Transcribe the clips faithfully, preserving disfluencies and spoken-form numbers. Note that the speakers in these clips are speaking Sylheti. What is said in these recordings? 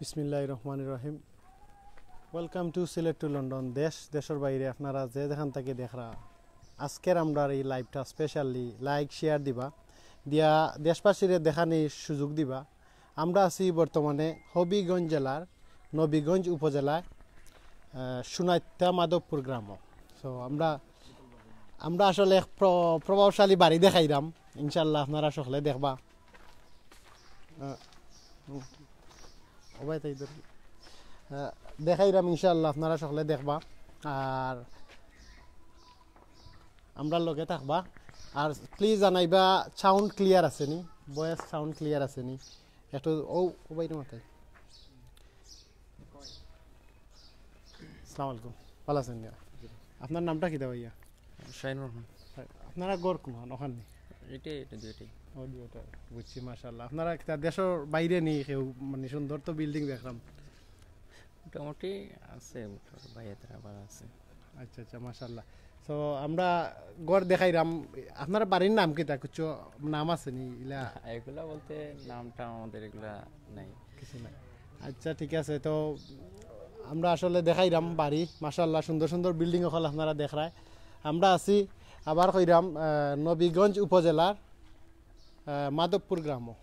বিসমিল্লাহির রহমানির রহিম। Welcome to Sylhet to London. দেশ দেশর বাইরে আপনারা যে যেখান থাকি দেখরা, আজকের আমরার এই লাইভটা স্পেশালি লাইক শেয়ার দিবা, দিয়া দেশবাসীরে দেখানির সুযোগ দিবা। আমরা আছি বর্তমানে হবিগঞ্জ জেলার নবীগঞ্জ উপজেলায়, আহ, সোনাইত্তা মাধবপুর গ্রামো। তো আমরা আমরা আসলে এক প্র- প্রভাবশালী বাড়ি দেখাইরাম, ইনশাল্লাহ আপনারা সকলে দেখবা। আহ, ও ভাই, তাই ধর। আহ, দেখাইরাম ইনশাআল্লাহ, আপনারা সকলে দেখবা আর আমরার লগে থাকবা। আর প্লিজ জানাইবা, সাউন্ড ক্লিয়ার আছে নি? ভয়েস সাউন্ড ক্লিয়ার আছে নি? একটু ও, ও ভাই, মাথায়। আসসালামু আলাইকুম, ভালা আছইন নি? আপনার নামটা কিতা ভাইয়া? শাহিনুর রহমান। আপনারা ঘর কোনখান, ওখান নি? এটাই, এটা দুইটাই। ও, দুইটা। বুঝছি, মাশাআল্লাহ। আপনারা কিতা দেশর বাইরে নি কেউ, মানে, সুন্দর তো বিল্ডিং দেখলাম। মোটামুটি আছে, মোটামুটি ভাইয়া তারা ভালা আছে। আচ্ছা, আচ্ছা, মাশাআল্লাহ। তো আমরা ঘর দেখাইরাম, আপনার বাড়ির নাম কিতা? কিছু নাম আছে নি ইলা? এগুলা বলতে নামটা আমাদের এগুলা নাই। কিছু নাই। আচ্ছা, ঠিক আছে, তো আমরা আসলে দেখাইরাম বাড়ি, মাশাআল্লাহ, সুন্দর সুন্দর বিল্ডিং অকল আপনারা দেখরায়। আমরা আছি, আবার কইরাম, আহ, নবীগঞ্জ উপজেলার, আহ, মাধবপুর গ্রামো,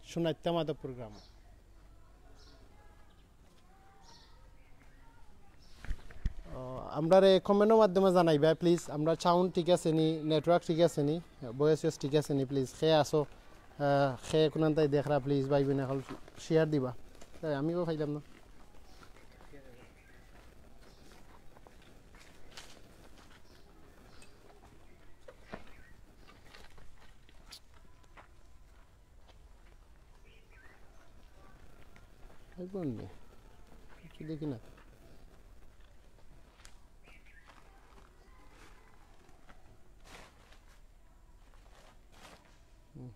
সোনাইত্তা মাধবপুর গ্রামো। ও, আমরারে কমেন্টর মাধ্যমে জানাইবা প্লিজ, আমরা সাউন্ড ঠিক আছে নি, নেটওয়ার্ক ঠিক আছে নি, ভয়েস ঠিক আছে নি, প্লিজ। খে আছো, আহ, খে কোনান তাই দেখরা, প্লিজ ভাই বোন অকল শেয়ার দিবা। তাই আমিও পাইলাম না। একবার নে। কিছু দেখি না। হুম।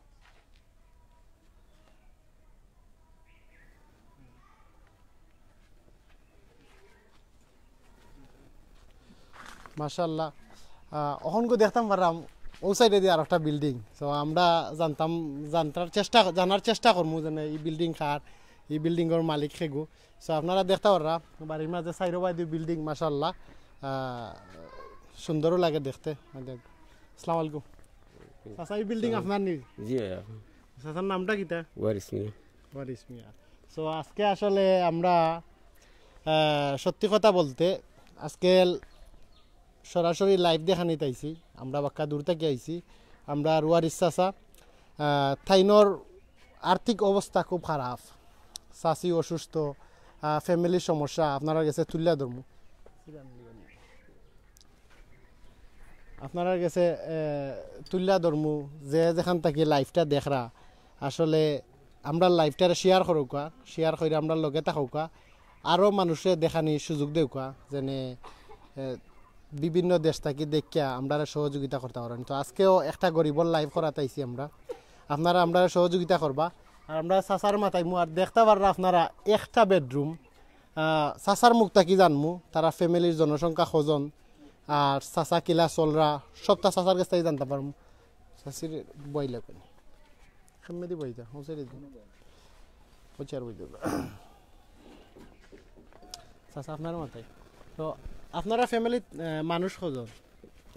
মাশাআল্লাহ। আহ, অখনগু দেখতাম পারলাম ও সাইডে দি আরোকটা বিল্ডিং। তো আমরা জানতাম, জানতার চেষ্টা, জানার চেষ্টা করমু যেন ই বিল্ডিং কার, ই বিল্ডিংর মালিক কেগু। তো আপনারা দেখতা পাররা বাড়ির মাঝে চাইরোবায়দি বিল্ডিং, মাশাআল্লাহ, আহ, সুন্দরও লাগে দেখতে। আসসালামু আলাইকুম। চাচা, ই বিল্ডিং আপনার নি? জি ভাইয়া। চাচার নামটা কিতা? ওয়ারিস মিয়া। ওয়ারিস মিয়া। তো আজকে আসলে আমরা, আহ, সত্যি কথা বলতে, আজকে সরাসরি লাইভ দেখানিত আইছি। আমরা বাক্কা দূর থাকি আইছি। আমরার ওয়ারিস চাচা, আহ, তাইনর আর্থিক অবস্থা খুব খারাপ, চাচি অসুস্থ, আহ, ফ্যামিলির সমস্যা আপনারার গেছে তুলিয়া ধরমু। আপনারার গেছে, এ, তুলিয়া ধরমু, যে যেখান থাকি লাইভটা দেখরা, আসলে আমরার লাইভটারে শেয়ার করউক্কা, শেয়ার করি আমরার লগে থাকউক্কা, আরও মানুষরে দেখানির সুযোগ দেউক্কা, যেন, এ, বিভিন্ন দেশ থাকি দেখিয়া আমরারে সহযোগিতা করতা পারইন। তো আজকেও একটা গরিবর লাইভ করাত আইছি আমরা, আপনারা আমরারে সহযোগিতা করবা। আর আমরা চাচার মাথায় মু আর দেখতা পাররা আপনারা একটা বেডরুম, আহ, চাচার মুখ থাকি জানমু, তারা ফ্যামিলির জনসংখ্যা কয়জন, আর চাচা কিলা চলরা, সবটা চাচার গেছ থাকি জানতা পারমু। চাচির বই লাগবে না। সামনেদি বই দে, ও সাইডে দে। ও চেয়ার বই দে। চাচা, আপনার মাথায়। তো আপনারা ফ্যামিলিত, আহ, মানুষ কয়জন?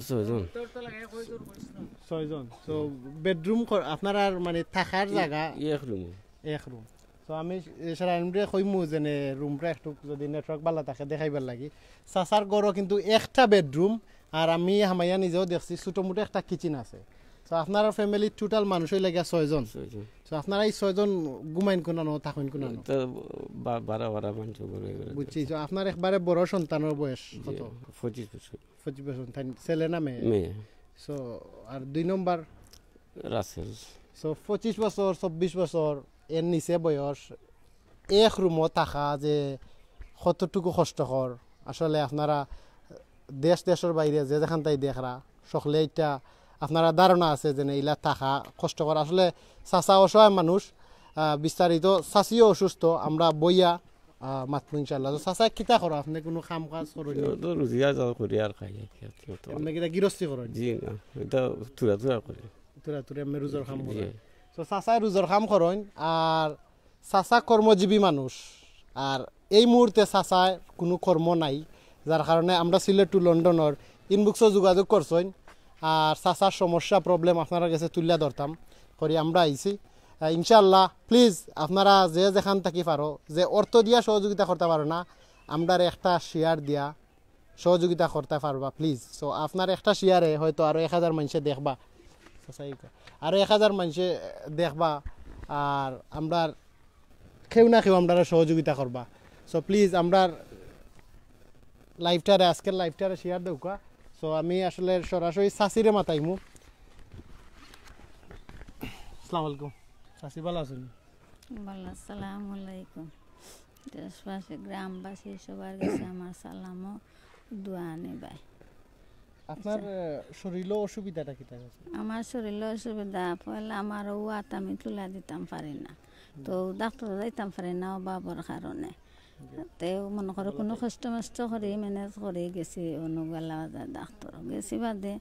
ছয়জন। ছয়জন। তো বেডরুম ক-, আপনারার মানে থাকার জাগা? এক রুম। এক রুম। তো আমি এছাড়া এমনি কইমু যেন রুমটা একটু যদি নেটওয়ার্ক ভালা থাকে দেখাইবার লাগি। চাচার ঘরও কিন্তু একটা বেডরুম, আর আমি হামাইয়া নিজেও দেখছি ছোটো মোটো একটা কিচেন আছে। তো আপনারার ফ্যামিলির টোটাল মানুষ অইলা গিয়া ছয়জন। ছয়জন। তো আপনারা এই ছয়জন ঘুমাইন কোনানো, থাকইন কোনানো? তো বা-, বারা বারা মানুষ ঘুমাই বেড়াই। বুঝছি। তো আপনার একবারে বড় সন্তানর বয়স কত? পঁচিশ বছর। পঁচিশ বছর। তাই ছেলে না মেয়ে? মেয়ে। So, আর দুই নম্বর? রাসেল। So, পঁচিশ বছর, চব্বিশ বছর, এর নিচে বয়স, এক রুমো থাকা যে কতটুকু কষ্টকর। আসলে আপনারা দেশ, দেশর বাইরে যে যেখান থাকি দেখরা, সকলে এটা আপনারা ধারণা আছে যে ইলা থাকা কষ্টকর। আসলে চাচা অসহায় মানুষ, আহ, বিস্তারিত চাচিও অসুস্থ, আমরা বইয়া, আহ, মাতমু ইনশাআল্লাহ। তো চাচা, কিতা করো আপনি? কোনো কাম কাজ করো নি? তো রুজি আজাও করি আর খাই আর কি, আর কি করতে পারি। আপনি কিতা গিরস্তি করো নি? জি না, এটা থুড়া থুড়া করি। থুড়া থুড়া এমনি রুজর কাম জি। করো? তো চাচায় রুজর কাম করইন, আর চাচা কর্মজীবী মানুষ, আর এই মুহূর্তে চাচার কুনু কর্ম নাই, যার কারণে আমরা সিলেট to লন্ডনর ইনবক্সো যোগাযোগ করছইন। আর চাচার সমস্যা, প্রবলেম আপনারার গেছে তুলিয়া ধরতাম করি আমরা আইছি। আহ, ইনশাআল্লাহ, প্লিজ আপনারা যে যেখান থাকি পারো, যে অর্থ দিয়া সহযোগিতা করতা পারো না, আমরারে একটা শেয়ার দিয়া সহযোগিতা করতা পারবা প্লিজ। সো আপনার একটা শেয়ারে হয়তো আরো এক হাজার মানষে দেখবা, আরো এক হাজার মানষে দেখবা, আর আমরার কেউ না কেউ আমরারে সহযোগিতা করবা। সো প্লিজ আমরার লাইভটারে, আজকের লাইভটারে শেয়ার দেউক্কা। সো আমি আসলে সরাসরি চাচিরে মাতাইমু। আসসালামু আলাইকুম। চাচি ভালা আছইন? ভালা, আসসালামু আলাইকুম। দেশবাসী, গ্রামবাসী সবার গেছে আমার সালাম ও দোয়া নিবায়। আপনার, আচ্ছা। আহ, শরীরও অসুবিধাটা কিতা আছে? আমার শরীরও অসুবিধা, পয়লা আমার অউ আত আমি তুলা দিতাম পারি না, তো ডাক্তরো যাইতাম পারি না অভাবর কারণে। জি। তেউ মনো করো কুনু কষ্ট মষ্ট করি ম্যানেজ করি গেছি অনো গেলা বাজার ডাক্তর। গেছি বাদে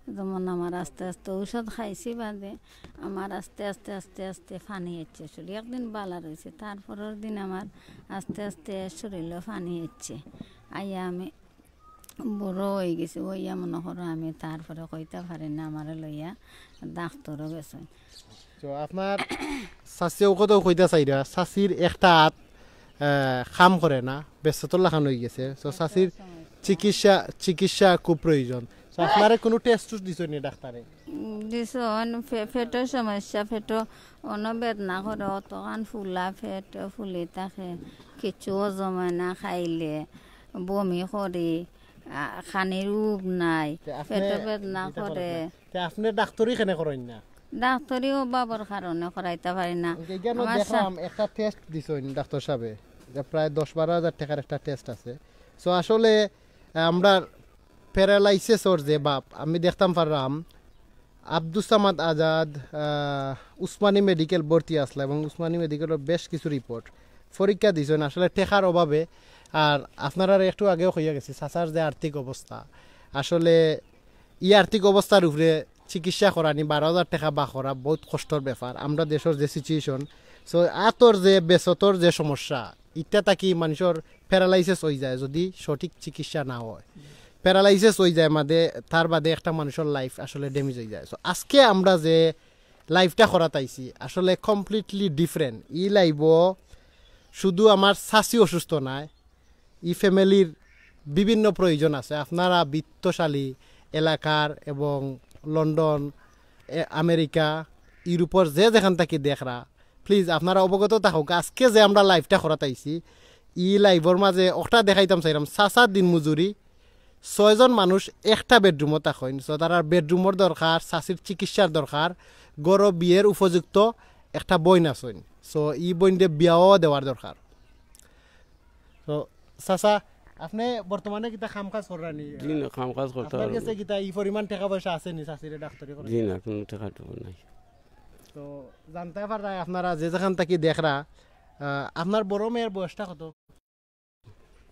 যেমন আমার আস্তে আস্তে ঔষধ খাইছি বাদে আমার আস্তে আস্তে আস্তে আস্তে পানি আইছে শরীর। একদিন বালা রইছে, তারপরের দিন আমার আস্তে আস্তে শরীরও পানি আইছে। আইয়া আমি বুড়া অইগেছি, অইয়া মনো করো আমি তারপরে কইতা পারি না, আমারে লইয়া ডাক্তরো গেছইন। তো আপনার চাচিও কত কইতা চাইরা, চাচির একটা আত, আহ, কাম করে না, বেসতর লাখান অইগেছে। তো চাচির চিকিৎসা, চিকিৎসা খুব প্রয়োজন। তো আপনারে কুনু টেস্ট টুস্ট দিছইন নি ডাক্তরে? উম, দিছইন, ফে-, পেটর সমস্যা, পেটো অনো বেদনা করে, অতখান ফুলা পেট ফুলি থাকে, কিচ্ছু হজম অয় না, খাইলে বমি করি, আ, খানির উব নাই, তে আপনে পেটো বেদনা ইটা করে। করেন না। তে আপনে ডাক্তরি কেনে করেন না? ডাক্তরি অভাবর কারণে করাইতা পারি না। ওই যে এখানো আমার সা- দেখলাম একটা টেস্ট দিছইন ডাক্তর সাবে, যে প্রায় দশ বারো হাজার টাকার একটা টেস্ট আছে। সো আসলে, আহ, আমরা প্যারালাইসিসর যে বাপ, আমি দেখতাম পারলাম আব্দুস সামাদ আজাদ, আহ, উসমানী মেডিকেল ভর্তি আসলা এবং উসমানী মেডিকেলর বেশ কিছু রিপোর্ট পরীক্ষা দিছইন আসলে টেকার অভাবে। আর আপনারারে একটু আগেও কইয়া গেছি, চাচার যে আর্থিক অবস্থা, আসলে ই আর্থিক অবস্থার উপরে চিকিৎসা করানি, বারো হাজার টাকা বার করা বহুত কষ্টর ব্যাপার। আমরা দেশর যে সিচুয়েশন, সো আতর যে বেসতর যে সমস্যা, ইটা থাকি মানুষর প্যারালাইসিস অইযায় যদি সঠিক চিকিৎসা না হয়। প্যারালাইসিস অইযায় মাদে, তার বাদে একটা মানুষর লাইফ আসলে ড্যামেজ অইযায়। সো আজকে আমরা যে লাইভটা করাত আইছি আসলে কমপ্লিটলি ডিফারেন্ট। ই লাইভও শুধু আমার চাচি অসুস্থ নায়, ই ফ্যামিলির বিভিন্ন প্রয়োজন আছে। আপনারা বিত্তশালী এলাকার এবং লন্ডন, এ, আমেরিকা, ইউরোপর যে যেখান থাকি দেখরা, প্লিজ আপনারা অবগত থাকউক্কা। আজকে যে আমরা লাইভটা করাত আইছি, ই লাইভর মাঝে একটা দেখাইতাম চাইরাম, চাচা দিনমজুরি, ছয়জন মানুষ একটা বেডরুমো থাকইন। সো তারার বেডরুমর দরকার, চাচির চিকিৎসার দরকার, ঘরো বিয়ের উপযুক্ত একটা বইন আছইন। সো ই বইনরে বিয়াও দেওয়ার দরকার। তো চাচা, আপনে বর্তমানে কিতা কাম কাজ কররা নি? জি না, কাম কাজ করতে আপনার পারবো গেছে না। কিতা ই পরিমাণ টাকা পয়সা আছে নি চাচিরে ডাক্তারি করার? জি না, কোনো টাকা টুকা নাই। তো জানতায় পাররায় আপনারা যে যেখান থাকি দেখরা, আহ, আপনার বড় মেয়ের বয়সটা কত?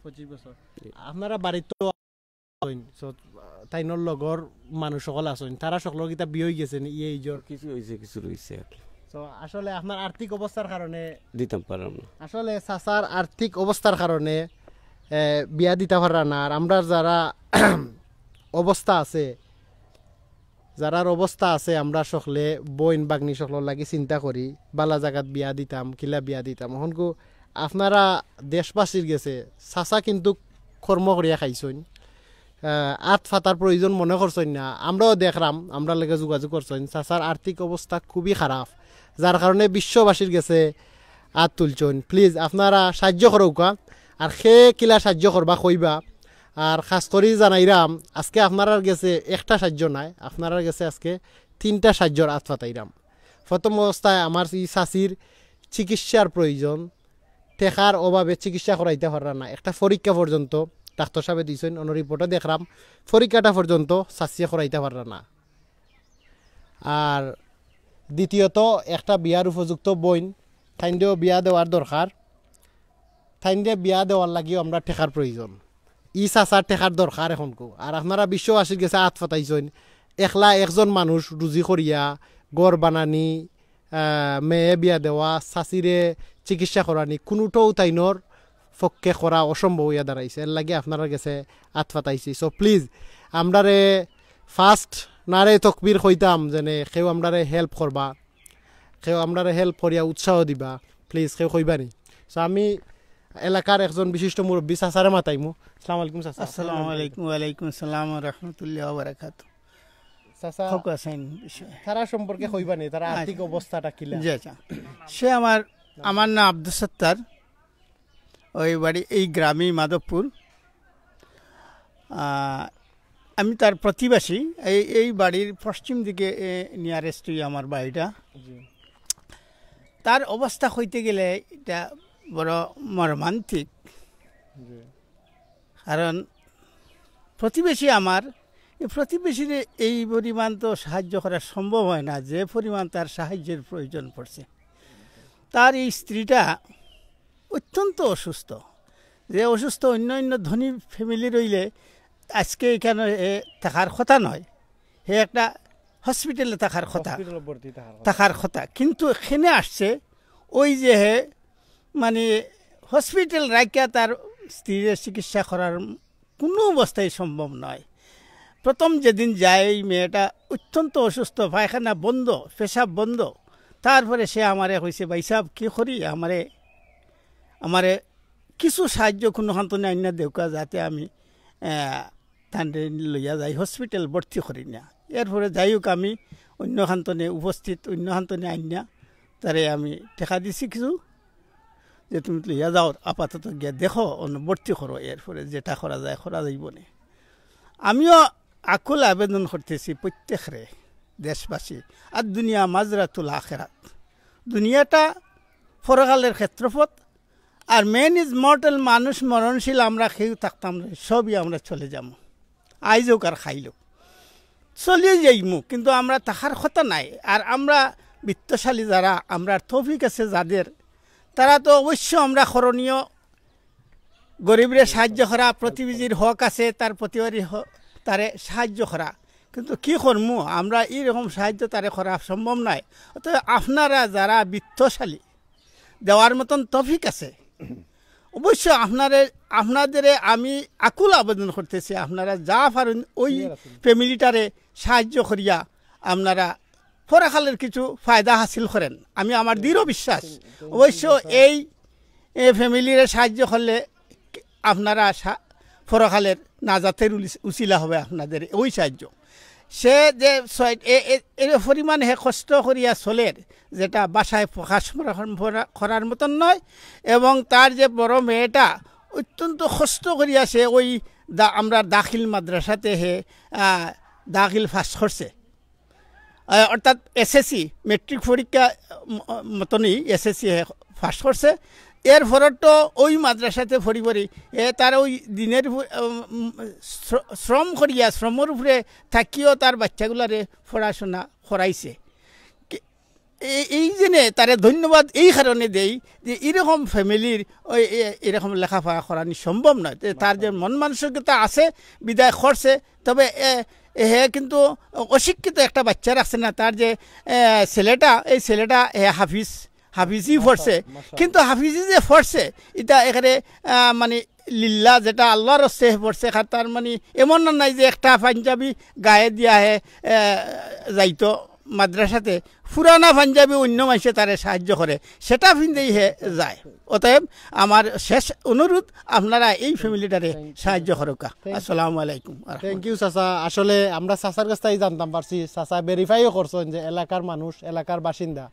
পঁচিশ বছর। জি। আপনারা বাড়িত তো আছইন, so, তাইনর লগর মানুষ সকল আছইন, তারা সকলর কিতা বিয়া অইগেছে নি, ই এজর? কিছু অইছে, কিছু রইছে আর কি। তো আসলে আপনার আর্থিক অবস্থার কারণে দিতাম পারলাম না। আসলে চাচার আর্থিক অবস্থার কারণে, এ, বিয়া দিতা পাররা না। আর আমরার যারা অবস্থা আছে, যারার অবস্থা আছে, আমরা সকলে বইন ভাগ্নি সকলর লাগি চিন্তা করি, বালা জাগাত বিয়া দিতাম, কিলা বিয়া দিতাম। অখনকু আপনারা দেশবাসীর গেছে চাচা কিন্তু কর্ম করিয়া খাইছইন, আহ, আত ফাতার প্রয়োজন মনে করছইন না। আমরাও দেখরাম, আমরার লগে যোগাযোগ করছইন। চাচার আর্থিক অবস্থা খুবই খারাপ, যার কারণে বিশ্ববাসীর গেছে আত তুলছইন। প্লিজ আপনারা সাহায্য করউক্কা, আর কে কিলা সাহায্য করবা কইবা। আর খাস করি জানাইরাম, আজকে আপনারার গেছে একটা সাহায্য নায়, আপনারার গেছে আজকে তিনটা সাহায্যর আত ফাতাইরাম। প্রথম অবস্থায় আমার ই চাচির চিকিৎসার প্রয়োজন, টেকার অভাবে চিকিৎসা করাইতা পাররা না। একটা পরীক্ষা পর্যন্ত ডাক্তর সাবে দিছইন, অনো রিপোর্টো দেখরাম, পরীক্ষাটা পর্যন্ত চাচিয়ে করাইতা পাররা না। আর দ্বিতীয়ত, একটা বিয়ার উপযুক্ত বইন, তাইনরেও বিয়া দেওয়ার দরকার। তাইনরে বিয়া দেওয়ার লাগিও আমরা টেকার প্রয়োজন। ই চাচার টেকার দরকার অখনকু। আর আপনারা বিশ্ববাসীর গেছে আত ফাতাইছইন। একলা একজন মানুষ রুজি করিয়া ঘর বানানি, আহ, মেয়ে বিয়া দেওয়া, চাচিরে চিকিৎসা করানি, কুনুটাউ তাইনর পক্ষে করা অসম্ভব অইয়া দাঁড়াইছে। এর লাগি আপনারার গেছে আত পাতাইছি। So please, আমরারে first নারে তকবীর কইতাম, যেনে কেউ আমরারে help করবা, কেউ আমরারে help করিয়া উৎসাহ দিবা, please কেউ কইবা নি। So আমি এলাকার একজন বিশিষ্ট মুরব্বী চাচারে মাতাইমু। আসসালামু আলাইকুম চাচা। আসসালামু আলাইকুম। ওয়ালাইকুম আসসালাম ওয়া রাহমাতুল্লাহি ওয়া বারাকাতুহু। চাচা, কউক্কা চাইন বিষয়ে। তারা সম্পর্কে কইবা নি, তারা আচ্ছা। আর্থিক অবস্থাটা কিলা? জি, আচ্ছা। সে আমার, আমার নাম আব্দুস সত্তার, ওই বাড়ি এই গ্রামেই মাধবপুর। আহ, আমি তার প্রতিবেশী। এই, এই বাড়ির পশ্চিম দিকে, এ, nearest-ই আমার বাড়িটা। জি। তার অবস্থা কইতে গেলে এটা বড় মর্মান্তিক। জি। কারণ প্রতিবেশী আমার, এই প্রতিবেশীরে এই পরিমাণ তো সাহায্য করা সম্ভব হয় না, যে পরিমাণ তার সাহায্যের প্রয়োজন পড়ছে। তার এই স্ত্রীটা অত্যন্ত অসুস্থ, যে অসুস্থ অন্য অন্য ধনী family-র অইলে আজকে এখানে এ থাকার কথা নয়, হে একটা hospital-এ থাকার কথা, hospital-এ ভর্তি থাকার কথা। থাকার কথা, কিন্তু এখানে আসছে ওই যে হে মানে hospital রাখিয়া তার স্ত্রীর চিকিৎসা করার কোনো অবস্থায় সম্ভব নয়। প্রথম যেদিন যায়, এই মেয়েটা অত্যন্ত অসুস্থ, পায়খানা বন্ধ, পেশাব বন্ধ। তারপরে সে আমারে কইছে, "ভাই সাহেব, কি করি? আমারে, আমারে কিছু সাহায্য কুনুখান তনে আইন্না দেউক্কা, যাতে আমি, আহ, তানরে লইয়া যাই, hospital ভর্তি করি না।" এরপরে যাই হোক, আমি অন্য খান তনে উপস্থিত, অন্য খান তনে আইন্না তারে আমি টেকা দিছি কিছু, যে তুমি লইয়া যাও, আপাতত গিয়া দেখো, অনো ভর্তি করো, এরপরে যেটা করা যায় করা যাইবনে। আমিও আকুল আবেদন করতেছি প্রত্যেকরে, দেশবাসী, আর দুনিয়া মাজরাতুল আখেরাত, দুনিয়াটা পরকালের ক্ষেত্রপথ, আর man is mortal, মানুষ মরণশীল, আমরা কেউ থাকতাম না, সবই আমরা চলে যামু, আইজ হোক আর কাইল হোক। চলিয়া যাইমু, কিন্তু আমরা থাকার কথা নায়। আর আমরা বিত্তশালী যারা, আমরার তৌফিক আছে যাদের, তারা তো অবশ্য আমরা করণীয় গরিবরে সাহায্য করা, প্রতিবেশীর হক আছে, তার প্রতিবেশীর হ-, তারে সাহায্য করা। কিন্তু কি করমু, আমরা এইরকম সাহায্য তারে করা সম্ভব নায়। অতএব আপনারা যারা বিত্তশালী, দেওয়ার মতন তৌফিক আছে, অবশ্য আপনারে, আপনাদেরে আমি আকুল আবেদন করতেছি, আপনারা যা পারেন ওই family-টারে সাহায্য করিয়া আপনারা পরকালের কিছু ফায়দা হাসিল করেন। আমি আমার দৃঢ় বিশ্বাস, অবশ্য এই, এই family-রে সাহায্য করলে আপনারা সা-, পরকালের নাজাতের উলিস-, উসিলা হবে আপনাদের ওই সাহায্য। সে যে ছয়-, এ-, এ-, এ পরিমাণ হে কষ্ট করিয়া চলের, যেটা ভাষায় প্রকাশ করা-, করা-, করার মতন নয়। এবং তার যে বড় মেয়েটা অত্যন্ত কষ্ট করিয়া সে ওই দা-, আমরা দাখিল মাদ্রাসাতে হে, আহ, দাখিল পাস করছে। আহ, অর্থাৎ S S C, মেট্রিক পরীক্ষা ম-, মতনই S S C হে পাস করছে। এর পরে তো ওই মাদ্রাসাতে পড়ি পড়ি, এ, তার ওই দিনের উপর, উম, শ্র-, শ্রম করিয়া, শ্রমর উপরে থাকিও তার বাচ্চাগুলারে পড়াশোনা করাইছে। কি-, এ-, এই জেনে তারে ধন্যবাদ এই কারণে দেই যে এরকম family-র ওই এ-, এরকম লেখাপড়া করানি সম্ভব নয়। তে তার যে মন মানসিকতা আছে, বিদায় করছে, তবে এ, এ, হে কিন্তু অশিক্ষিত একটা বাচ্চা রাখছে না। তার যে, এ, ছেলেটা, এই ছেলেটা, এ, হাফিজ, হাফিজি পড়ছে। মাশাআল্লাহ। কিন্তু হাফিজি যে পড়ছে, এটা এখানে, আহ, মানে, লিল্লা, যেটা আল্লাহর রাস্তায় পড়ছে, আর তার মানে এমন না নাই যে একটা পাঞ্জাবি গায়ে দিয়া হে, এ, যাইতো মাদ্রাসাতে, পুরানা পাঞ্জাবি অন্য মানষে তারে সাহায্য করে, সেটা পিন্দেই হে যায়। অতএব আমার শেষ অনুরোধ, আপনারা এই family-টারে সাহায্য করুক্কা। Thank you। আসসালামু আলাইকুম ওয়া রাহমাতুল্লাহ। Thank you চাচা। আসলে আমরা চাচার কাছ থাকি জানতাম পারছি, চাচা verify-ও করছেন যে এলাকার মানুষ, এলাকার বাসিন্দা।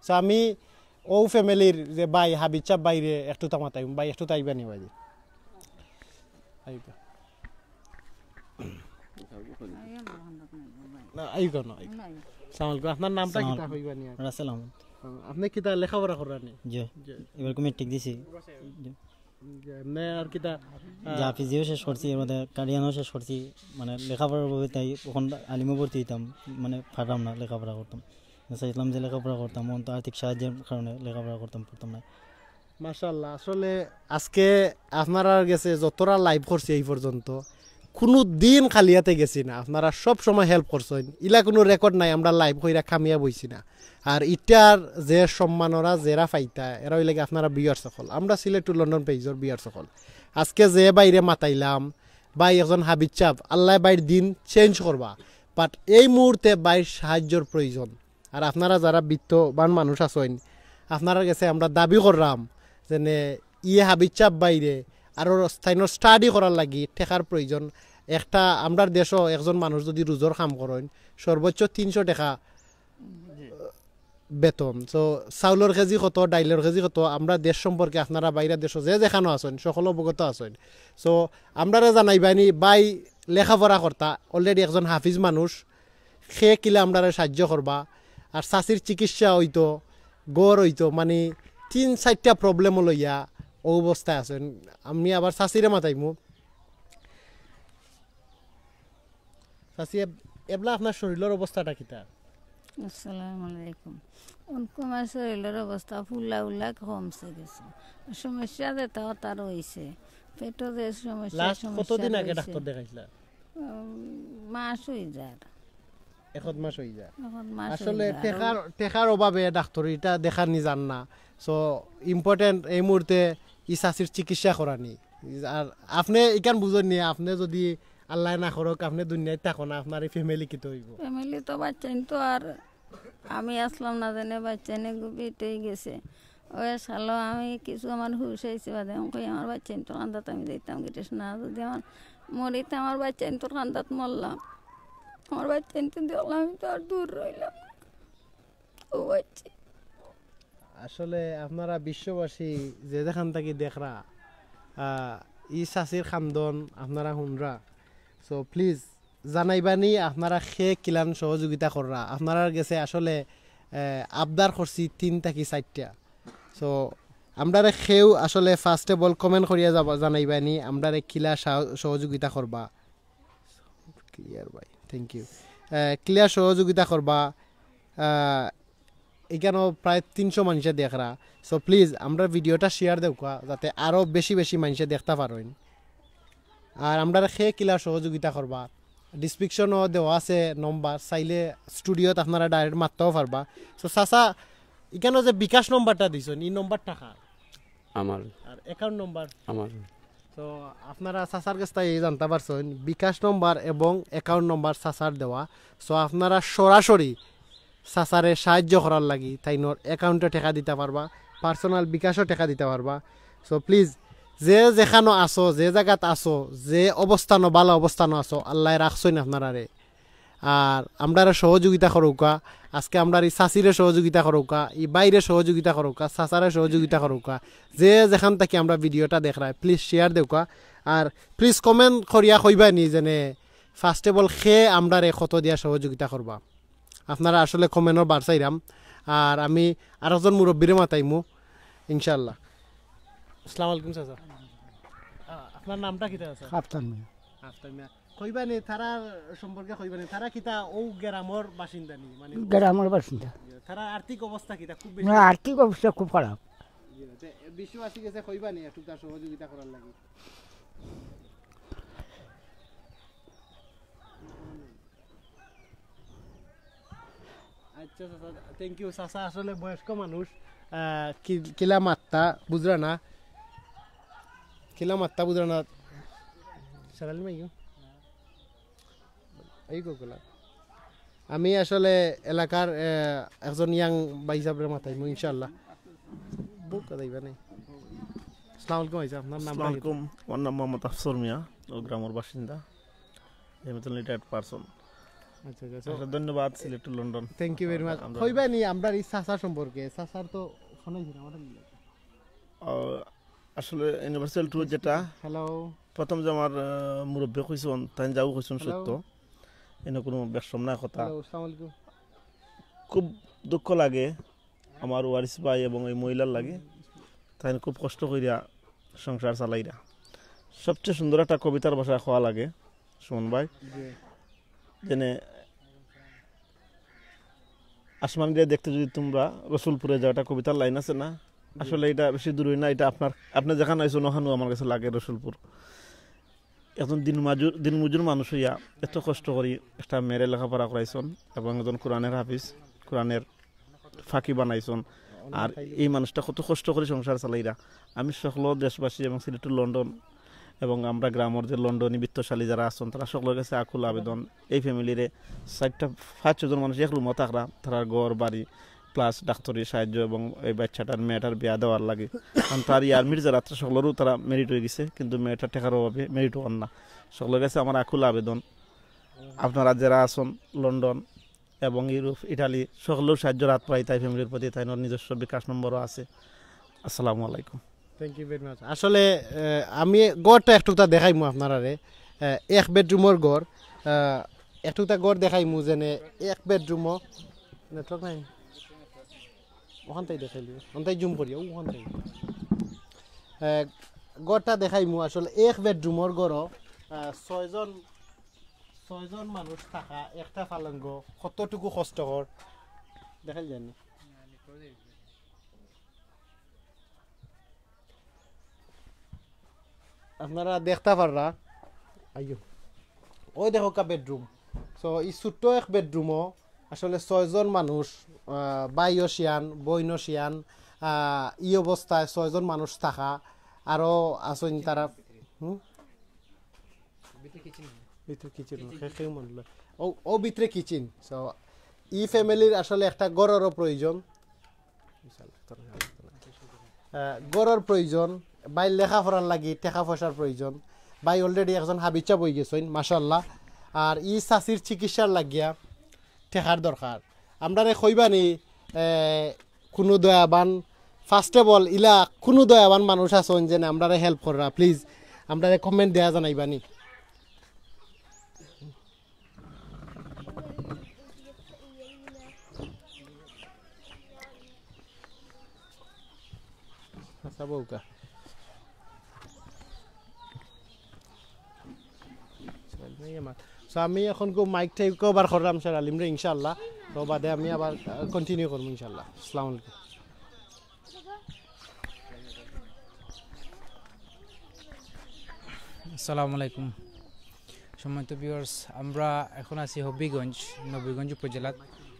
So আমি ও family-র যে ভাই হাবিব সাহেব ভাইরে একটু তামাতাইম, ভাই একটু তাইবা নি ভাই? আইবা। না, আইবা না, আইবা। আসসালামু আলাইকুম, আপনার নামটা কিতা কইবা নি? রাসেল আহমদ। আহ, আপনি কিতা লেখাপড়া করেন নি? জি। জি। এবার মেট্রিক দিছি। জি। জি, এমনি আর কিতা, আহ, জি, হাফিজিও শেষ করছি, এর মধ্যে কাদিয়ানিও শেষ করছি। মানে লেখাপড়ার অভাবে তাই অখন আলিমো ভর্তি হইতাম, মানে পারলাম না, লেখাপড়া করতাম। চাইছিলাম যে লেখাপড়া করতাম, অখন তো আর্থিক সাহায্যের কারণে লেখাপড়া করতাম পারতাম না। মাশাআল্লাহ, আসলে আজকে আপনারার গেছে যতটা live করছি এই পর্যন্ত, কুনু দিন খালি আতে গেছি না, আপনারা সব সময় হেল্প করছইন। ইলা কুনু রেকর্ড নাই আমরা লাইভ কইরা খামিয়া বইছি না। আর ইটার যে সম্মানরা যেরা পাইতা, এরা অইলা গি আপনারা ভিউয়ার্স অকল, আমরা সিলেট টু লন্ডন পেজর ভিউয়ার্স অকল। আজকে যে ভাইরে মাতাইলাম, ভাই একজন হাফিজ সাব, আল্লায় ভাইর দিন চেঞ্জ করবা, বাট এই মুহূর্তে ভাইর সাহায্যর প্রয়োজন। আর আপনারা যারা বিত্তবান মানুষ আছইন, আপনারার গেছে আমরা দাবি কররাম যেনে ইয়ে হাফিজ সাব ভাইরে আরো স্থানীয় স্টাডি করার লাগি টেকার প্রয়োজন। একটা আমরার দেশো একজন মানুষ যুদি রোজর কাম করইন, সর্বোচ্চ তিনশো টেকা বেতন। So চাউলর কেজি কত, ডাইলর কেজি কত, আমরা দেশ সম্পর্কে আপনারা বাইরা দেশো যে যেখানো আছইন, সকল অবগত আছইন। So আমরারে জানাইবানি, ভাই লেখাপড়া করতা, already একজন হাফিজ মানুষ, হে কিলা আমরারে সাহায্য করবা। আর চাচির চিকিৎসা অইতো, ঘর অইতো, মানে তিন চাইরটা প্রবলেম লইয়া অউ অবস্থায় আছইন। আমি আবার চাচিরে মাতাইমু। চাচি, এব-, এবলা আপনার শরীলর অবস্থাটা কিতা? আসসালামু আলাইকুম। অনকু আমার শরীলর অবস্থা ফুলা উলা কমছে গেছে। সমস্যা যেটা তার অইছে। পেটো যে সমস্যা, লাস্ট সমস্যা কতদিন আগে রইছে। ডাক্তার দেখাইছিলা? উম, মাস অই যার। এক আধ মাস অই যায়। এক আধ মাস অই আসলে যায়। টেকার, টেকার অভাবে ডাক্তার ইটা দেখানি যার না। So important এই মুহূর্তে ই চাচির চিকিৎসা করানি। আর আপনে ইখান বুঝইন নি, আপনে যুদি আল্লায় না করউক, আপনে দুনিয়াত থাকো না, আপনার ই ফ্যামিলি কিতা অইবো? ফ্যামিলি তো বাচ্চাইন তো আর আমি আছলাম না জানে বাচ্চাইনে গুবিত অই গেছে। ওই শালো আমি কিছু আমার হুশ আইছে বাদে আমি কই আমার বাচ্চাইন তো কান্দাত আমি যাইতাম গিরিস না, যুদি আমার মরিতে আমার বাচ্চাইন তো কান্দাত মরলাম, আমার বাচ্চাইন তো দেখলাম আমি তো আর দূর রইলাম না। ও বাচ্চা। আসলে আপনারা বিশ্ববাসী যে যেখান থাকি দেখরা, আহ, ই চাচির কান্দন আপনারা হুনরা। So please জানাইবানি আপনারা কে কিলান সহযোগিতা কররা। আপনারার গেছে আসলে, আহ, আবদার করছি তিন থাকি চাইরটা। So আমরারে কেউ আসলে first of all comment করিয়া যাবা, জানাইবানি আমরারে কিলা সহ-, সহযোগিতা করবা। ক্লিয়ার ভাই, thank you। আহ, কিলা সহযোগিতা করবা। আহ, ইখানো প্রায় তিনশো মানষে দেখরা। So please আমরার ভিডিওটা শেয়ার দেউক্কা, যাতে আরো বেশি বেশি মানষে দেখতা পারইন। আর আমরারে কে কিলা সহযোগিতা করবা, ডেসক্রিপশনো দেওয়া আছে নম্বর, চাইলে স্টুডিওত আপনারা ডাইরেক্ট মাততাও পারবা। So চাচা, ইখানো যে বিকাশ নম্বরটা দিছইন, ই নম্বরটা কার? আমার। আর অ্যাকাউন্ট নম্বর? আমার। So আপনারা চাচার গেছ থাকি জানতা পারছইন, বিকাশ নম্বর এবং অ্যাকাউন্ট নম্বর চাচার দেওয়া। So আপনারা সরাসরি চাচারে সাহায্য করার লাগি তাইনর অ্যাকাউন্টো টেকা দিতা পারবা, পার্সোনাল বিকাশো টেকা দিতা পারবা। So please যে যেখানো আছো, যে জাগাত আছো, যে অবস্থানো, ভালা অবস্থানো আছো, আল্লায় রাখছইন আপনারারে। আর আমরারে সহযোগিতা করউক্কা, আজকে আমরার ই চাচিরে সহযোগিতা করউক্কা, ই ভাইরে সহযোগিতা করউক্কা, চাচারে সহযোগিতা করউক্কা, যে যেখান থাকি আমরার ভিডিওটা দেখরায়, please শেয়ার দেউক্কা। আর please comment করিয়া কইবানি যেনে first of all কে আমরারে কত দিয়া সহযোগিতা করবা। আপনারা আসলে কমেন্টর বার চাইরাম। আর আমি আরেকজন মুরব্বিরে মাতাইমু, ইনশাআল্লাহ। আসসালামু আলাইকুম চাচা। আ, আপনার নামটা কিতা চাচা? আফতাব মিয়া। আফতাব মিয়া। কইবানি তারার সম্পর্কে কইবানি, তারা কিতা অউ গ্রামর বাসিন্দা নি? মানে গ্রামর বাসিন্দা। তারার আর্থিক অবস্থা কিতা? খুব বেশি না, আর্থিক অবস্থা খুব খারাপ। জি, তে বিশ্ববাসী গেছে কইবানি একটু তার সহযোগিতা করার লাগি। আচ্ছা চাচা, thank you। চাচা আসলে বয়স্ক মানুষ, আহ, কি-, কিলা মাততা বুঝরা না, কিলা মাততা বুঝরা না। সারালি মাইগো। এই গো গোলা। আমি আসলে এলাকার, আহ, একজন ইয়াং ভাই হিসাবে মাতাইমু ইনশাআল্লাহ। বুক কথা ইবা নাই। আসসালামু আলাইকুম ভাই সাহেব, আপনার নামটা কি? আসসালামু আলাইকুম, আমার নাম মোহাম্মদ আফসর মিয়া, ও গ্রামের বাসিন্দা। Hamilton retired person। আচ্ছা, আচ্ছা, so আচ্ছা, ধন্যবাদ, Sylhet to London. Thank you very much। আমরা কইবানি আমরার ই চাচা সম্পর্কে, চাচার তো শোনাই দিন, আমার আহ, আসলে ইউনিভার্সাল ট্যুর যেটা হ্যালো। প্রথম যে আমার, আহ, মুরব্বী কইছইন, তাইন যাও কইছইন হ্যালো। সত্য। এনে কোনো বেশম না কথা। হ্যালো, আসসালামু আলাইকুম। খুব দুঃখ লাগে আমার ওয়ারিস ভাই এবং এই মহিলার লাগি। তাইন খুব কষ্ট করিয়া সংসার চালাইরা। সবচেয়ে সুন্দর একটা কবিতার ভাষায় কওয়া লাগে, সুমন ভাই। জি। যেনে, "আসমান দিয়া দেখতে যদি তোমরা রসুলপুরে যাও", একটা কবিতার লাইন আছে না? জি। আসলে এটা বেশি দূরই না, এটা আপনার, আপনি যেখানো আইছইন, ওখানো আমার কাছে লাগে রসুলপুর। একজন দিনমজুর দিনমজুর মানুষ অইয়া এত কষ্ট করি একটা মেয়েরে লেখাপড়া করাইছইন এবং একজন কোরআনের হাফিজ, কোরআনের ফাঁকি বানাইছইন। আর এই মানুষটা কত কষ্ট করি সংসার চালাইরা। আমি সকল দেশবাসী এবং সিলেট টু লন্ডন এবং আমরা গ্রামর যে লন্ডনী বিত্তশালী যারা আছইন, তারা সকলর গেছে আকুল আবেদন, এই ফ্যামিলিরে চাইরটা পাঁচ ছয়জন মানুষ এক রুমো থাকরা, তারার ঘর বাড়ি প্লাস ডাক্তারি সাহায্য এবং এই বাচ্চাটার মেয়েটার বিয়া দেওয়ার লাগি। কারণ তার ইয়ার মির্জা রাত্রে সকলরও তারা ম্যারিড অই গেছে, কিন্তু মেয়েটা টেকার অভাবে ম্যারিড অইন না। সকলর গেছে আমার আকুল আবেদন, আপনারা যারা আছইন লন্ডন এবং ইউরোপ, ইটালি, সকলর সাহায্যর হাত বাড়াইতা এই ফ্যামিলির প্রতি। তাইনর নিজস্ব বিকাশ নম্বরও আছে। আসসালামু আলাইকুম। Thank you very much. আসলে আহ, আমি ঘরটা একটুকটা দেখাইমু আপনারারে। আহ, এক বেডরুমর ঘর, আহ, একটুকটা ঘর দেখাইমু, যেনে এক বেডরুমও নেটওয়ার্ক নাই, ওখানটাই দেখাইলি, ওখানটাই জুম করি, ওখানটাই। আহ, ঘরটা দেখাইমু আসলে এক বেডরুমর ঘর। আহ, ছয়জন ছয়জন মানুষ থাকা একটা পালঙ্গ কতটুকু কষ্টকর দেখাইল জানি। আপনারা দেখতা পাররা, আইও, ওই দেখউক্কা বেডরুম। সো এই ছোট্ট এক বেডরুমও আসলে ছয়জন মানুষ, আহ, ভাইও শিয়ান, বইনও শিয়ান, আহ, ই অবস্থায় ছয়জন মানুষ থাকা। আরও আছইন তারা, হুম, ভিতরে কিচেন। ভিতরে কিচেন, কিচেন, কে-, কিচেন। কেউ মনে লয়। ও, ও ভিতরে কিচেন। সো, ই ফ্যামিলির আসলে একটা ঘররও প্রয়োজন। আহ, ঘরর প্রয়োজন, ভাই লেখাপড়ার লাগি টেকা পয়সার প্রয়োজন। ভাই already একজন হাফিজ সাব অই গেছইন, মাশাআল্লাহ। আর ই চাচির চিকিৎসার লাগিয়া টেকার দরকার। আমরারে কইবানি, এ, কুনু দয়াবান, first of all, ইলা কুনু দয়াবান মানুষ আছইন যেনে আমরারে হেল্প কররা, প্লিজ আমরারে কমেন্ট দেয়া জানাইবানি। আচ্ছা, বউকা। So, আমি এখন কো মাইক টাইক কভার করলাম স্যার আলিমরে, ইনশাআল্লাহ। তো বাদে আমি আবার কন্টিনিউ করবো, ইনশাআল্লাহ। আসসালামু আলাইকুম। আসসালামু আলাইকুম। সম্মানিত ভিউয়ার্স, আমরা এখন আছি হবিগঞ্জ, নবীগঞ্জ উপজেলার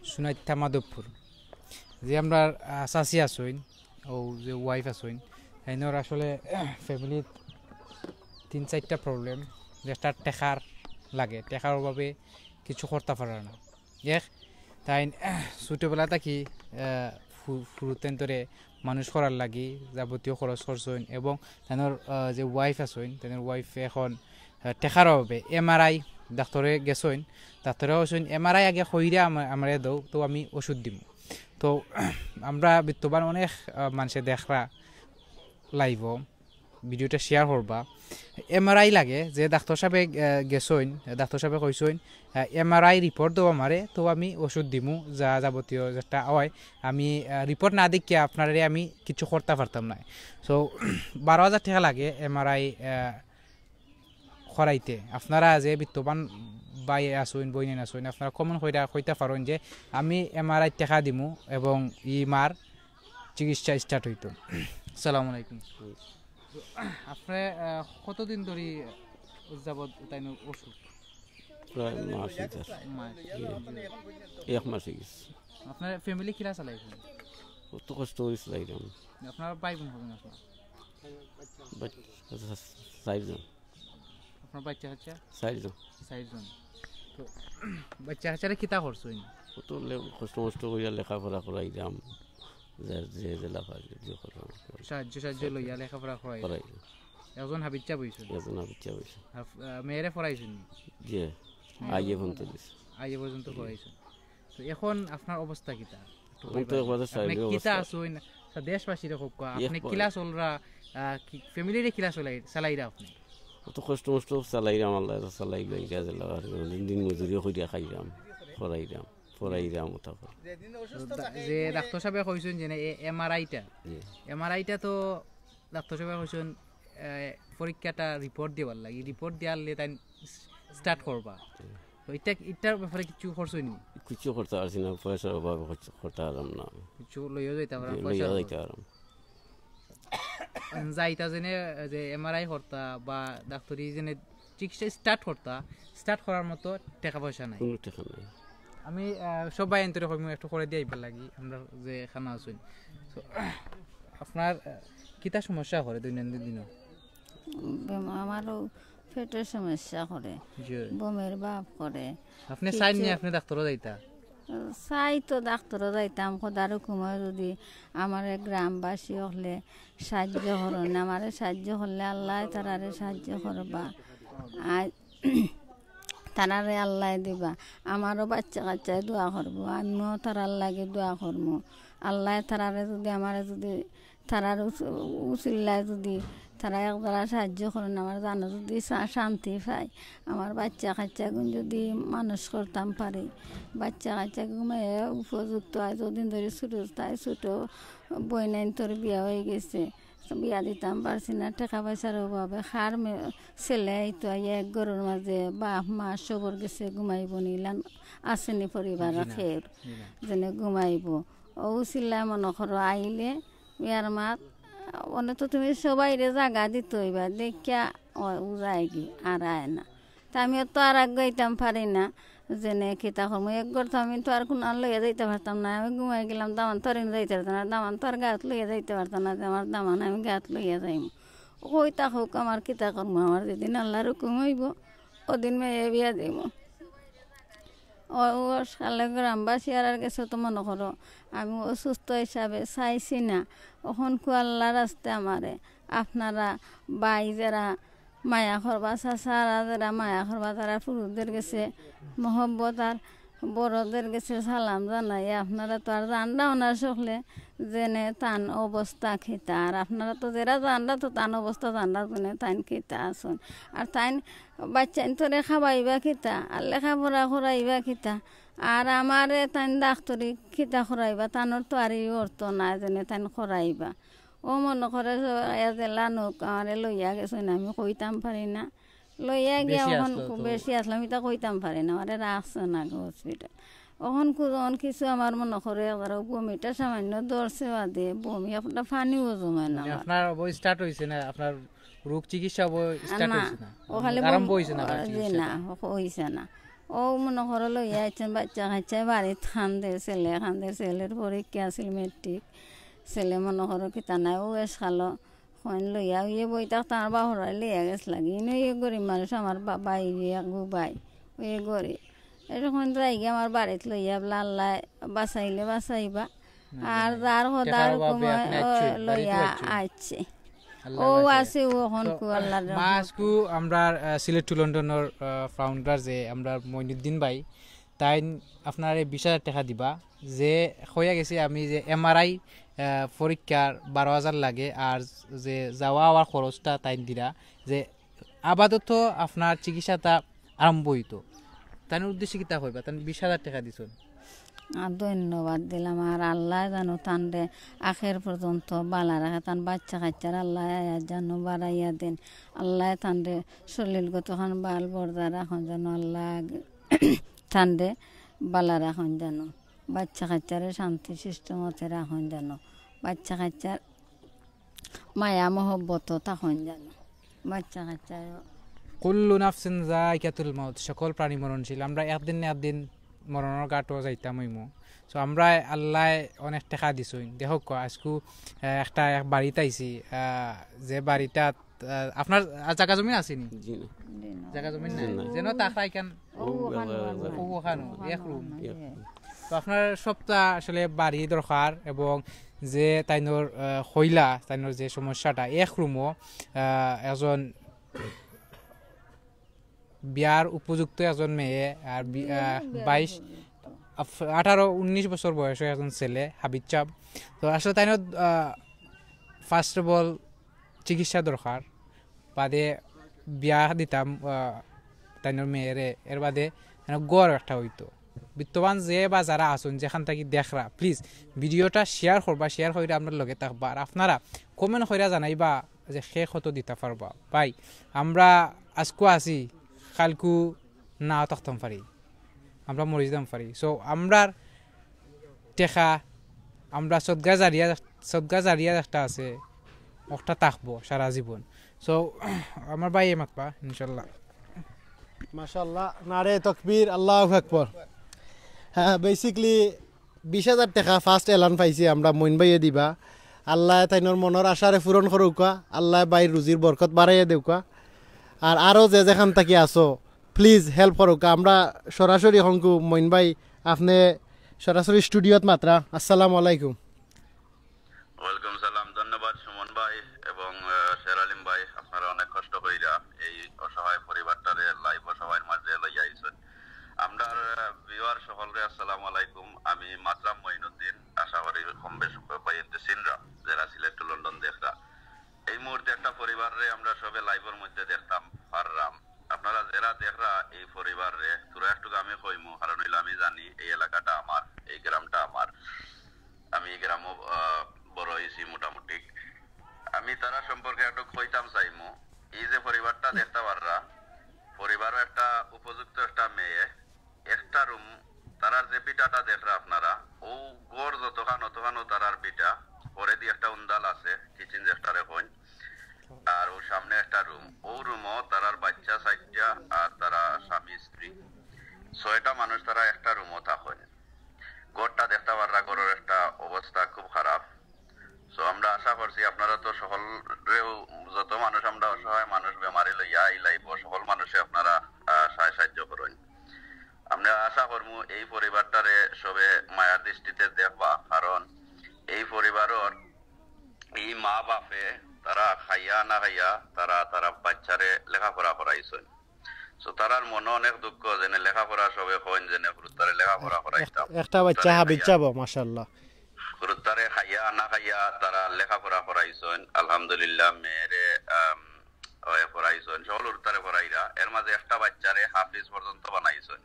সুনাইতা মাধবপুর। যে আমরা, আহ, চাচি আছইন, ও যে ওয়াইফ আছইন, তাইনর আসলে ফ্যামিলিত তিন চাইরটা প্রবলেম, যেটা টেকার লাগে, টেকার অভাবে কিছু করতা পাররা না। এক, তাইন ছোটবেলা থাকি, আহ, ফু-, ফুরুতেন ধরে মানুষ করার লাগি যাবতীয় খরচ করছইন এবং তাইনর, আহ, যে ওয়াইফ আছইন, তাইনর ওয়াইফে এখন, আহ, টেকার অভাবে এমআরআই ডাক্তরে গেছইন, ডাক্তরে কইছইন, "এমআরআই আগে কইরা আমা-, আমারে দেও, তো আমি ওষুধ দিমু।" তো আমরা বিত্তবান অনেক, আহ, মানষে দেখরা লাইভও, ভিডিওটা শেয়ার করবা। এমআরআই লাগে, যে ডাক্তর সাবে, আহ, গেছইন, ডাক্তর সাবে কইছইন, আহ, "এমআরআই রিপোর্ট দেও আমারে, তো আমি ওষুধ দিমু, যা যাবতীয় যেটা হয়, আমি, আহ, রিপোর্ট না দেখিয়া আপনারে আমি কিছু করতা পারতাম না।" So, বারো হাজার টেকা লাগে এমআরআই, আহ, করাইতে। আপনারা যে বিত্তবান ভাই আছইন, বইনাইন আছইন, আপনারা কমেন্ট কইরা কইতা পারইন যে আমি এমআরআই টেকা দিমু এবং ই মার চিকিৎসা স্টার্ট অইতো। আসসালামু আলাইকুম। তো, আপনে, আহ, কতদিন ধরি যাবত তাইন অসুখ? প্রায় মাস অইতাছে। মাস। এক মাস অই গেছে। আপনার ফ্যামিলি কিলা চালাইছইন? অত কষ্ট করি চালাইরাম। আপনার ভাই বোন কয়জন আপনার? বাচ-, চাইরজন। আপনার বাচ্চা কাচ্চা? চাইরজন। চাইরজন। তো বাচ্চা কাচ্চারে কিতা করছইন? অত লে-, কষ্ট মষ্ট করিয়া লেখাপড়া করাইরাম। যে, যে, যে লাফা, যে করলাম। সাহায্য, সাহায্য লইয়া লেখাপড়া করাই। করাই। একজন হাফিজ সাব অইছইন। একজন হাফিজ সাব অইছইন। হাফ-, আহ, মেয়েরে পড়াইছইন নি? জি। মেয়েরে আইএ পর্যন্ত দিছে। আইএ পর্যন্ত পড়াইছইন। তো এখন আপনার অবস্থা কিতা? একটু এখন তো কইবা। একবারে আপনি সাইডে কিতা অবস্থা। আছইন? তা দেশবাসীরে কউক্কা, আপনি এক কিলা চলরা, আহ, কি, ফ্যামিলিরে কিলা চলাই-, চালাইরা আপনি? অত কষ্ট মষ্ট চালাইরাম, আল্লায় তো চালাইলো, ইটা দিলাম, আর দিন মজুরি করিয়া খাইরাম, করাইরাম, পড়াইরাম, ওটা করে। তো দা-, যে ডাক্তর সাবে কইছইন যে না, এ-, এমআরআইটা, জি। এমআরআইটা তো ডাক্তর সাবে কইছইন, এ, পরীক্ষাটা রিপোর্ট দিবার লাগি, রিপোর্ট দিয়ারলে তাইন স্টার্ট করবা। জি। তো ইটা, ইটার ব্যাপারে কিছু করছইন নি? কিছু করতা পারছি না, পয়সার অভাবে করতে, করতে পারলাম না। কিছু লইয়া যাইতা পারলাম, জি, পয়সার লইয়া অভাবে। যাইতা পারলাম। যাইতা যেনে যে এমআরআই করতা বা ডাক্তারি যেনে চিকিৎসা স্টার্ট করতা, স্টার্ট করার মতো টেকা পয়সা নাই। কোনো টেকা নাই। আমি আহ, সব ভাইয়াইন্তরে কইমু একটু করে দিয়া আইবার লাগি, আমরা যে খানা আছইন। So, আপনার আহ, কিতা সমস্যা করে দৈনন্দিন দিনও? বেম- আমারও পেটের সমস্যা করে, জি। বমির ভাব করে। আপনি চাইন নি, আপনি ডাক্তারও যাইতা? চাই তো ডাক্তারও যাইতাম, খোদার হুকুমে যদি আমারে গ্রামবাসী হকলে সাহায্য করইন, আমারে সাহায্য করলে আল্লায় তারারে সাহায্য করবা। আর তারারে আল্লায় দিবা। আমারও বাচ্চা কাচ্চায় দোয়া করবো, আমিও তারার লাগি দোয়া করমু। আল্লায় তারারে যদি, আমারে যদি, তারার উস- উসিলায় যদি তারা একদারা সাহায্য করইন, আমার জানো যদি শা- শান্তি পাই, আমার বাচ্চা কাচ্চাগুন যদি মানুষ করতাম পারি, বাচ্চা কাচ্চাগুন উপযুক্ত হয়। যদিন ধরি ছোটো, তাই ছোটো বইনাইন্তর বিয়া হয়ে গেছে, বিয়া দিতাম পারছি না, টেকা পয়সার অভাবে। কার মে- ছেলে আইতো, আইয়া এক ঘরর মাঝে বাপ মা সবর গেছে ঘুমাইবো নি, ইলান আছেনি পরিবার জি না, খের জি না। যেনে ঘুমাইবো। ও উসিলায় মনো করো আইলে বিয়ার মাত, অনে তো তুমি সবাইরে জাগা দিতে হইবা, দেখিয়া ও উজায়গি আর আয় না। তা আমি তো আর আগ গাইতাম পারি না, যেনে কিতা করমু, এক ঘর তো আমি তো আর কোনো লইয়া যাইতে পারতাম না। আমি ঘুমাই গেলাম, দামান তো আর এনে যাইতে পারতাম না, দামান তো আর গাত লইয়া যাইতে পারতাম না, যে আমার দামান আমি গাত লইয়া যাইমু। কইতা হোক, আমার কিতা করমু, আমার যেদিন আল্লাহর হুকুম হইব, ওদিন মেয়ে বিয়া দিমু। ও, ও সালে গ্রামবাসী আর, আর গেছে তো মনো করো, আমি অসুস্থ হিসাবে চাইছি না। অখন কু আল্লাহ রাস্তে আমারে, আপনারা ভাই যারা মায়া করবা, চাচারা যারা মায়া করবা, তারা পুরুষদের গেছে মহব্বত আর বড়দের গেছে সালাম জানাই। আপনারা তো আর জানরা ওনার সকলে যেনে তান অবস্থা কিতা, আর আপনারা তো যারা জানরা তো তান অবস্থা জানরা যেনে তাইন কিতা আছইন। আর তাইন বাচ্চাইন্তরে খাবাইবা কিতা, আর লেখাপড়া করাইবা কিতা, আর আমারে তাইন ডাক্তরি কিতা করাইবা, তানর তো আর এই অর্থ নাই যেনে তাইন করাইবা। ও মনো করে যে এ জেলা নৌকা আমারে লইয়া গেছে না, আমি কইতাম পারি না। লইয়া গিয়া বেশি অখন আসলো খুব তো। বেশি আসলো, আমি তা কইতাম পারি না, আমারে রাখছে না গো হসপিটাল। অখন কু যখন কিছু আমার মনো করে একবার বমিটা সামান্য ধরছে বাদে বমি আপনার পানিও জমে না মানে আমার। আপনার অবস্থা স্টার্ট হইছে না, আপনার রোগ চিকিৎসা অব-, স্টার্ট না, হইছে না? ও খালি আরম্ভ বমি-, হইছে না আপনার জি চিকিৎসা? না, হ-, হইছে না। ও মনো করো লইয়া আইছেন বাচ্চা কাচ্চা বাড়িত কান্দের, ছেলে কান্দের, ছেলের পরীক্ষা আছিল মেট্রিক। ছেলে মনো করো কিতা নাই, ও এস খালো, কইন লইয়া, ইয়ে বই থাকতে আমার বাহরাই লইয়া গেছ লাগি। ইনো ইয়ে গরিব মানুষ, আমার বাবা, ইয়ে গু ভাই, ইয়ে গরিব। এরকম যাই গিয়া আমার বাড়িত লইয়া বলে আল্লাহ বাঁচাইলে বাঁচাইবা। আর যার খোদার টেকার অভাবে হুকুমে আপনি ও আইচ্ছই, বাড়িত লইয়া আইচ্ছই। আইছে। আল্লাহ ও রাখে। আছে, ও অখন তো কু আল্লাহর মা রহমত। আজকু আমরা, আহ, সিলেট টু লন্ডনর, আহ, ফাউন্ডার যে আমরা মইনুদ্দিন ভাই, তাইন আপনারে বিশ হাজার টেকা দিবা। যে কইয়া গেছি আমি যে এমআরআই, আহ, পরীক্ষার বারো হাজার লাগে, আর যে যাওয়া আওয়ার খরচটা তাইন দিরা, যে আপাতত আপনার চিকিৎসাটা আরম্ভ হইতো। তাইন উদ্দেশ্যে কিতা কইবা? তাইন বিশ হাজার টেকা দিছইন। আর ধন্যবাদ দিলাম। আর আল্লাহ জানো তানরে আখের পর্যন্ত বালা রাখে, তান বাচ্চা কাচ্চার আল্লাহ আয়া জানো বাড়াইয়া দেন। আল্লাহ তানরে শরীরগত খান বাল বর্দা রাখুন জানো, আল্লাহ তানরে বালা রাখুন জানো, বাচ্চা কাচ্চারে শান্তি সৃষ্ট মতে রাখুন জানো, বাচ্চা কাচ্চার মায়া মহব্বত থাকইন জানো, বাচ্চা কাচ্চা। কুল্লু নাফসিন যায়িকাতুল মাউত, সকল প্রাণী মরণশীল। আমরা একদিন না একদিন মরণর ঘাটও যাইতাম অইমু। So আমরা আল্লাহ অনেক টেকা দিছইন। দেখো ক, আজকু, আহ, একটা এক বাড়িত আইছি, আহ, যে বাড়িটাত, আহ, আপনার, আহ, জাগা জমিন আছেনি? জি না। জাগা জমিন নাই। জি না। যেন তাকরা ইখান ও, ওখানো, ওখানো। ও, ওখানো, এক রুম। এক রুম। তো আপনার সবটা আসলে বাড়ি দরকার, এবং যে তাইনর, আহ, কইলা, তাইনর যে সমস্যাটা, এক রুমও, আহ, একজন বিয়ার উপযুক্ত একজন মেয়ে, আর বি-, আহ, বিয়ার বাইশ, উপযুক্ত। আফ-, আঠারো, উনিশ বছর বয়সে একজন ছেলে, হাবিব চাব। তো আসলে তাইনর, আহ, first of all, চিকিৎসা দরকার, বাদে বিয়া দিতাম, আহ, তাইনর মেয়েরে, এর বাদে যেন ঘর একটা হইতো। বিত্তবান যে বা যারা আছইন, যেখান থাকি দেখরা, please ভিডিওটা শেয়ার করবা, শেয়ার কইরা আপনার লগে থাকবা। আর আপনারা কমেন্ট কইরা জানাইবা যে কে কত দিতা পারবা। ভাই, আমরা আজকু আছি, কালকু নাও থাকতাম পারি, আমরা মরি যেতাম পারি। So আমরার টেকা, আমরা সদকা জারিয়া, সদকা জারিয়া একটা আছে, ওটা থাকবো সারা জীবন। So আমার ভাইয়ে মাতবা ইনশাল্লাহ। মাশাআল্লাহ, নারে তকবীর, আল্লাহু আকবার। হ্যাঁ, বেসিক্যালি বিশ হাজার টেকা ফার্স্ট এলান পাইছি আমরা, মইন ভাইয়ে দিবা। আল্লায় তাইনর মনর আশারে পূরণ করউক্কা, আল্লায় ভাইর রুজির বরকত বাড়াইয়া দেউক্কা। আর আরও যে যেখান থাকি আছো, প্লিজ হেল্প করউক্কা। আমরা সরাসরি হংকু মইন ভাই, আপনে সরাসরি স্টুডিওত মাতরা। আসসালামু আলাইকুম। ওয়ালাইকুম সালাম। ধন্যবাদ সুমন ভাই এবং, আহ, শের আলিম ভাই, আপনারা অনেক কষ্ট কইরা এই অসহায় পরিবারটারে লাইভ অসহায়ের মাঝে লইয়া আইছেন। আমরার, আহ, ভিউয়ার সকলরে আসসালামু আলাইকুম। আমি মাতরাম মঈনুদ্দিন, আশা করি কম বেশ ভাইয়াইন্তে চিনরা, যারা সিলেট টু লন্ডন দেখরা। এই মুহূর্তে একটা পরিবাররে আমরা সবে লাইভর মধ্যে দেখতাম পাররাম। আপনারা যারা দেখরা এই পরিবাররে, থুড়া একটু আমি কইমু, কারণ অইলো আমি জানি এই এলাকাটা আমার, এই গ্রামটা আমার। আমি এই গ্রামও, আহ, বড় অইছি মোটামুটি। আমি তারা সম্পর্কে একটু কইতাম চাইমু। এই যে পরিবারটা দেখতা পাররা, পরিবারও একটা উপযুক্ত একটা মেয়ে, একটা রুম, তারার যে ভিটাটা দেখরা আপনারা, ও ঘর যতখান অতখানও তারার ভিটা, পরেদি একটা উন্দাল আছে, কিচেন যেটারে কইন, আর ও সামনে একটা রুম, ও রুমও তারার বাচ্চা চাইরটা আর তারা স্বামী স্ত্রী, ছয়টা মানুষ তারা একটা রুমও থাকইন। ঘরটা দেখতা পাররা, ঘরর একটা অবস্থা খুব খারাপ। So আমরা আশা করছি আপনারা তো সকলরেও, যত মানুষ আমরা অসহায় মানুষ বেমারি লইয়া আইলাই, সকল মানুষে আপনারা, আহ, সাহায্য সাহায্য করইন। আমরা আশা করমু এই পরিবারটারে সবে মায়ার দৃষ্টিতে দেখবা, কারণ এই পরিবারর এই মা বাপে তারা খাইয়া না খাইয়া তারা, তারা বাচ্চারে লেখাপড়া করাইছইন। So তারার মনো অনেক দুঃখ, যেনে লেখাপড়া সবে কইন, যেনে হুরুতারে লেখাপড়া করাইতাম। একটা বাচ্চা তারে হাবিজ খাইয়া, যাবো, মাশাআল্লাহ। হুরুতারে খাইয়া না খাইয়া তারা লেখাপড়া করাইছইন, আলহামদুলিল্লাহ, মেয়েরে, আম, ওয়ে পড়াইছইন, সকল হুরুতারে পড়াইরা। এর মাঝে একটা বাচ্চারে হাফিজ পর্যন্ত বানাইছইন।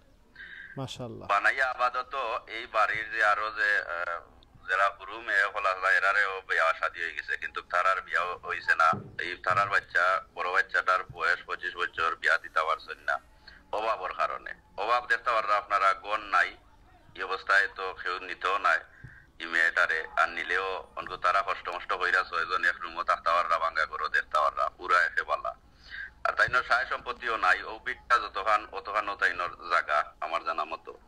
মাশাআল্লাহ। বানাইয়া আপাতত এই বাড়ির যে আরো যে, আহ, যারা হুরু মেয়ে অকল আছলা, এরারেও বিয়া শাদী অইগেছে, কিন্তু তারার বিয়া অইছে না। এই তারার বাচ্চা, বড় বাচ্চাটার বয়স পঁচিশ বছর, বিয়া দিতা পারছইন না অভাবর কারণে। অভাব দেখতা পাররা আপনারা, ঘর নাই, এই অবস্থায় তো কেউ নিতেও নায় এই মেয়েটারে, আর নিলেও অনকু তারা কষ্ট মষ্ট কইরা ছয়জন এক রুমও থাকতা পাররা, ভাঙ্গা ঘরও দেখতা পাররা, পুরা একে বালা। আর তাইনর সায় সম্পত্তিও নাই, ও ভিটটা যতখান অতখানও তাইনর জাগা আমার জানা মতো।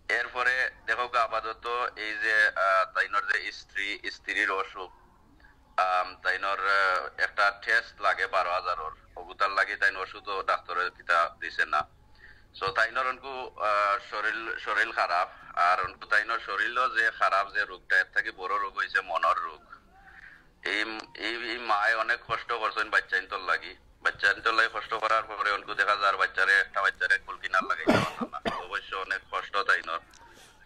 এরপরে দেখউক্কা আপাতত এই যে, আহ, তাইনর যে স্ত্রী, স্ত্রীর অসুখ, আম, তাইনর, আহ, একটা টেস্ট লাগে বারো হাজারর, অগুতার লাগি তাইন ওষুধও ডাক্তরে কিতা দিছে না। So তাইনর অনকু, আহ, শরীর, শরীর খারাপ, আর অনকু তাইনর শরীরও যে খারাপ, যে রোগটা, এর থাকি বড় রোগ অইছে মনর রোগ। এই, এই, এই মায়ে অনেক কষ্ট করছইন বাচ্চাইন্তর লাগি। বাচ্চাইন্তর লাগি কষ্ট করার পরে অনকু দেখা যার বাচ্চারে, একটা বাচ্চারে কুল কিনার লাগাইতা পাররা না। অবশ্য অনেক কষ্ট তাইনর।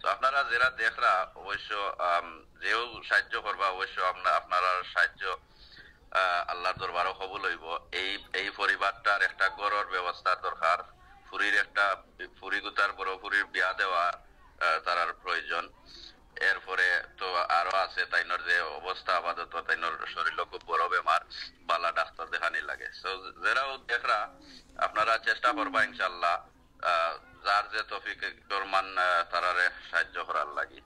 তো আপনারা যারা দেখরা অবশ্য, আম, যেও সাহায্য করবা অবশ্য আমরা, আপনারার সাহায্য, আহ, আল্লাহর দরবারও কবুল অইবো। এই, এই পরিবারটার একটা ঘরর ব্যবস্থার দরকার, ফুরির একটা, ফুরি গুতার বড় ফুরির বিয়া দেওয়া, আহ, তারার প্রয়োজন। এরপরে তো আরো আছে, তাইনর যে অবস্থা আপাতত, তাইনর শরীরও খুব বড় বেমার, বালা ডাক্তার দেখানি লাগে। So, যারাও দেখরা, আপনারা চেষ্টা করবা ইনশাআল্লাহ, আহ, যার যে তৌফিক রহমান, আহ, তারারে সাহায্য করার লাগি,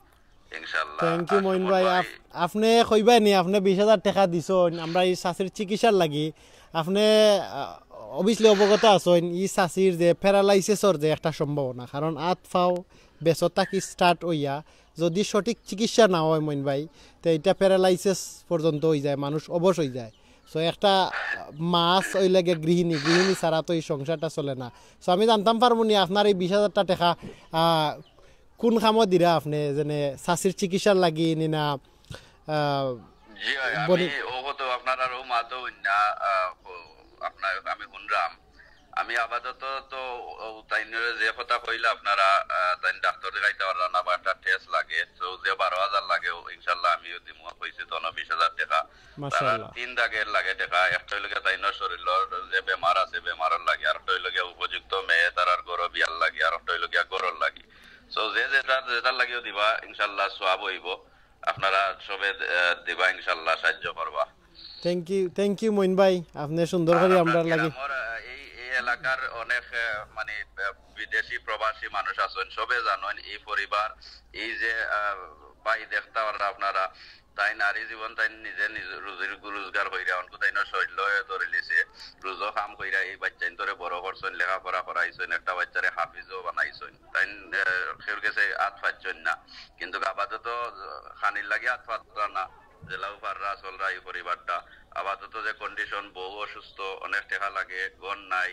ইনশাআল্লাহ। থ্যাংক ইউ আর মইন সুমন ভাই, ভাই, আপ-, আপনে কইবায় নি, আপনে বিশ হাজার টেকা দিছইন আমরা এই চাচির চিকিৎসার লাগি। আপনে, আহ, obviously অবগত আছইন, ই চাচির যে প্যারালাইসিসর যে একটা সম্ভাবনা, কারণ আত পাও বেসত থাকি স্টার্ট অইয়া যদি সঠিক চিকিৎসা না অয় মইন ভাই, তে ইটা প্যারালাইসিস পর্যন্ত অইযায়, মানুষ অবশ অইযায়। So একটা মা অইলে গিয়া গৃহিণী, গৃহিণী ছাড়া তো এই সংসারটা চলে না। So আমি জানতাম পারমু নি আপনার এই বিশ হাজারটা টেকা, আহ, কুন কামো দিরা আপনে, যেনে চাচির চিকিৎসার লাগি নি না, আহ, জি অয়, বনি- আমি ও তো আপনারার ও মাতো না, আহ, ও আপনার আমি হুনরাম। আমি আপাতত তো ও তাইনরে যে কথা কইলা আপনারা, আহ, তাইন ডাক্তার দেখাইতা পাররা না বা একটা টেস্ট লাগে, তো যে বারো হাজার লাগে, ও ইনশাআল্লাহ আমিও দিমু, কইছি তো না বিশ হাজার টেকা। তারা মাশাআল্লাহ। তিন দাগের লাগে টেকা, একটা অইলো গিয়া তাইনর শরীরর যে বেমার আছে, বেমারর লাগি, আর একটা অইলো গিয়া উপযুক্ত মেয়ে তারার ঘরো বিয়ার লাগি, আর একটা অইলো গিয়া ঘরর লাগি। So যে যেটার, যেটার লাগিও দিবা, ইনশাআল্লাহ সওয়াব অইবো। আপনারা সবে, আহ, দিবা ইনশাআল্লাহ, সাহায্য করবা। Thank you, thank you Moin ভাই, আপনে সুন্দর আর করি আপনার আমরার লাগি। গ্রামর, আহ, এই, এই এলাকার অনেক, আহ, মানে, আহ, বিদেশি প্রবাসী মানুষ আছইন, সবে জানইন এই পরিবার, এই যে, আহ, ভাই দেখতা পাররা আপনারা, তাইন নারী জীবন, তাইন নিজে নিজ রুজির রোজগার কইরা, অনকু তাইনর শরীরও ধরিলিছে, রুজো কাম কইরা এই বাচ্চাইন্তরে বড় করছইন, লেখাপড়া করাই দিছইন, একটা বাচ্চারে হাফিজও বানাইছইন। তাইন, আহ, কেউর গেছে আত পাতছইন না, কিন্তু আপাতত খানির লাগি আত পাতরা না, যেলাউ পাররা চলরা ই পরিবারটা। আপাতত যে condition, বউ অসুস্থ, অনেক টেকা লাগে, ঘর নাই,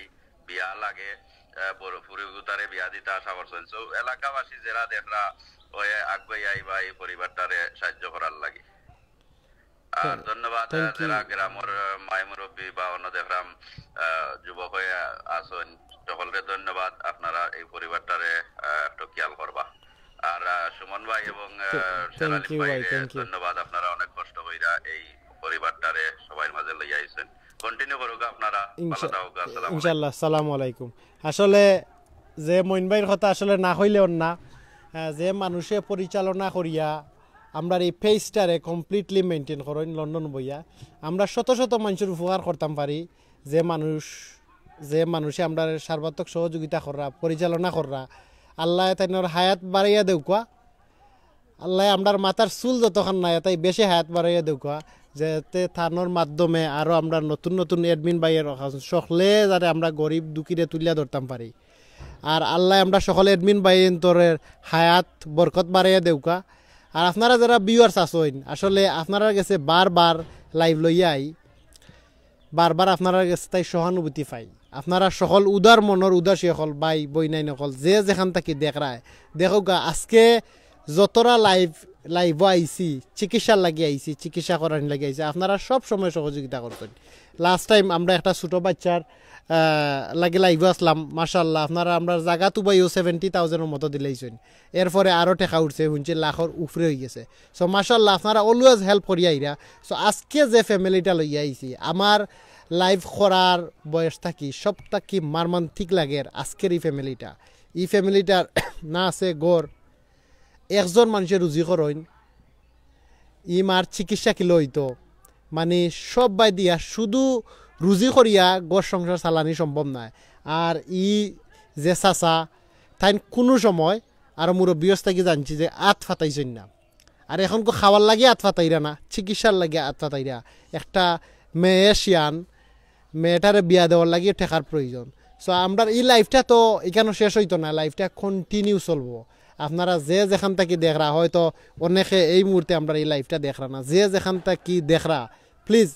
বিয়া লাগে, আহ, বড় ফুরিগুতারে বিয়া দিতা আশা করছইন। So এলাকাবাসী যেরা দেখরা, ওই আগুয়াই আইবা ই পরিবারটারে সাহায্য করার লাগি। আর ধন্যবাদ, আহ, যেরা গ্রামর, আহ, মাই মুরব্বি বা অন্য দেখরাম, আহ, যুবক অইয়া আছইন, সকলরে ধন্যবাদ। আপনারা এই পরিবারটারে, আহ, একটু খেয়াল করবা। আর, আহ, সুমন ভাই এবং, আহ, শের আলী ভাইরে ধন্যবাদ, আপনারা অনেক কষ্ট কইরা এই পরিবারটারে সবার মাঝে লইয়া আইছইন। Continue করুক আপনারা, ভালো থাকুক। আসসালামু আলাইকুম। ইনশাআল্লাহ, আসসালামু আলাইকুম। আসলে যে মইন ভাইর কথা আসলে না কইলে অর না, আহ, যে মানুষে পরিচালনা করিয়া আমরার এই পেজটারে completely maintain করইন লন্ডন বইয়া, আমরা শত শত মানুষের উপকার করতাম পারি। যে মানুষ, যে মানুষে আমরারে সর্বাত্মক সহযোগিতা কররা, পরিচালনা কররা, আল্লায় তাইনর হায়াত বাড়াইয়া দেউকা। আল্লায় আমরার মাথার চুল যতখান নাই, তাই বেশি হায়াত বাড়াইয়া দেউকা, যাতে তানর মাধ্যমে আরো আমরা নতুন নতুন admin ভাইর অখান সকলে যাতে আমরা গরিব দুঃখীরে তুলিয়া ধরতাম পারি। আর আল্লায় আমরা সকল admin ভাইন্তরের হায়াত বরকত বাড়াইয়া দেউকা। আর আপনারা যেরা viewers আছইন, আসলে আপনারার গেছে বারবার live লইয়া আই, বারবার আপনারার গেছে তাই সহানুভূতি পাই। আপনারা সকল উদার মনর উদাসী অকল, ভাই বইনাইন অকল, যে যেখান থাকি দেখরায়, দেখউক্কা, আজকে যতরা live, live-ও আইছি, চিকিৎসার লাগি আইছি, চিকিৎসা করানির লাগি আইছি, আপনারা সব সময় সহযোগিতা করছইন। Last time আমরা একটা ছোট বাচ্চার, আহ, লাগি live-ও আছলাম, মাশাআল্লাহ, আপনারা আমরার জাগাত উবাইও seventy thousand-অর মতো দিলাইছইন। এরপরে আরো টেকা উঠছে, হুনছি লাখর উপরে অইগেছে। So মাশাআল্লাহ, আপনারা always help করিয়া আইরা। So আজকে যে family-টা লইয়া আইছি, আমার live করার বয়স থাকি সব থাকি মর্মান্তিক লাগের আজকের ই family-টা। ই family-টার না আছে ঘর, একজন মানষে রুজি করইন, ই মার চিকিৎসা কিলা অইতো, মানে সব বাদ দিয়া শুধু রুজি করিয়া ঘর সংসার চালানি সম্ভব নায়। আর ই যে চাচা, তাইন কুনু সময়, আরো মুরব্বি অস থাকি জানছি যে আত ফাতাইছইন না। আর অখনকু খাওয়ার লাগি আত ফাতাইরা না, চিকিৎসার লাগি আত ফাতাইরা। একটা মেয়ে শিয়ান, মেয়েটারে বিয়া দেওয়ার লাগি টেকার প্রয়োজন। So আমরার ই live-টা তো ইখানো শেষ অইতো না, live-টা continue চলবো। আপনারা যে যেখান থাকি দেখরা, হয়তো অনেকে এই মুহূর্তে আমরার ই live-টা দেখরা না, যে যেখান থাকি দেখরা, please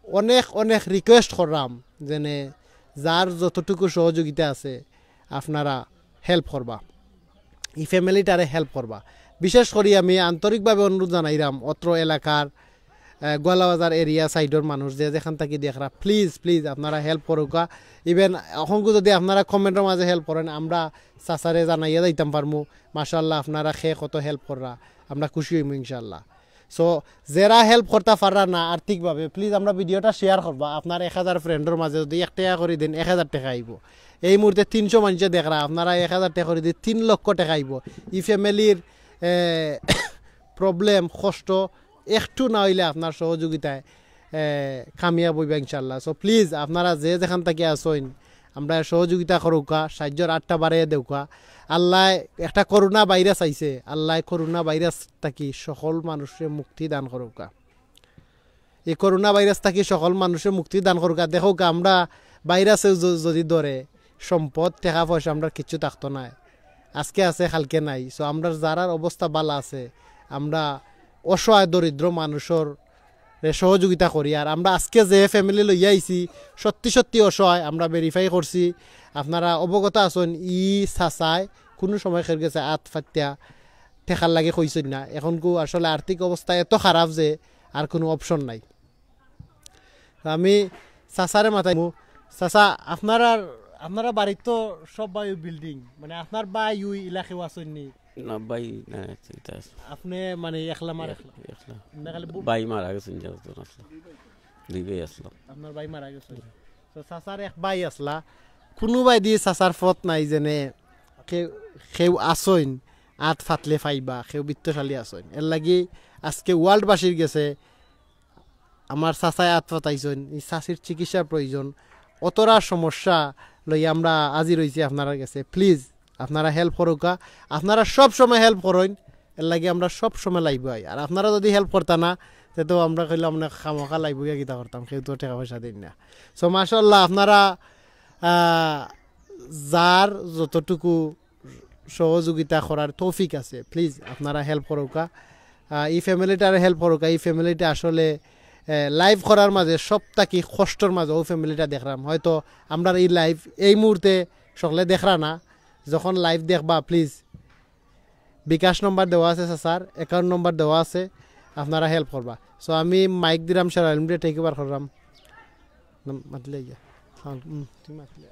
অনেক অনেক request কররাম যেনে যার যতটুকু সহযোগিতা আছে আপনারা help করবা, ই family-টারে help করবা। বিশেষ করি আমি আন্তরিকভাবে অনুরোধ জানাইরাম অত্র এলাকার, আহ, গোয়ালাবাজার area side-র মানুষ যে যেখান থাকি দেখরা, please, please আপনারা help করউক্কা। Even অখনকু যদি আপনারা comment-র মাঝে help করইন, আমরা চাচারে জানাইয়া যাইতাম পারমু। মাশাআল্লাহ, আপনারা কে কত help কররা, আমরা খুশি অইমু ইনশাআল্লাহ। So যেরা help করতা পাররা না আর্থিকভাবে, please আমরার video-টা share করবা। আপনার এক হাজার friend-র মাঝে যদি এক টেকা করি দেইন, এক হাজার টেকা আইবো। এই মুহূর্তে তিনশো মানষে দেখরা, আপনারা এক হাজার টেকা করি দি তিন লক্ষ টেকা আইবো। ই family-র, এ, problem, কষ্ট একটু না অইলে আপনার সহযোগিতায়, এ, কামিয়াব অইবা ইনশাআল্লাহ। So please আপনারা যে যেখান থাকি আছইন, আমরারে সহযোগিতা করউক্কা, সাহায্যর আতটা বাড়াইয়া দেউক্কা। আল্লায় একটা করোনা virus আইছে, আল্লায় করোনা virus থাকি সকল মানুষরে মুক্তি দান করউক্কা। ই করোনা virus থাকি সকল মানুষরে মুক্তি দান করউক্কা। দেখউক্কা, আমরা virus-এও য-, যদি ধরে, সম্পদ, টেকা পয়সা আমরার কিচ্ছু থাকতো নায়। আজকে আছে, কালকে নাই। So আমরার যারার অবস্থা ভালা আছে, আমরা অসহায় দরিদ্র মানুষর রে সহযোগিতা করি। আর আমরা আজকে যে family লইয়া আইছি, সত্যি সত্যি অসহায়, আমরা verify করছি। আপনারা অবগত আছইন, ই চাচায় কুনু সময় কেউর গেছে আত ফাতিয়া টেকার লাগি কইছইন না। অখনকু আসলে আর্থিক অবস্থা এত খারাপ যে আর কুনু option নাই। তো আমি চাচারে মাতাইমু। চাচা, আপনারার, আপনারার বাড়িত তো সব বায়ু building, মানে আপনার বায়ু ইলা কেউ আছইন নি? না ভাই, না, এটা আছে। আপনে মানে একলা মার একলা? একলা। না, খালি বু- ভাই মারা গেছইন, যে একজন আছলা। দুই ভাই আছলা। আপনার ভাই মারা গেছইন। তো চাচার এক ভাই আছলা, কুনু বায়দি চাচার পথ নাই যেনে কেউ, কেউ আছইন, আত ফাতলে পাইবা, কেউ বিত্তশালী আছইন। এরলাগি আজকে world-বাসীর গেছে আমার চাচায় আত ফাতাইছইন, ই চাচির চিকিৎসার প্রয়োজন, অতরা সমস্যা লইয়া আমরা হাজির অইছি আপনারার গেছে। Please, আপনারা help করউক্কা, আপনারা সব সময় help করইন, এরলাগি আমরা সব সময় live-ও আই। আর আপনারা যদি help করতা না, তে তো আমরা কইলাম না খামোখা live-ও গিয়া কিতা করতাম, কেউ তো টেকা পয়সা দেইন না। So, মাশাআল্লাহ, আপনারা, আহ, যার যতটুকু সহযোগিতা করার তৌফিক আছে, প্লিজ আপনারা হেল্প করউক্কা। আহ, ই ফ্যামিলিটারে হেল্প করউক্কা। ই ফ্যামিলিটা আসলে লাইভ করার মাঝে সব থাকি কষ্টর মাঝে অউ ফ্যামিলিটা দেখরাম। হয়তো আমরার ই লাইভ এই মুহূর্তে সকলে দেখরা না, যখন লাইভ দেখবা, প্লিজ বিকাশ নম্বর দেওয়া আছে, স্যার, অ্যাকাউন্ট নম্বর দেওয়া আছে, আপনারা হেল্প করবা। সো আমি মাইক দিরাম, শের আলমরে টেক ওভার কররাম। না, মাতলে গিয়া। হ্যাঁ, হুম, তুমি মাতলে।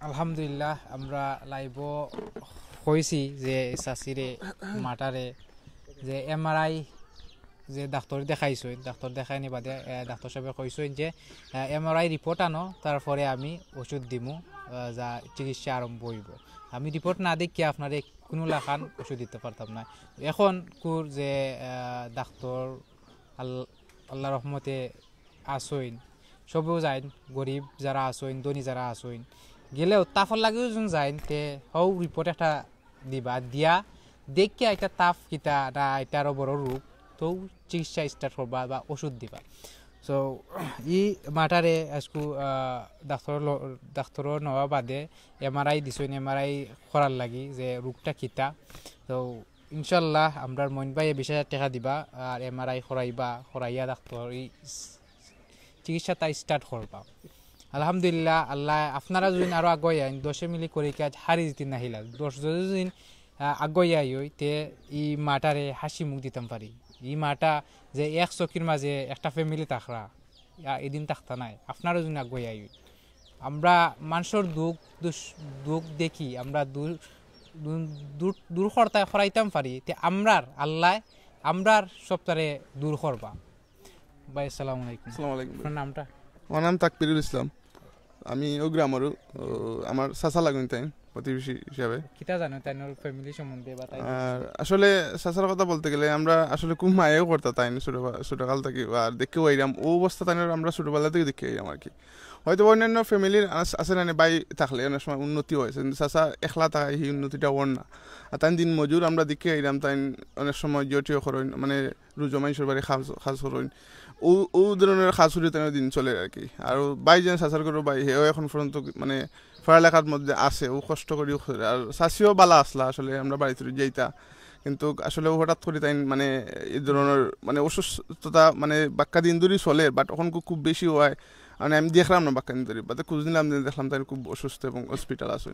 আলহামদুলিল্লাহ, আমরা লাইভও কইছি যে চাচিরে, মাটারে, যে এমআরআই যে ডাক্তর দেখাইছইন, ডাক্তর দেখাইনি বাদে, এ, ডাক্তর সাহেবে কইছইন যে, এ, এমআরআই রিপোর্ট আনো, তারপরে আমি ওষুধ দিমু, এ, যা চিকিৎসা আরম্ভ অইবো। আমি রিপোর্ট না দেখিয়া আপনারে কুনু লাখান ওষুধ দিতে পারতাম না। এখন কুর যে, এ, ডাক্তর আল-, আল্লাহর রহমতে আছইন, সবেউ যাইন, গরিব যারা আছইন, ধনী যারা আছইন, গেলেও তাফর লাগিও যুদি যাইন, তে হউ রিপোর্ট একটা দিবা, দিয়া দেখিয়া ইটা তাফ কিতা না ইটা আরো বড় রোগ, তো চিকিৎসা স্টার্ট করবা বা ওষুধ দিবা। সো ই মাটারে আজকু, আহ, ডাক্তর ল-, ডাক্তর নেওয়া বাদে এমআরআই দিছইন, এমআরআই করার লাগি যে রোগটা কিতা। তো ইনশাল্লাহ আমরার মইন ভাইয়ে বিশ হাজার টেকা দিবা, আর এমআরআই করাইবা, করাইয়া ডাক্তর ই চিকিৎসাটা স্টার্ট করবা। আলহামদুলিল্লাহ, আল্লাহ আপনারা যুদি আরো আগুয়াই আইন, দশে মিলি করি কাজ হারি জিতি নাহিলা। দশ যুদি, আহ, আগুয়াই আই অই, তে ই মাটারে হাসি মুখ দিতাম পারি। ই মাটা যে এক চকির মাঝে একটা ফ্যামিলি থাকরা, ইয়া, এদিন থাকতা নায়। আপনারা যুদি আগুয়াই আই অই। আমরা মানষর দুখ, দুষ-, দুখ দেখি, আমরা দূর, দূর, দূর, দূর করতায় করাইতাম পারি, তে আমরার আল্লাহ, আমরার সবতারে দূর করবা। ভাই, আসসালামু আলাইকুম। আসসালামু আলাইকুম ভাই। আপনার নামটা? আমার নাম তাকবিরুল ইসলাম। আমি অউ গ্রামরউ, ও, আমার চাচা লাগইন তাইন, প্রতিবেশী হিসাবে। কিতা জানো তাইনর ফ্যামিলি সম্বন্ধে বা তাই? আর আসলে চাচার কথা বলতে গেলে আমরা আসলে খুব মায়াও করতা তাইন ছোট বা-, ছোটকাল থাকি, আর দেখিও আইরাম, অউ অবস্থা তাইনর আমরা ছোটবেলা থাকি দেখিও আইরাম আর কি। হয়তো অন্যান্য ফ্যামিলির আস-, আছে না নি, ভাই থাকলে অনেক সময় উন্নতি অয়, কিন্তু চাচা একলা থাকায় হি উন্নতিটা অর না। আর তাইন দিন মজুর, আমরা দেখিও আইরাম, তাইন অনেক সময় জিও টিও করইন, মানে রুজো মাইনষর বাড়ি কাজ, কাজ করইন। অউ, অউ ধরনর কাজ করি তাইনর দিন চলের আর কি। আর ভাই যেন চাচার ঘরর ভাই, হেও এখন পর্যন্ত কি, মানে পড়ালেখার মধ্যে আছে, অউ কষ্ট করিও করে। আর চাচিও বালা আছলা আসলে, আমরা বাড়িত যাইতা। কিন্তু আসলে হঠাৎ করি তাইন মানে ই ধরনর মানে অসুস্থতা মানে বাক্কা দিন ধরি চলের, but অখন খুব, খুব বেশি অয়। মানে আমি দেখরাম না বাক্কা দিন ধরি, বাদে খোঁজ নিলাম যে দেখলাম তাইন খুব অসুস্থ এবং হসপিটাল আছইন।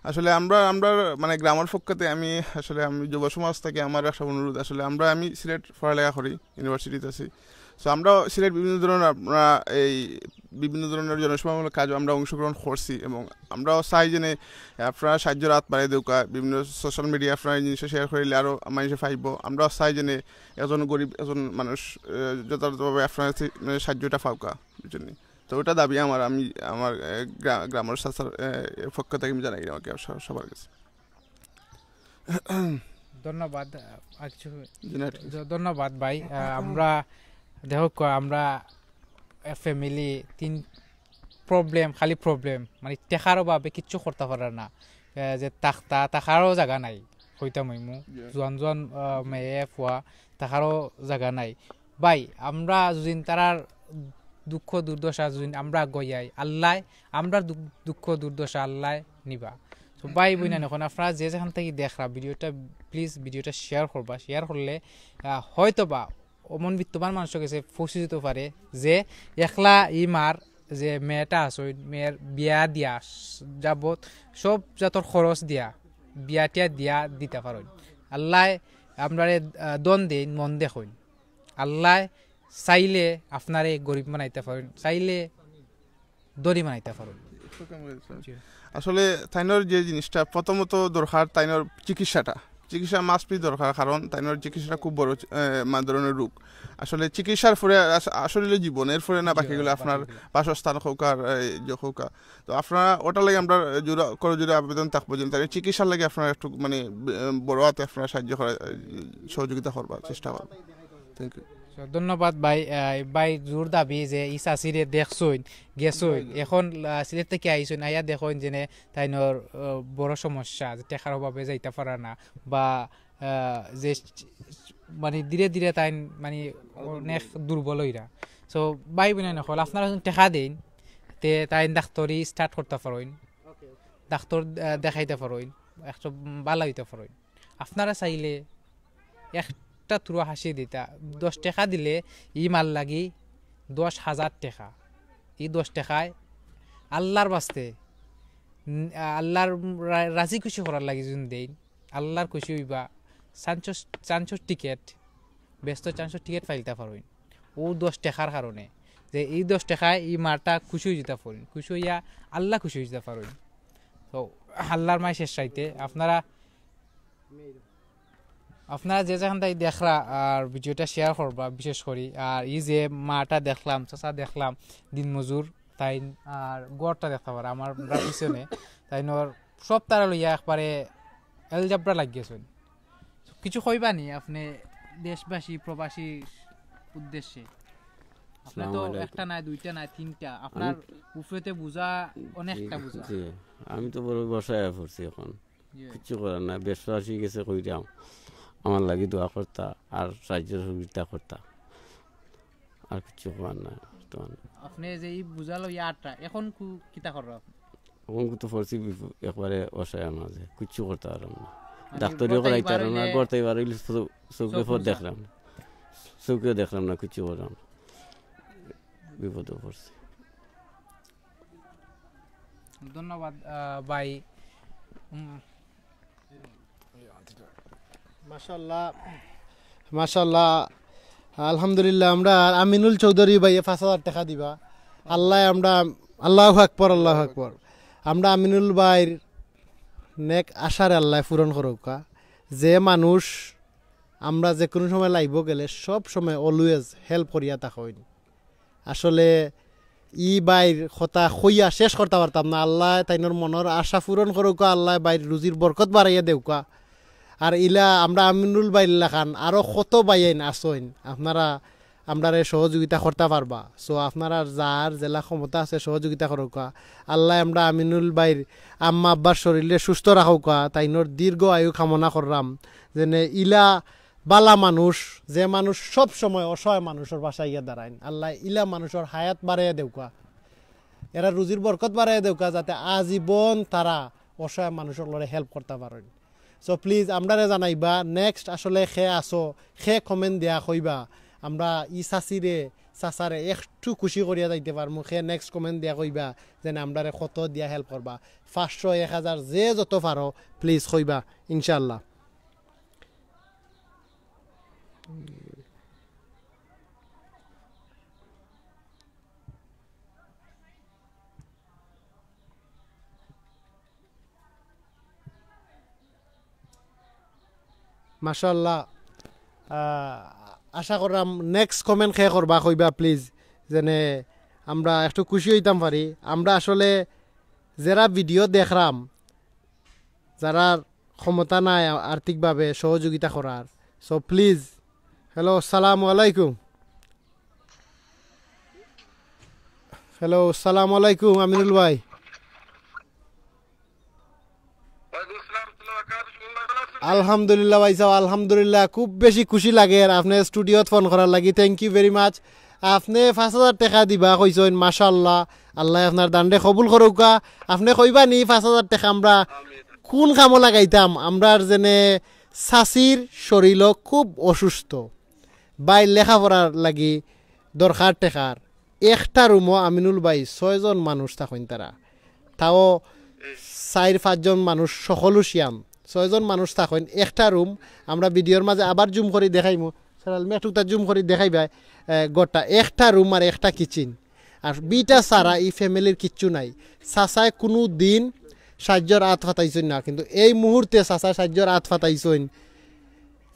আসলে আমরা, আমরা মানে গ্রামর পক্ষতে আমি আসলে আমি যুব সমাজ থাকি আমার একটা অনুরোধ, আসলে আমরা, আমি সিলেট পড়ালেখা করি, ইউনিভার্সিটিত আছি। So আমরাও সিলেট বিভিন্ন ধরনর আমরা এই বিভিন্ন ধরনর জনসেবামূলক কাজও আমরা অংশগ্রহণ করছি এবং আমরাও চাই যেন আপনারা সাহায্যর হাত বাড়াই দেউক্কা, বিভিন্ন সোশ্যাল মিডিয়া আপনারা এই জিনিসটা শেয়ার করিলে আরও মানুষে পাইবো। আমরাও চাই যেন একজন গরিব একজন মানুষ, আহ, যথাযথভাবে আপনারা সে-, মানে সাহায্যটা পাউক্কা, বুঝছইন নি? তো ওটা দাবি আমার, আমি আমার, আহ, গ্রা-, গ্রামর চাচার, আহ, পক্ষ থাকি আমি জানাই আমাকে সব-, সবার কাছে। ধন্যবাদ, আহ, আর কিছু জি না, ঠিক আছে। ধ-, ধন্যবাদ ভাই। আহ, আমরা দেখউক্কা, আমরা ফ্যামিলি তিন প্রবলেম, খালি প্রবলেম, মানে টেকার অভাবে কিচ্ছু করতা পাররা না। আহ, যে থাকতা, থাকারও জাগা নাই, কইতাম অইমু। জি। জোয়ান জোয়ান, আহ, মেয়ে ফুয়া, থাকারও জাগা নাই। ভাই, আমরা যুদি তারার দুঃখ দুর্দশা যুদি আমরা আগুয়াই আই, আল্লায় আমরার দুঃখ, দুঃখ দুর্দশা আল্লায় নিবা। তো ভাই বইনাইন, এখন আপনারা যে যেখান থাকি দেখরা ভিডিওটা, প্লিজ ভিডিওটা শেয়ার করবা। শেয়ার করলে, আহ, হয়তো বা অমন বিত্তবান মানুষর গেছে পৌঁছি দিতে পারে যে একলা ই মার যে মেয়েটা আছে, ওই মেয়ের বিয়া দিয়া যাবত সব জাতর খরচ দিয়া, বিয়া টিয়া দিয়া দিতা পারইন। আল্লায় আমরারে, আহ, ধন দেইন, মন দেখইন। আল্লায় চাইলে আপনারে গরিব বানাইতা পারইন, চাইলে ধনী বানাইতা পারইন। জি। আসলে তাইনর যে জিনিসটা প্রথমত দরকার, তাইনর চিকিৎসাটা, চিকিৎসা must be দরকার, কারণ তাইনর চিকিৎসাটা খুব বড়, আহ, মা-, ধরনের রোগ। আসলে চিকিৎসার পরে আস-, আসলে জীবন, এর পরে না জি, বাকিগুলা আপনার বাকিগুলা। বাসস্থান হউক আর, এই, যে হউক আর। তো আপনারা ওটার লাগি আমরা জোড়া, করজোড়ে আবেদন থাকবো যে তাইনর চিকিৎসার লাগি আপনারা একটু মানে, ব-, বড় হাতে আপনারা সাহায্য করার, সহযোগিতা করবার চেষ্টা করবা। Thank you। So, ধন্যবাদ ভাই। আহ, ভাই জোর দাবি যে ই চাচিরে দেখছইন, গেছইন। জি, জি। এখন, আহ, সিলেট থাকি আইছইন, আইয়া দেখইন যেনে তাইনর, আহ, বড় সমস্যা, যে টেকার অভাবে যাইতা পারা না, বা আহ, যে চ-, চ-, মানে ধীরে ধীরে তাইন মানে অনেক দুর্বল অইরা। So ভাই বইনাইন অকল, আপনারা যখন টেকা দেইন, তে তাইন ডাক্তরি start করতা পারইন, ডাক্তর, আহ, দেখাইতা পারইন, একটু ভালা অইতা পারইন। আপনারা চাইলে একটা থুড়া হাসি দিতা, দশ টেকা দিলে ই মার লাগি দশ হাজার টেকা, ই দশ টেকায় আল্লার বাস্তে, উম, আল্লার রা-, রাজি খুশি করার লাগি যুদি দেইন, আল্লার খুশি অইবা, চান্সর, চান্সর টিকেট, বেহেস্তর চান্সর টিকেট পাইলিতা পারইন। অউ দশ টেকার কারণে, যে ই দশ টেকায় ই মাটা খুশি অইযিতা পারইন, খুশি অইয়া আল্লা খুশি অইযিতা পারইন। তো আল্লার মায় শেষ চাইতে আপনারা, আপনারা যে যেখান থাকি দেখরা আর video টা share করবা বিশেষ করি। আর ই যে মাটা দেখলাম, চাচা দেখলাম, দিনমজুর, তাইন আর ঘরটা দেখতা পাররা আমার, আমরা পিছনে, তাইন ওর সব তারা লইয়া একবারে এলজাবরা লাগিগেছইন। কিছু কইবা নি আপনে দেশবাসী, প্রবাসীর উদ্দেশ্যে? আপনে তো আসসালামু আলাইকুম। একটা নায়, দুইটা নায়, তিনটা। আপনার আমি উপরেতে বুঝা, অনেকটা জি, বুঝা। জি। আমি তো বড় বসায় পড়ছি এখন। জি। কিচ্ছু করার না, দেশবাসী গেছে কইরাম, আমার লাগি দোয়া করতা, আর সাহায্য সহযোগিতা করতা, আর কিচ্ছু করার না বর্তমানে। আপনে যে ই বুঝা লইয়া আটটা, এখন কু-, কিতা কররা আপনে? এখন তো পড়ছি বিপ-, একবারে অসহায় মাঝে, কিচ্ছু করতা পাররাম না। মানে ডাক্তরিও ঘর থাকি করাইতাম পাররাম না, বারইলে ঘর থাকি বারইলে চৌ-, চৌকে চোখ পথ মুজা। দেখরাম, চৌকেও দেখরাম না, কিচ্ছু কররাম না, বিপদে পড়ছি। ধন্যবাদ, আহ, ভাই। উম। মাশাআল্লাহ, মাশাআল্লাহ, আলহামদুলিল্লাহ। আমরা আমিনুল চৌধুরী ভাইয়ে পাঁচ হাজার টেকা দিবা। আল্লায় আমরা, আল্লাহু আকবার, আল্লাহু আকবার। আমরা আমিনুল ভাইর নেক আশারে আল্লায় পূরণ করউক্কা। যে মানুষ আমরা যেকুনু সময় live ও গেলে সব সময় always help করিয়া থাকইন। আসলে ই ভাইর কথা কইয়া শেষ করতা পারতাম না। আল্লায় তাইনর মনর আশা পূরণ করউক্কা, আল্লায় ভাইর রুজির বরকত বাড়াইয়া দেউক্কা। আর ইলা আমরা আমিনুল ভাইর লাখান আরো কত ভাইয়াইন আছইন, আপনারা আমরারে সহযোগিতা করতা পারবা। So আপনারার যার যেলা ক্ষমতা আছে সহযোগিতা করউক্কা। আল্লায় আমরা আমিনুল ভাইর আম্মা আব্বার শরীররে সুস্থ রাখউক্কা, তাইনর দীর্ঘ আয়ু কামনা কররাম। যেনে ইলা বালা মানুষ, যে মানুষ সব সময় অসহায় মানুষর পাশে আইয়া দাঁড়াইন, আল্লায় ইলা মানুষর হায়াত বাড়াইয়া দেউক্কা, এরার রুজির বরকত বাড়াইয়া দেউক্কা, যাতে আজীবন তারা অসহায় মানুষর লগে help করতা পারইন। So please আমরারে জানাইবা next আসলে কে আছো, কে comment দিয়া কইবা। আমরা ই চাচিরে, চাচারে একটু খুশি করিয়া যাইতে পারমু, কে next comment দিয়া কইবা যেনে আমরারে কত দিয়া help করবা, পাঁচশো, এক হাজার, যে যত পারো please কইবা ইনশাআল্লাহ। মাশাআল্লাহ। আহ, আশা কররাম next comment কে করবা কইবা please, যেনে আমরা একটু খুশি অইতাম পারি। আমরা আসলে যেরা video দেখরাম, যারার ক্ষমতা নাই আর্থিকভাবে সহযোগিতা করার, so please। Hello, আসসালামু আলাইকুম। Hello, আসসালামু আলাইকুম আমিনুল ভাই। ওয়ালাইকুম আসসালাম, ওয়ালাইকুম আসসালাম। আলহামদুলিল্লাহ ভাই সাহেব, আলহামদুলিল্লাহ, খুব বেশি খুশি লাগের আপনে studio ত phone করার লাগি, thank you very much। আপনে পাঁচ হাজার টেকা দিবা কইছইন, মাশাআল্লাহ, আল্লায় আপনার দানরে কবুল করউক্কা। আপনে কইবা নি পাঁচ হাজার টেকা আমরা কুন কামো লাগাইতাম? আমরার যেনে চাচির শরীরও খুব অসুস্থ, ভাইর লেখাপড়ার লাগি দরকার টেকার। একটা রুমও আমিনুল ভাই ছয়জন মানুষ থাকইন তারা, তাও চাইর পাঁচজন মানুষ সকলউ শিয়ান, ছয়জন মানুষ থাকইন একটা রুম। আমরা video র মাঝে আবার zoom করি দেখাইমু, স্যার আলমি একটুকটা zoom করি দেখাইবা। এ, ঘরটা একটা রুম আর একটা kitchen, আর ভিটা ছাড়া ই family র কিচ্ছু নাই। চাচায় কুনু দিন সাহায্যর আত ফাতাইছইন না, কিন্তু এই মুহূর্তে চাচায় সাহায্যর আত ফাতাইছইন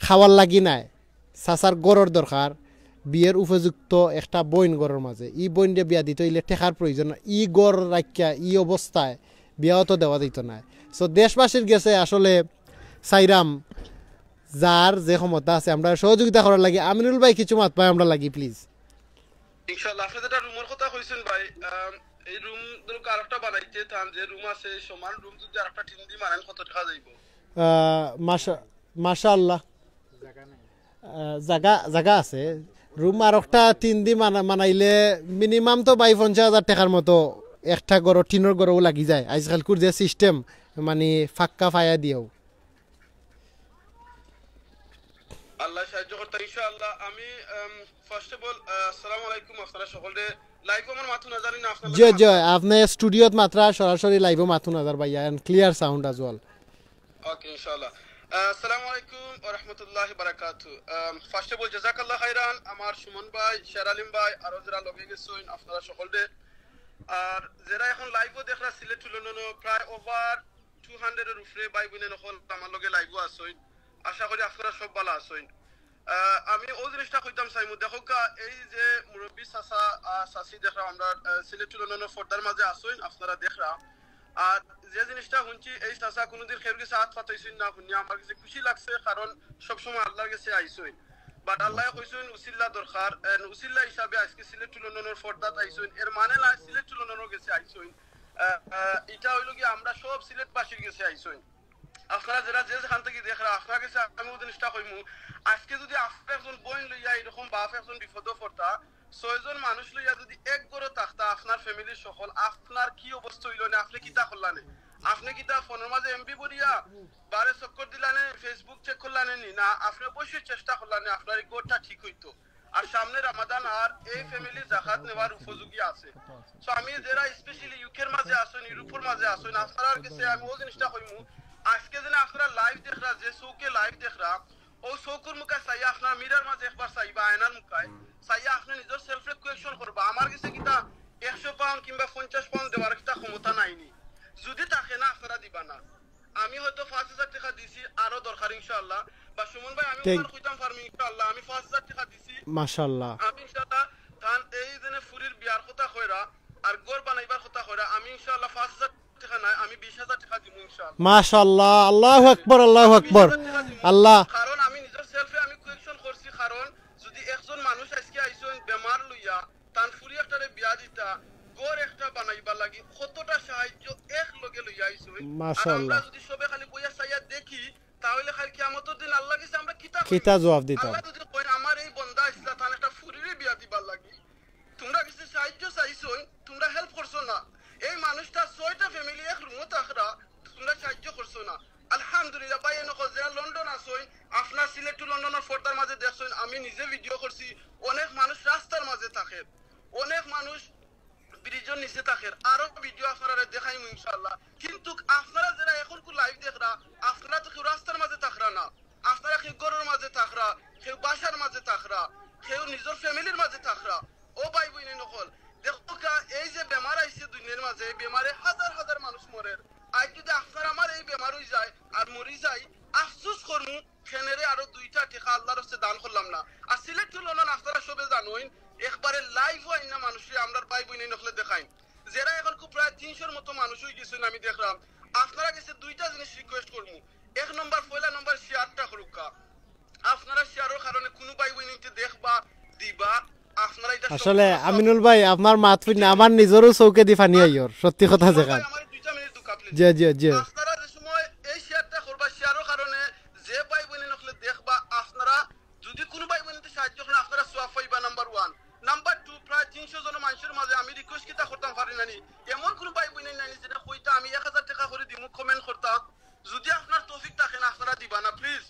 খাওয়ার লাগি নায়। চাচার ঘরর দরকার, বিয়ের উপযুক্ত একটা বইন ঘরর মাঝে। ই বইনরে বিয়া দিতে অইলে টেকার প্রয়োজন। ই ঘর রাখিয়া, ই অবস্থায় বিয়াও তো দেওয়া যাইতো নায়। So, দেশবাসীর গেছে আসলে চাইরাম, যার যে ক্ষমতা আছে, আমরারে সহযোগিতা করার লাগি। আমিনুল ভাই, কিছু মাতবায় আমরার লাগি, please। ইনশাআল্লাহ, আপনে যেটা রুমর কথা কইছইন ভাই, আম, এই রুম ধরুক আরেকটা বানাইতে চান, যে রুম আছে সমান রুম যদি আরেকটা টিন দি বানাইন, কত টেকা যাইবো? আহ, মাশা-, মাশাআল্লাহ। আহ, জাগা জাগা আছে। রুম আর একটা তিন দি মানা- মানাইলে মিনিমাম তো ভাই পঞ্চাশ হাজার টেকার মতো একটা ঘরো, টিনর ঘরো লাগি যায়। আজকালকুর যে সিস্টেম, মানে, ফাক্কা ফায়া দিয়াও। আল্লাহ সাহায্য করতা ইনশাআল্লাহ। আমি ফার্স্ট অফ অল, আসসালামু আলাইকুম, আপনারা সকলরে। লাইভও আমার মাতু না জানি না আপনারা জি জি। আপনি স্টুডিওত মাতরা, সরাসরি লাইভও মাতু না যার ভাইয়া, and clear sound as well. ওকে, ইনশাআল্লাহ। আহ, আসসালামু আলাইকুম ওয়া রাহমাতুল্লাহি ওয়া বারাকাতু। আম, ফার্স্ট অফ অল, জাযাকাল্লাহ খাইরান, আমার সুমন ভাই, শের আলিম ভাই, আরো যারা লগে গেছইন, আপনারা সকলরে। আর যারা এখন লাইভও দেখরা, সিলেট টু লন্ডনও প্রায় ওভার টু হান্ড্রেডের উপরে ভাই বইন অকল আমার লগে লাইভও আছইন। আশা করি আপনারা সব ভালা আছইন। আহ, আমি অউ জিনিসটা কইতাম চাইমু, দেখউক্কা, এই যে মুরব্বী চাচা, আহ, চাচি দেখরা আমরা, আহ, সিলেট টু লন্ডনর পর্দার মাঝে আছইন, আপনারা দেখরা। আর যে জিনিসটা হুনছি, এই চাচা কুনুদিন কেউর গেছে আত পাতাইছইন না, হুনিয়া আমার গেছে খুশি লাগছে, কারণ সবসময় আল্লাহর গেছে আইছইন। বাট আল্লায় কইছইন উসিল্লা দরকার, and উসিল্লা হিসাবে আজকে সিলেট টু লন্ডনর পর্দাত আইছইন। এর মানে না সিলেট টু লন্ডনর গেছে আইছইন, আহ, আহ, ইটা অইলো কি আমরা সব সিলেটবাসীর গেছে আইছইন। আপনারা যারা যে যেখান থাকি দেখরা, আপনার গেছে আমি অউ জিনিসটা কইমু, আজকে যুদি আপনার একজন বইন লইয়া এরকম বাপ একজন বিপদো পড়তা, ছয়জন মানুষ লইয়া যুদি এক ঘরো থাকতা, আপনার ফ্যামিলির সকল, আপনার কি অবস্থা অইলো নে? আপনে কিতা করলা নে? আপনে কিতা ফোনর মাঝে এমবি ভরিয়া বারে চক্কর দিলা নে, Facebook চেক করলা নে নি? না, আপনে অবশ্যই চেষ্টা করলা নে আপনার এই ঘরটা ঠিক অইতো। আর সামনে রমাদান, আর এই ফ্যামিলি জাকাত নেওয়ার উপযোগী আছে। So আমি যারা স্পেশালি ইউকের মাঝে আছইন, ইউরোপর মাঝে আছইন, আপনারার গেছে আমি অউ জিনিসটা কইমু, আজকে যেন আপনারা লাইভ দেখরা, যে চউখে লাইভ দেখরা, অউ চউখর মুখা চাইয়া আপনারা মিরার মাঝে একবার চাইবা, আয়নার মুখায় চাইয়া আপনে নিজর সেলফরে কোয়েকশন করবা। আমার গেছে কিতা একশো পাউন্ড কিংবা পঞ্চাশ পাউন্ড দেওয়ার কিতা ক্ষমতা নাইনি। যুদি থাকে না, আপনারা দিবা না। আমি হয়তো পাঁচ হাজার টেকা দিছি, আরো দরকার ইনশাআল্লাহ। বা সুমন ভাই, আমি থ্যাংক- ওনার কইতাম পারমি ইনশাআল্লাহ, আমি পাঁচ হাজার টেকা দিছি। মাশাআল্লাহ। আমি ইনশাআল্লাহ তান এই যেন ফুরির বিয়ার কথা কইরা আর ঘর বানাইবার কথা কইরা, আমি ইনশাআল্লাহ পাঁচ হাজার টেকা নাই, আমি বিশ হাজার টেকা দিমু ইনশাআল্লাহ। মাশাআল্লাহ, আল্লাহু আকবার, আল্লাহু আকবার। বিশ হাজার টেকা দিমু। আল্লাহ। কারণ আমি নিজর সেলফে আমি কোয়েকশন করছি, কারণ যুদি একজন মানুষ আজকে আইছইন বেমার লইয়া, তান ফুরি একটারে বিয়া দিতা, ঘর একটা বানাইবার লাগি কতটা সাহায্য এক লগে লইয়া আইছইন। আর মাশাআল্লাহ। আমরা যুদি সবে খালি বইয়া চাইয়া দেখি, তাইলে কাইল কিয়ামতর দিন আল্লাহর গেছে আমরা কিতা কইমু? কিতা জবাব দিতাম? আল্লাহ যুদি কইন, "আমার এই বন্দা আইছলা, তান একটা ফুরিরে বিয়া দিবার লাগি, তুমরা গেছে সাহায্য চাইছইন, তুমরা হেল্প করছো না।" এই মানুষটা ছয়টা ফ্যামিলি এক রুমো থাকরা, তুমরা সাহায্য করছো না। আলহামদুলিল্লাহ, ভাই, এনকল যারা লন্ডন আছইন, আপনার সিলেট টু লন্ডনর পর্দার মাঝে দেখছইন, আমি নিজে ভিডিও করছি, অনেক মানুষ রাস্তার মাঝে থাকে, অনেক মানুষ ব্রিজর নিচে থাকের, আরো ভিডিও আপনারারে দেখাইমু ইনশাআল্লাহ। কিন্তু আপনারা যারা এখনকু লাইভ দেখরা, আপনারা তো কেউ রাস্তার মাঝে থাকরা না, আপনারা কেউ ঘরর মাঝে থাকরা, কেউ বাসার মাঝে থাকরা, কেউ নিজর ফ্যামিলির মাঝে থাকরা। ও ভাই বইন অকল, দেখউক্কা, এই যে বেমার আইছে দুনিয়ার মাঝে, এই বেমারে হাজার হাজার মানুষ মরের। আইজ যুদি আপনার আমার এই বেমার অই যায় আর মরি যাই, আফসোস করমু, কেনে রে আরো দুইটা টেকা আল্লাহর রাস্তায় দান করলাম না। আর সিলেট টু লন্ডন আপনারা সবে জানইন, একবারে লাইভও আইনা মানুষরে আমরার ভাই বইন অকলে দেখাইন। যারা এখনকু প্রায় তিনশোর মতো মানুষ অই গেছইন আমি দেখরাম। আপনারা গেছে দুইটা জিনিস রিকোয়েস্ট করমু। এক নম্বর, পয়লা নম্বর শেয়ারটা করউক্কা। আপনারা শেয়ারর কারণে কুনু ভাই বইন ইতে দেখবা, দিবা, আপনারা ইটা আসলে সম্পূর্ণ আমিনুল ভাই, আপনার মাত হুনিয়া আমার নিজরও চউখেদি পানি আইয়র, সত্যি কথা যেখান। ভাই, আমার দুইটা মিনিট দুকা, প্লিজ। জি, জি, জি। আপনারা যে সময় এই শেয়ারটা করবা, শেয়ারর কারণে যে ভাই বইন অকলে দেখবা, আপনারা যুদি কুনু ভাই বইন ইতে সাহায্য করেন, আপনারা সওয়াব পাইবা, নাম্বার ওয়ান। নাম্বার টু, প্রায় তিনশো জন মানুষর মাঝে আমি রিকোয়েস্ট কিতা করতাম পারি না নি, এমন কুনু ভাই বইন নাই নি যেটা কইতা আমি এক হাজার টেকা করি দিমু, কমেন্ট করতা। যুদি আপনার তৌফিক থাকে না, আপনারা দিবা না, প্লিজ।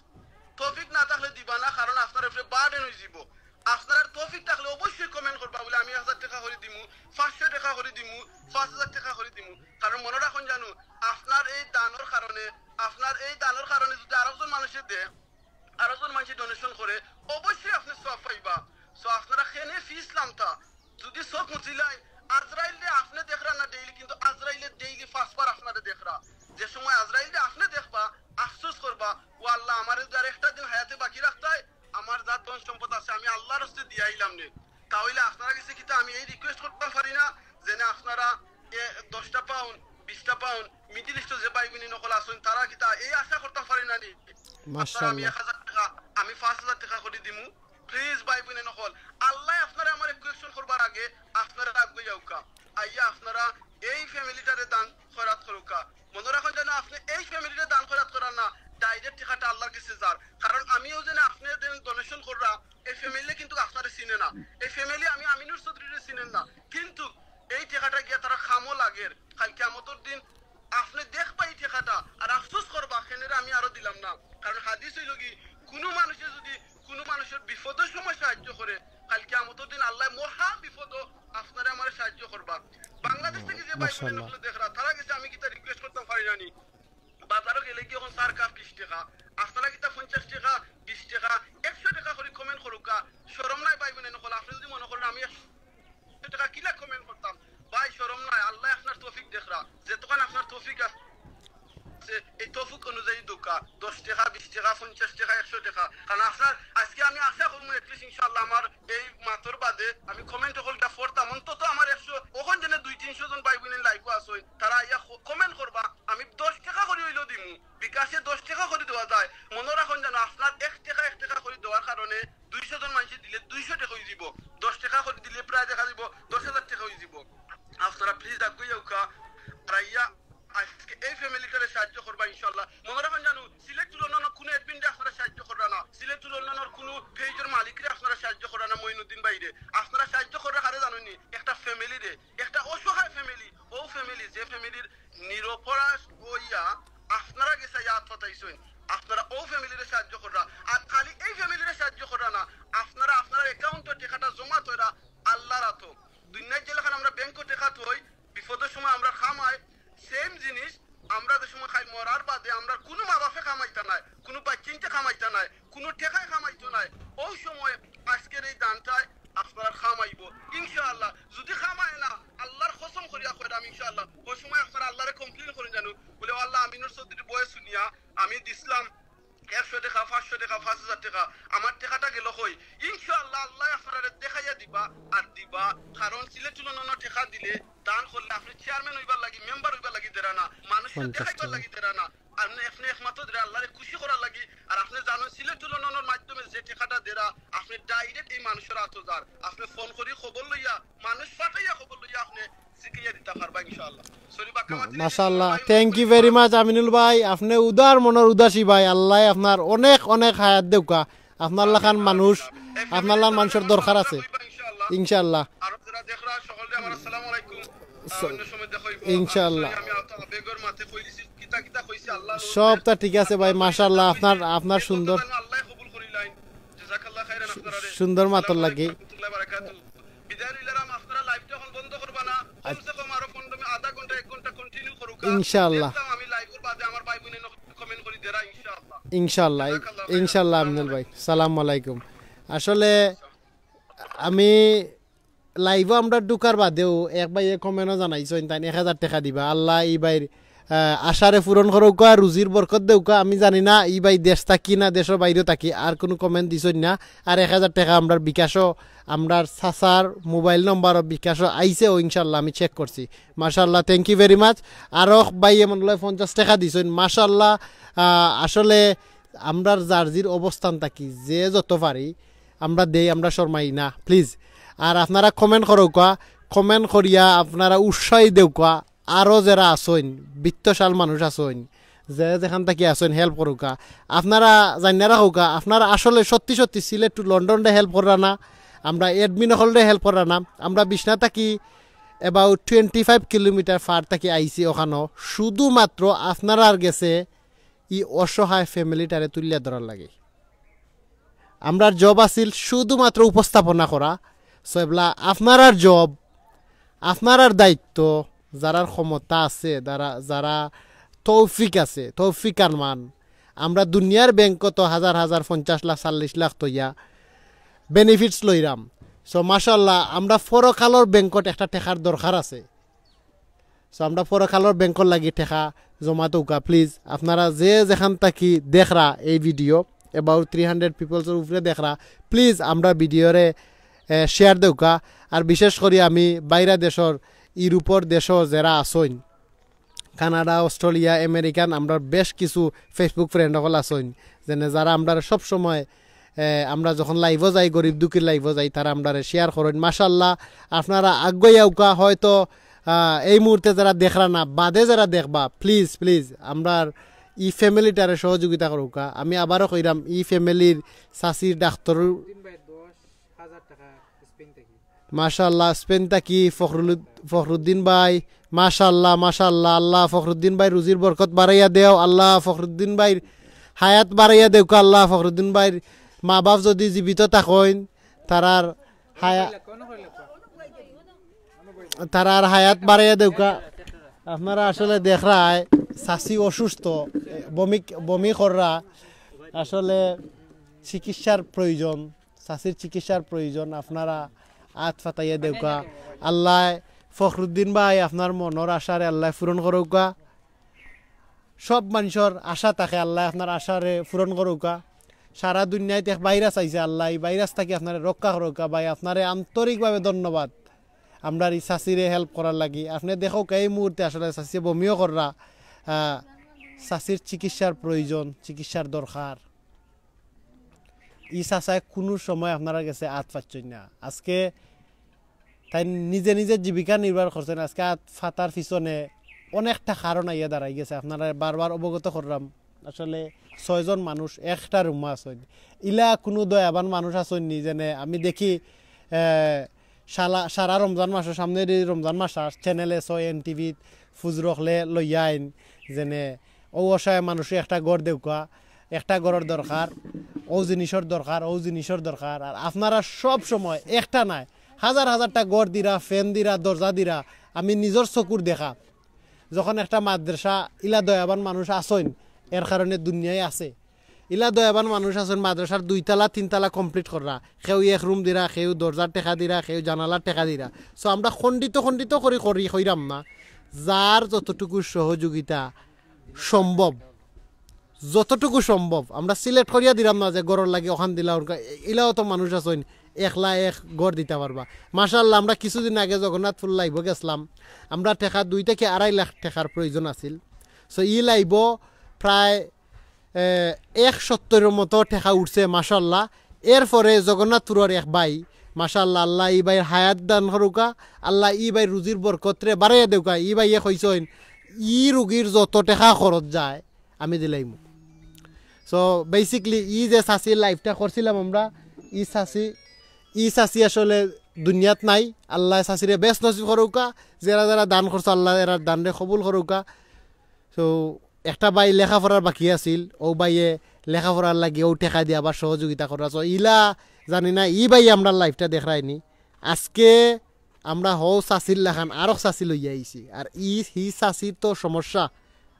তৌফিক না থাকলে দিবা না, কারণ আপনার উপরে বার্ডেন অই যিবো। আপনার তৌফিক থাকলে অবশ্যই কমেন্ট করবা, বুলে আমি এক হাজার টেকা করি দিমু, পাঁচশো টেকা করি দিমু, পাঁচ হাজার টেকা করি দিমু। কারণ মনো রাখইন জানু, আপনার এই দানর কারণে, আপনার এই দানর কারণে যুদি আরকজন মানুষে দেয়, আরকজন মানষে ডোনেশন করে, অবশ্যই আপনে সওয়াব পাইবা। So আপনারা কেনে ফিস লামতা, যুদি চউখ মুজিলাই, আজরাইলরে আপনে দেখরা না ডেইলি, কিন্তু আজরাইলে ডেইলি পাঁচবার আপনারে দেখরা। যে সময় আজরাইলরে আপনে দেখবা, আফসোস করবা, "ও আল্লাহ, আমারে যুদি আর একটা দিন হায়াতে বাকি রাখতায়, আমার যা ধন সম্পদ আছে আমি আল্লাহর রাস্তায় দিয়া আইলাম নে।" তাইলে আপনারা গেছে কিতা আমি এই রিকোয়েস্ট করতাম পারি না, যেনে আপনারা এ দশটা পাউন্ড, বিশটা পাউন্ড, মিডল ইস্টর যে ভাই বইন অকল আছইন, তারা কিতা এই আশা করতাম পারি না নি? আপনারা আমি মাশাআল্লাহ। এক হাজার টেকা, আমি পাঁচ হাজার টেকা করি দিমু। প্লিজ ভাই বইন অকল, আল্লায় আপনারে আমারে কোয়েকশন করবার আগে আপনারা আগুয়াই আউক্কা। আইয়া আপনারা এই ফ্যামিলিটারে দান খয়রাত করউক্কা। মনো রাখইন যেন আপনে এই ফ্যামিলিরে দান খয়রাত করার না, ডাইরেক্ট টেকাটা আল্লার গেছে যার। কারণ আমিও যেন আপনে যেন ডোনেশন কররা, এই ফ্যামিলি কিন্তু আপনারে চিনে না। এই ফ্যামিলি আমি আমিনুর চৌধুরীরে চিনেন না, কিন্তু এই টেকাটা গিয়া তারা খামো লাগের। কাইল কিয়ামতর দিন আপনে দেখবা এই টেকাটা, আর আফসোস করবা, কেনে রে আমি আরো দিলাম না। কারণ হাদিস অইলো কি, কুনু মানুষে যুদি কুনু মানুষর বিপদর সময় সাহায্য করে, কাইল কিয়ামতর দিন আল্লায় মহা বিপদো আপনারে আমারে সাহায্য করবা। বাংলাদেশ থাকি যে ভাই বোন অকলে দেখরা, তারা গেছে আমি কিতা রিকোয়েস্ট করতাম পারি জানি, বাজারো গেলে কি অখন চার কাপ বিশ টেকা, আপনারা কিতা পঞ্চাশ টেকা, বিশ টেকা, একশো টেকা করি কমেন্ট করুক্কা। শরম নাই ভাই বোন অকল? আপনে যুদি মনে করইন আমি একশো টেকা কিলা কমেন্ট করতাম, ভাই শরম নাই, আল্লায় আপনার তৌফিক দেখরা, যেতখান আপনার তৌফিক আছে এই তৌফিক অনুযায়ী দেউক্কা, দশ টেকা, বিশ টেকা, পঞ্চাশ টেকা, একশো টেকা। কারণ আপনার আজকে আমি আশা করমু at least ইনশাআল্লাহ আমার এই মাতর বাদে আমি কমেন্ট অকলটা পড়তাম, অন্তত আমার একশো, অখন যেন দুই তিনশো জন ভাই বোন লাইভো আছইন, তারা আইয়া কমেন্ট করবা, আমি দশ টেকা করি অইলেও দিমু। বিকাশে দশ টেকা করি দেওয়া যায়, মনো রাখইন যেন আপনার এক টেকা এক টেকা করি দেওয়ার কারণে দুইশো জন মানষে দিলে দুইশো টেকা অইযিবো, দশ টেকা করি দিলে প্রায় দেখা দিবো দশ হাজার টেকা অইযিবো। আপনারা প্লিজ আগুয়াই আউক্কা, আর আইয়া আজকে এই ফ্যামিলিটারে সাহায্য করবা ইনশাআল্লাহ। মনো রাখইন জানো, সিলেট টু লন্ডনর কুনু অ্যাডমিনরে আপনারা সাহায্য কররা না, সিলেট টু লন্ডনর কুনু পেজর মালিকরে আপনারা সাহায্য কররা না, মঈনুদ্দিন ভাইরে। আপনারা সাহায্য কররা কারে জানইননি? একটা ফ্যামিলিরে, একটা অসহায় ফ্যামিলি, অউ ফ্যামিলি যে ফ্যামিলির নিরপরাধ অইয়া আপনারা গেছে আইয়া আত পাতাইছইন, আপনারা অউ ফ্যামিলিরে সাহায্য কররা। আর খালি এই ফ্যামিলিরে সাহায্য কররা না, আপনারা আপনার অ্যাকাউন্টো টেকাটা জমা থইরা আল্লার আতো। দুনিয়াত যেলাখান আমরা ব্যাংকো টেকা থই, বিপদর সময় আমরার কাম আয়, সেম জিনিস। আমরা যে সময় খাই, মরার বাদে আমরার কুনু মা বাপে কামাইতা নায়, কুনু বাইচ্চাইন্তে কামাইতা নায়, কুনু টেকায় কামাইতো নায়, অউ সময় আজকের এই দানটায় আপনারার কাম আইবো ইনশাআল্লাহ। যুদি কাম আয় না, আল্লার কসম করিয়া কইরাম ইনশাআল্লাহ, অউ সময় আপনারা আল্লারে কমপ্লেইন করইন জানো, বুলে, "ও আল্লাহ, আমিনুর চৌধুরীর বয়স হুনিয়া আমি দিছলাম একশো টেকা, পাঁচশো টেকা, পাঁচ হাজার টেকা, আমার টেকাটা গেলো কই?" ইনশাআল্লাহ আল্লায় আপনারারে দেখাইয়া দিবা আর দিবা। কারণ সিলেট টু লন্ডনো টেকা দিলে, দান করলে আপনে চেয়ারম্যান অইবার লাগি, মেম্বার অইবার লাগি দেরা না, মানুষরে দেখাইবার লাগি দেরা না। আপনে, আপনে একমাত্র দেরা আল্লারে খুশি করার লাগি। আর আপনে জানইন সিলেট টু লন্ডনর মাধ্যমে যে টেকাটা দেরা, আপনে ডাইরেক্ট এই মানুষর আতো যার। আপনে ফোন করি খবর লইয়া, মানুষ পাঠাইয়া খবর লইয়া আপনে জিকাইয়া দিতা পারবা ইনশাআল্লাহ। সরি, বাক্কা মাতি দিছি, মাশাআল্লাহ, ভাই, thank you very much Aminul ভাই, আপনে উদার মনর উদাসী ভাই, আল্লায় আপনার অনেক অনেক হায়াত দেউক্কা। আপনার লাখান মানুষ, আপনার লাখান মানুষর দরকার আছে ইনশাআল্লাহ। আরো যারা দেখরা সকলরে আমার আসসালামু আলাইকুম। আহ, অন্য সময় দেখা অইবো। ইনশাআল্লাহ। আমি অত আবেগর মাঝে কই দিছি, কিতা কিতা কইছি আল্লাহ সবটা ঠিক আছে ভাই, মাশাআল্লাহ, আপনার, আপনার সুন্দর, আল্লাহ কবুল করিলাইন। জাযাকাল্লাহ খাইরান আপনারারে। সুন্দর মাতর লাগি। আসসালামু আলাইকুম ওয়া রাহমাতুল্লাহি ওয়া বারাকাতুহু। বিদায় লইলাম, আপনারা লাইভটা এখন বন্ধ করবা না। কমসে কম আরো পনেরো মিনিট, আধা ঘন্টা, এক ঘন্টা কন্টিনিউ করুক্কা। ইনশাআল্লাহ। দেখতাম আমি লাইভর বাদে আমার ভাই বোনে কমেন্ট করি দেরা ইনশাআল্লাহ। ইনশাআল্লাহ, জাযাকাল্লাহ খাইরান। ইনশাআল্লাহ আমিনুল ভাই। সালামু আলাইকুম। আসলে আমি লাইভো আমরা ঢুকার বাদেউ এক ভাইয়ে কমেন্টও জানাইছইন, তাইন এক হাজার টেকা দিবা। আল্লায় ই ভাইর, আহ, আশারে পূরণ করউক্কা, রুজির বরকত দেউক্কা। আমি জানি না ই ভাই দেশ থাকি না দেশর বাইরেও থাকি, আর কুনু কমেন্ট দিছইন না। আর এক হাজার টেকা আমরার বিকাশও, আমরার চাচার মোবাইল নম্বরও বিকাশও আইছে, অউ ইনশাআল্লাহ আমি চেক করছি। মাশাআল্লাহ, thank you very much। আরো ভাইয়ে মনে অয় পঞ্চাশ টেকা দিছইন, মাশাআল্লাহ। আহ, আসলে আমরার যার জির অবস্থান থাকি যে যত পারি আমরা দেই, আমরা শরমাই না, প্লিজ। আর আপনারা কমেন্ট করউক্কা, কমেন্ট করিয়া আপনারা উৎসাহ দেউক্কা। আরো যেরা আছইন, বিত্তশাল মানুষ আছইন, যে যেখান থাকি আছইন, হেল্প করউক্কা। আপনারা জানিয়া রাখউক্কা, আপনারা আসলে সত্যি সত্যি সিলেট টু লন্ডনরে হেল্প কররা না, আমরা অ্যাডমিন অকলরে হেল্প কররা না। আমরা বিছনা থাকি about twenty five kilometre far থাকি আইছি অখানো, শুধুমাত্র আপনারার গেছে ই অসহায় ফ্যামিলিটারে তুলিয়া ধরার লাগি। আমরার জব আছিল শুধুমাত্র উপস্থাপনা করা। So এবলা আপনারার জব, আপনারার দায়িত্ব, যারার ক্ষমতা আছে, যারা, যারা তৌফিক আছে, তৌফিক আনমান, আমরা দুনিয়ার ব্যাংকো তো হাজার হাজার, পঞ্চাশ লাখ, চল্লিশ লাখ থইয়া বেনিফিটস লইরাম। So মাশাআল্লাহ, আমরা পরকালর ব্যাংকত একটা টেকার দরকার আছে। So আমরা পরকালর ব্যাংকর লাগি টেকা জমা থউক্কা, প্লিজ। আপনারা যে যেখান থাকি দেখরা এই ভিডিও, about three hundred peopleর উপরে দেখরা, প্লিজ আমরার ভিডিওরে, এ, শেয়ার দেউক্কা। আর বিশেষ করি আমি বাইরা দেশর, ইউরোপর দেশো যেরা আছইন, কানাডা, অস্ট্রেলিয়া, আমেরিকান, আমরার বেশ কিছু Facebook ফ্রেন্ড অকল আছইন, যেনে যারা আমরারে সব সময়, এ, আমরা যখন লাইভো যাই, গরিব দুঃখীর লাইভো যাই, তারা আমরারে শেয়ার করইন। মাশাআল্লাহ, আপনারা আগুয়াই আউক্কা। হয়তো, আহ, এই মুহূর্তে যারা দেখরা না, বাদে যারা দেখবা, প্লিজ, প্লিজ, আমরার ই ফ্যামিলিটারে সহযোগিতা করউক্কা। আমি আবারও কইরাম, ই ফ্যামিলির চাচির ডাক্তর। দিন ভাই দশ হাজার টাকা স্পেন থাকি। মাশাআল্লাহ, স্পেন থাকি ফখরুল-, ফখরুদ্দিন ভাই। মাশাআল্লাহ, মাশাআল্লাহ, আল্লাহ ফখরুদ্দিন ভাই রুজির বরকত বাড়াইয়া দেও, আল্লাহ ফখরুদ্দিন ভাইর হায়াত বাড়াইয়া দেউক্কা, আল্লাহ ফখরুদ্দিন ভাইর মা বাপ যদি জীবিত থাকইন, তারার হায়া-, তারার হায়াত বাড়াইয়া দেউক্কা। আপনারা আসলে দেখরায়, চাচি অসুস্থ, বমি, বমি কররা, আসলে চিকিৎসার প্রয়োজন, চাচির চিকিৎসার প্রয়োজন। আপনারা আত ফাতাইয়া দেউক্কা, আল্লাহ ফখরুদ্দিন ভাই আপনার মনর আশারে আল্লাহ পূরণ করউক্কা। সব মানষর আশা থাকে, আল্লাহ আপনার আশারে পূরণ করউক্কা। সারা দুনিয়াত এক ভাইরাস আইছে, আল্লাহ ই ভাইরাস থাকি আপনারে রক্ষা করউক্কা। ভাই, আপনারে আন্তরিকভাবে ধন্যবাদ, আমরার ই চাচিরে হেল্প করার লাগি। আপনে দেখউক্কা, এই মুহূর্তে আসলে চাচিয়ে বমিও কররা। আহ, চাচির চিকিৎসার প্রয়োজন, চিকিৎসার দরকার। ই চাচায় কুনু সময় আপনারার গেছে আত ফাতছইন না। আজকে তাইন নিজে নিজে জীবিকা নির্বাহ করছইন। আজকে আত ফাতার পিছনে অনেকটা কারণ আইয়া দাঁড়াই গেছে, আপনারারে বারবার অবগত কররাম। আসলে ছয়জন মানুষ একটা রুমো আছইন, ইলা কুনু দয়াবান মানুষ আছইন নি? যেনে আমি দেখি, এ, সালা-, সারা রমজান মাসর সামনে দি রমজান মাস আস, চ্যানেলে ছয় এন টিভিত ফুজুর অকলে লইয়া আইন, যেনে অউ অসহায় মানুষরে একটা ঘর দেউক্কা, একটা ঘরর দরকার, অউ জিনিসর দরকার, অউ জিনিসর দরকার। আর আপনারা সব সময় একটা নায়, হাজার হাজারটা ঘর দিরা, ফ্যান দিরা, দরজা দিরা, আমি নিজর চকুর দেখা। যখন একটা মাদ্রাসা, ইলা দয়াবান মানুষ আছইন, এর কারণে দুনিয়ায় আছে। ইলা দয়াবান মানুষ আছইন, মাদ্রাসার দুইতলা, তিনতলা complete কররা, কেউ এক রুম দিরা, কেউ দরজার টেকা দিরা, কেউ জানালার টেকা দিরা। So আমরা খণ্ডিত খণ্ডিত করি করি কইরাম না, যার যতটুকু সহযোগিতা সম্ভব, যতটুকু সম্ভব। আমরা সিলেক্ট করিয়া দিরাম না যে ঘরর লাগি অখান দিলা, অখান, ইলাও তো মানুষ আছইন একলা এক ঘর দিতা পারবা। মাশাআল্লাহ, আমরা কিছুদিন আগে জগন্নাথপুর লাইভো গেছলাম, আমরা টেকা দুই থাকি আড়াই লাখ টেকার প্রয়োজন আছিল। So ই লাইভো প্রায়, এ, এক সত্তরর মতো টেকা উঠছে, মাশাআল্লাহ। এরপরে জগন্নাথপুরর এক ভাই, মাশাআল্লাহ, আল্লাহ ই ভাইর হায়াত দান করউক্কা, আল্লাহ ই ভাইর রুজির বরকতরে বাড়াইয়া দেউক্কা। ই ভাইয়ে কইছইন, ই রুগীর যত টেকা খরচ যায়, আমি দিলাইমু। So basically ই যে চাচির লাইভটা করছিলাম আমরা, ই চাচি, ই চাচি আসলে দুনিয়াত নাই। আল্লায় চাচিরে বেহেস্ত নসিব করউক্কা, যেরা যেরা দান করছো আল্লায় এরার দানরে কবুল করউক্কা। So একটা ভাই লেখাপড়ার বাকি আছিল, অউ ভাইয়ে লেখাপড়ার লাগি অউ টেকা দিয়া আবার সহযোগিতা কররা। So ইলা জানি না ই ভাইয়ে আমরার লাইভটা দেখরায়নি। আজকে আমরা হউ চাচির লাখান আরক চাচি লইয়া আইছি। আর ই, ই চাচির তো সমস্যা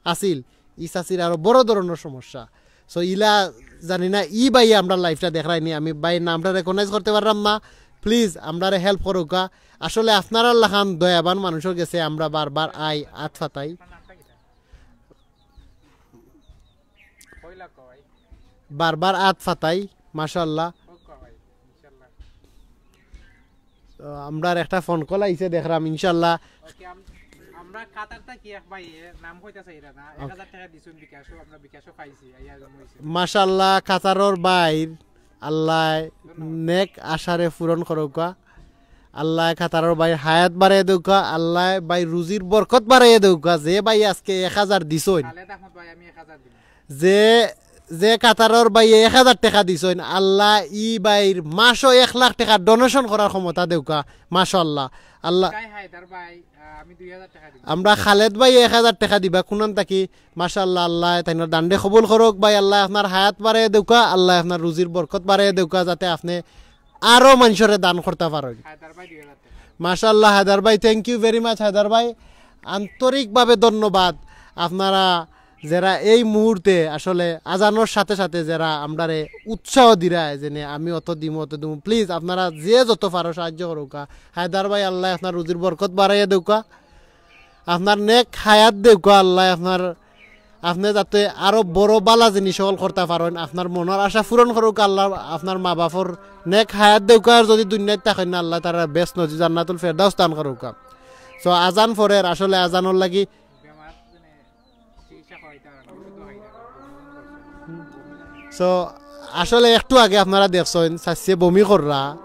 আছিল, ই চাচির আরো বড় ধরনর সমস্যা। So ইলা জানি না ই ভাইয়ে আমরার লাইভটা দেখরায়নি, আমি ভাইর নামটা recognize করতে পাররাম না। Please আমরারে হেল্প করউক্কা। আসলে আপনারার লাখান দয়াবান মানুষর গেছে আমরা বারবার আই, আত ফাতাই। বারবার আত ফাতাই, মাশাআল্লাহ। তো আমরার একটা ফোন কল আইছে, দেখরাম ইনশাআল্লাহ। ওকে, আম-, আমরা কাতার থাকি এক ভাইয়ে, নাম কইতা চাইরা না, এক হাজার টেকা দিছইন বিকাশো, আমরা বিকাশো পাইছি, আইয়া জমা অইছে। মাশাআল্লাহ, কাতারর ভাইর আল্লায় নেক আশারে পূরণ করউক্কা। আল্লায় কাতারর ভাইর হায়াত বাড়াইয়া দেউক্কা, আল্লায় ভাইর রুজির বরকত বাড়াইয়া দেউক্কা। যে ভাই আজকে এক হাজার দিছইন, খালেদ আহমদ ভাই, আমি এক হাজার দিলাম। যে, যে কাতারর ভাইয়ে এক হাজার টেকা দিছইন, আল্লায় ই ভাইর মাসো এক লাখ টেকা donation করার ক্ষমতা দেউক্কা। মাশাআল্লাহ। আল্লাহ। কাই হায়দার ভাই, আহ, আমি দুই হাজার টেকা দিলাম। আমরা খালেদ ভাইয়ে এক হাজার টেকা দিবা, কুনান থাকি, মাশাআল্লাহ, আল্লায় তাইনর দানরে কবুল করউক ভাই, আল্লায় আপনার হায়াত বাড়াইয়া দেউক্কা, আল্লায় আপনার রুজির বরকত বাড়াইয়া দেউক্কা, যাতে আপনে আরো মানষরে দান করতা পারইন। হায়দার ভাই দুই হাজার টেকা। মাশাআল্লাহ, হায়দার ভাই, thank you very much, Haider ভাই, আন্তরিকভাবে ধন্যবাদ। আপনারা যেরা এই মুহূর্তে আসলে আজানর সাথে সাথে যেরা আমরারে উৎসাহ দিরায়, যেনে আমি অত দিমু, অত দিমু, please আপনারা যে যত পারো সাহায্য করউক্কা। হায়দার ভাই, আল্লায় আপনার রুজির বরকত বাড়াইয়া দেউক্কা। আপনার নেক হায়াত দেউক্কা আল্লায়, আপনার, আপনে যাতে আরো বড় বালা জিনিস অকল করতা পারইন, আপনার মনর আশা পূরণ করউক্কা আল্লায়, আপনার মা বাপর নেক হায়াত দেউক্কা, আর যদি দুনিয়াত থাকইন না আল্লায় তারারে বেহেস্ত নসিব জান্নাতুল ফেরদাউস দান করউক্কা। So আজান পড়ের, আসলে আজানর লাগি So আসলে একটু আগে আপনারা দেখছইন, চাচিয়ে বমি কররা,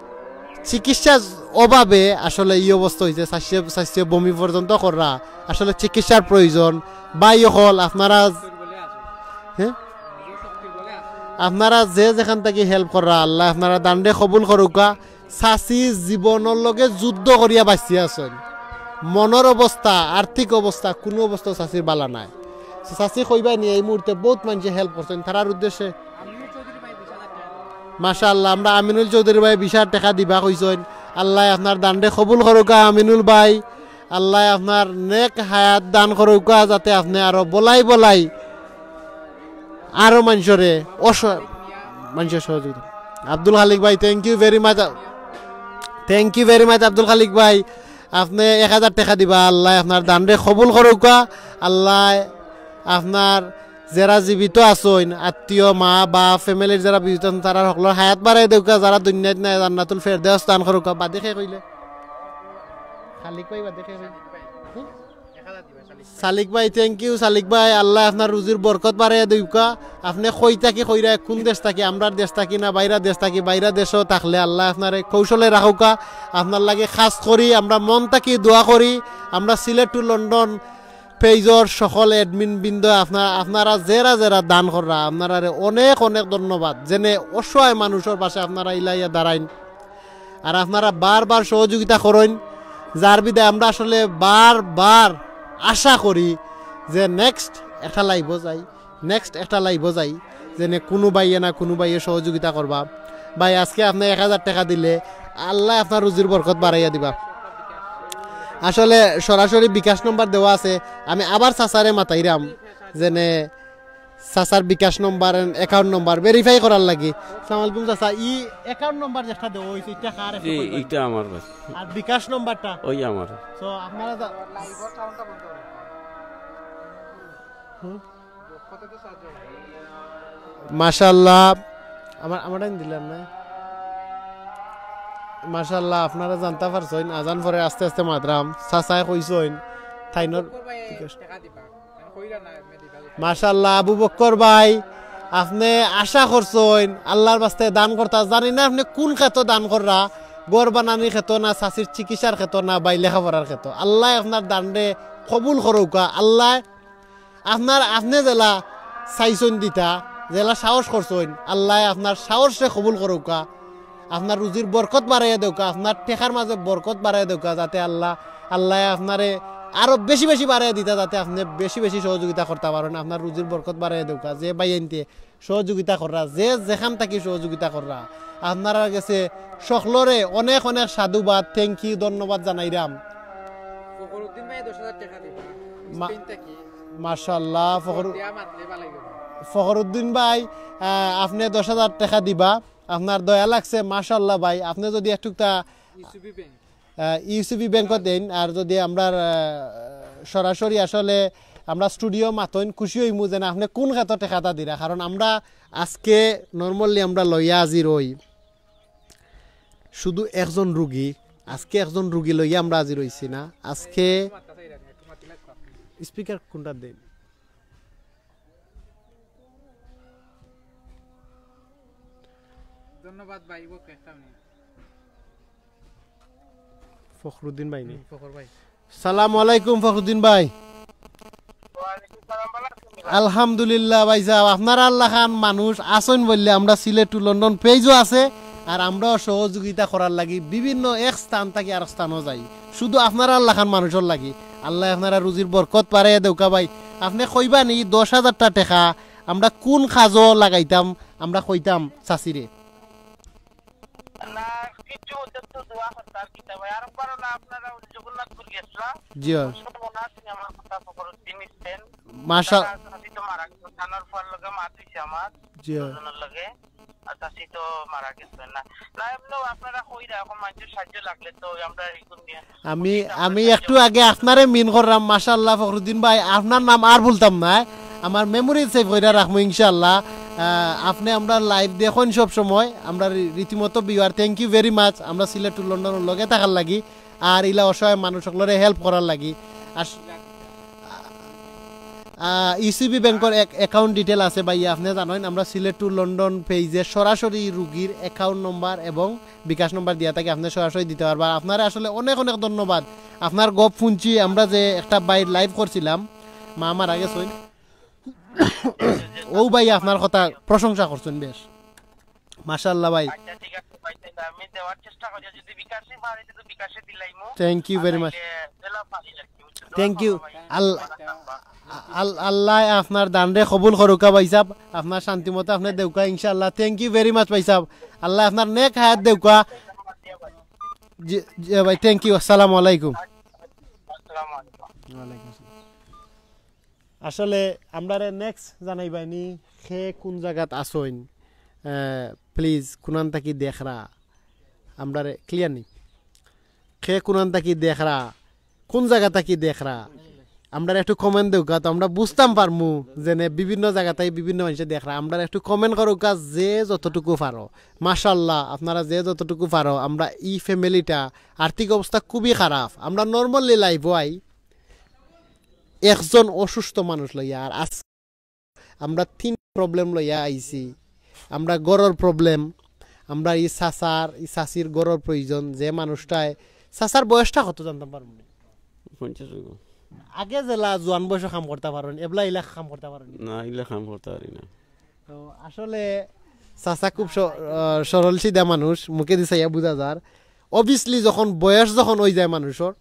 চিকিৎসার অভাবে আসলে ই অবস্থা অইছে, চাচিয়ে, চাচিয়ে বমি পর্যন্ত কররা। আসলে চিকিৎসার প্রয়োজন। ভাই অকল, আপনারা, আপনারা যে যেখান থাকি help কররা, আল্লায় আপনারার দানরে কবুল করউক্কা। চাচি জীবনর লগে যুদ্ধ করিয়া বাঁচিয়া আছইন। মনর অবস্থা, আর্থিক অবস্থা, কুনু অবস্থা চাচির বালা নায়। চাচি কইবা নি, এই মুহূর্তে বউত মানষে help করছইন তারার উদ্দেশ্যে। মাশাআল্লাহ, আমরা আমিনুল চৌধুরী ভাই বিশ হাজার টেকা দিবা কইছইন। আল্লায় আপনার দানরে কবুল করউক্কা আমিনুল ভাই। আল্লায় আপনার নেক হায়াত দান করউক্কা, যাতে আপনে আরো বলাই বলাই আরো মানষরে অস-, মানষর সহযোগিতা। আব্দুল খালিক ভাই, thank you very much। Thank you very much Abdul খালিক ভাই। আপনে এক হাজার টেকা দিবা। আল্লায় আপনার দানরে কবুল করউক্কা। আল্লায় আপনার যেরা জীবিত আছইন, আত্মীয়, মা, বাপ, family-র যেরা জীবিত আছইন, তারার হকলর হায়াত বাড়াই দেউক্কা, যেরা দুনিয়াত নাই, জান্নাতুল ফেরদাউস দান করউক্কা। বাদে কে কইলে? খালিক ভাই, বাদে কে কইলে? হুম? সালিক ভাই, thank you। সালিক ভাই, আল্লায় আপনার রুজির বরকত বাড়াইয়া দেউক্কা। আপনে কই থাকি কইরা, কুন দেশ থাকি, আমরার দেশ থাকি না বাইরা দেশ থাকি, বাইরা দেশও থাকলে আল্লায় আপনারে কৌশলে রাখউক্কা। আপনার লাগি খাস করি আমরা মন থাকি দোয়া করি। আমরা Sylhet to London page-র সকল admin বৃন্দ, আপনার, আপনারা যেরা যেরা দান কররা, আপনারারে অনেক অনেক ধন্যবাদ। যেনে অসহায় মানুষর পাশে আপনারা ইলাইয়া দাঁড়াইন। আর আপনারা বারবার সহযোগিতা করইন, যার বিধায় আমরা আসলে বারবার আশা করি যে next একটা live-ও যাই, next একটা live-ও যাই, যেনে কুনু ভাইয়ে না কুনু ভাইয়ে সহযোগিতা করবা। ভাই, আজকে আপনে এক হাজার টেকা দিলে আল্লায় আপনার রুজির বরকত বাড়াইয়া দিবা। আসলে সরাসরি বিকাশ নম্বর দেওয়া আছে, আমি আবার চাচারে মাতাইরাম, যেনে চাচার বিকাশ নম্বর and account number verify করার লাগি। আসসালামু আলাইকুম চাচা, ই account number যেটা দেওয়া অইছে, ইটা কার? জি, ইটা আমার ভাই। আর বিকাশ নম্বরটা? ওই আমার। So, আপনারা যা-, হুম? মাশাআল্লাহ, আমার, আমার টাইম দিলাম না। মাশাআল্লাহ, আপনারা জানতা পারছইন, আজান পরে আস্তে আস্তে মাতরাম, চাচায় কইছইন, তাইনর বিকাশ। মাশাআল্লাহ, আবু বক্কর ভাই, আপনে আশা করছইন আল্লার বাস্তে দান করতা। জানি না আপনে কুন খেতো দান কররা, ঘর বানানির খেতো না, চাচির চিকিৎসার খেতো না, ভাই লেখাপড়ার খেতো। আল্লায় আপনার দানরে কবুল করউক্কা। আল্লায় আপনার, আপনে যেলা চাইছইন দিতা, যেলা সাহস করছইন, আল্লায় আপনার সাহসরে কবুল করউক্কা। আপনার রুজির বরকত বাড়াইয়া দেউক্কা, আপনার টেকার মাঝে বরকত বাড়াইয়া দেউক্কা, যাতে আল্লাহ, আল্লায় আপনারে আরো বেশি বেশি বাড়াইয়া দিতা, যাতে আপনে বেশি বেশি সহযোগিতা করতা পারইন। আপনার রুজির বরকত বাড়াইয়া দেউক্কা। যে ভাইয়াইন্তে সহযোগিতা কররা, যে যেখান থাকি সহযোগিতা কররা, আপনারার গেছে সকলরে অনেক অনেক সাধুবাদ, thank you, ধন্যবাদ জানাইরাম। ফখরুদ্দিন ভাই দশ হাজার টেকা দিবা, মা-, স্পেন থাকি। মাশাআল্লাহ, ফখরু-, দিয়া মাতলে ভালাই অইবো। ফখরুদ্দিন ভাই, আহ, আপনে দশ হাজার টেকা দিবা, আপনার দয়া লাগছে, মাশাআল্লাহ ভাই। আপনে যদি একটুকটা ইউসিবি ব্যাংক। আহ, ইউসিবি ব্যাংকও দেইন, আর যদি আমরার, আহ, সরাসরি আসলে আমরা স্টুডিও মাতইন, খুশি অইমু যেন আপনে কুন খেতো টেকাটা দিরা, কারণ আমরা আজকে normally আমরা লইয়া হাজির অই শুধু একজন রুগী, আজকে একজন রুগী লইয়া আমরা হাজির অইছি না, আজকে স্পিকার কোনটা দেইন? ধন্যবাদ ভাই, ওকে, একটা মিনিট। ফখরুদ্দিন ভাই নি? হুম, ফখর ভাই। সালামু আলাইকুম ফখরুদ্দিন ভাই। ওয়ালাইকুম সালাম, ভালা আছইন নি ভাই? আলহামদুলিল্লাহ ভাই সাহেব, আপনারার লাখান মানুষ আছইন বললে আমরা Sylhet to London page-ও আছে, আর আমরাও সহযোগিতা করার লাগি বিভিন্ন এক স্থান থাকি আরক স্থানও যাই, শুধু আপনারার লাখান মানুষর লাগি। আল্লায় আপনারার রুজির বরকত বাড়াইয়া দেউক্কা ভাই। আপনে কইবা নি দশ হাজারটা টেকা আমরা কুন কাজো লাগাইতাম, আমরা কইতাম চাচিরে। না, কিছু হইতো তো দোয়া করতাম, কিতা ভাই? আর একবার না, আপনারা জগন্নাথপুর গেছিলাম। জি, অয়। শুনবো না, আপনি আমার কথা ফখরুদ্দিন ইসলাম। মাশা- তার চাচি তো মারা গেছে, জানার পর লগে মা তুইছে আমার, জি, অয়। দুজনের লগে। আর চাচি তো মারা গেছে না। না, এমনিও আপনারা কইরা, এখন মানুষের সাহায্য লাগলে তো আমরা এই কোন নিয়ে আমি, আমি একটু আগে আপনারে মিন করলাম, মাশাআল্লাহ ফখরুদ্দিন ভাই, আপনার নাম আর ভুলতাম না, আমার memory save কইরা রাখমু ইনশাআল্লাহ। আহ, আপনে আমরার live দেখইন সব সময়, আমরা রী-, রীতিমতো viewer, thank you very much, আমরা Sylhet to London-র লগে থাকার লাগি, আর ইলা অসহায় মানুষ সকলরে help করার লাগি। আস-, আহ, ইউসিবি ব্যাংকর এক account detail আছে ভাইয়া, আপনে জানইন, আমরা Sylhet to London page-এ সরাসরি রুগীর account number এবং বিকাশ নম্বর দিয়া থাকি, আপনে সরাসরি দিতা পারবা। আপনারে আসলে অনেক অনেক ধন্যবাদ। আপনার গপ হুনছি, আমরা যে একটা ভাইর live করছিলাম, মা মারা গেছইন। ও ভাই, আপনার কথা প্রশংসা করছইন বেশ, মাশাআল্লাহ ভাই। আচ্ছা, ঠিক আছে ভাই, তাইলে আমি দেওয়ার চেষ্টা করি, যদি বিকাশে পারি তো বিকাশে দিলাইমু। Thank you very much. Thank you. আল্লাহ, আল্লাহ আপনার দানরে কবুল করুকা ভাই সাহেব, আপনার শান্তি মতো আপনি দেউকা ইনশাআল্লাহ। Thank you very much ভাই সাহেব, আল্লাহ আপনার নেক হায়াত দেউকা। জি, জি ভাই, thank you। আসসালামু আলাইকুম। আসসালামু আলাইকুম। ওয়ালাইকুম আসসালাম। আসলে আমরারে নেক্সট জানাইবায়নি, খে কুন জাগাত আছইন, প্লিজ কুনান থাকি দেখরা, আমরারে ক্লিয়ার নি। খে কুনান থাকি দেখরা, কুন জাগা থাকি দেখরা, আমরারে একটু কমেন্ট দেউকা, তো আমরা বুঝতাম পারমু যে নে বিভিন্ন জাগা থাকি বিভিন্ন মানষে দেখরা। আমরারে একটু কমেন্ট করুকা যে যতটুকু পারো। মাশাআল্লাহ, আপনারা যে যতটুকু পারো। আমরা ই ফ্যামিলিটা আর্থিক অবস্থা খুবই খারাপ। আমরা নরমালি লাইভও আই একজন অসুস্থ মানুষ লইয়া, আর আজ আমরা তিন প্রবলেম লইয়া আইছি। আমরা ঘরর প্রবলেম, আমরা ই চাচার, ই চাচির ঘরর প্রয়োজন, যে মানুষটায়, চাচার বয়সটা কত জানতাম পারমু নি? পঞ্চাশ হইব। আগে যেলা জোয়ান বয়সে কাম করতা পারইন, এবলা ইলা কাম করতা পারইন নি? না, ইলা কাম করতা পারি না। তো আসলে চাচা খুব স-, আহ, সরল সিধা মানুষ, মুখেদি চাইয়া বুঝা যার। অবভিয়াসলি যখন বয়স যখন অই যায় মানুষর,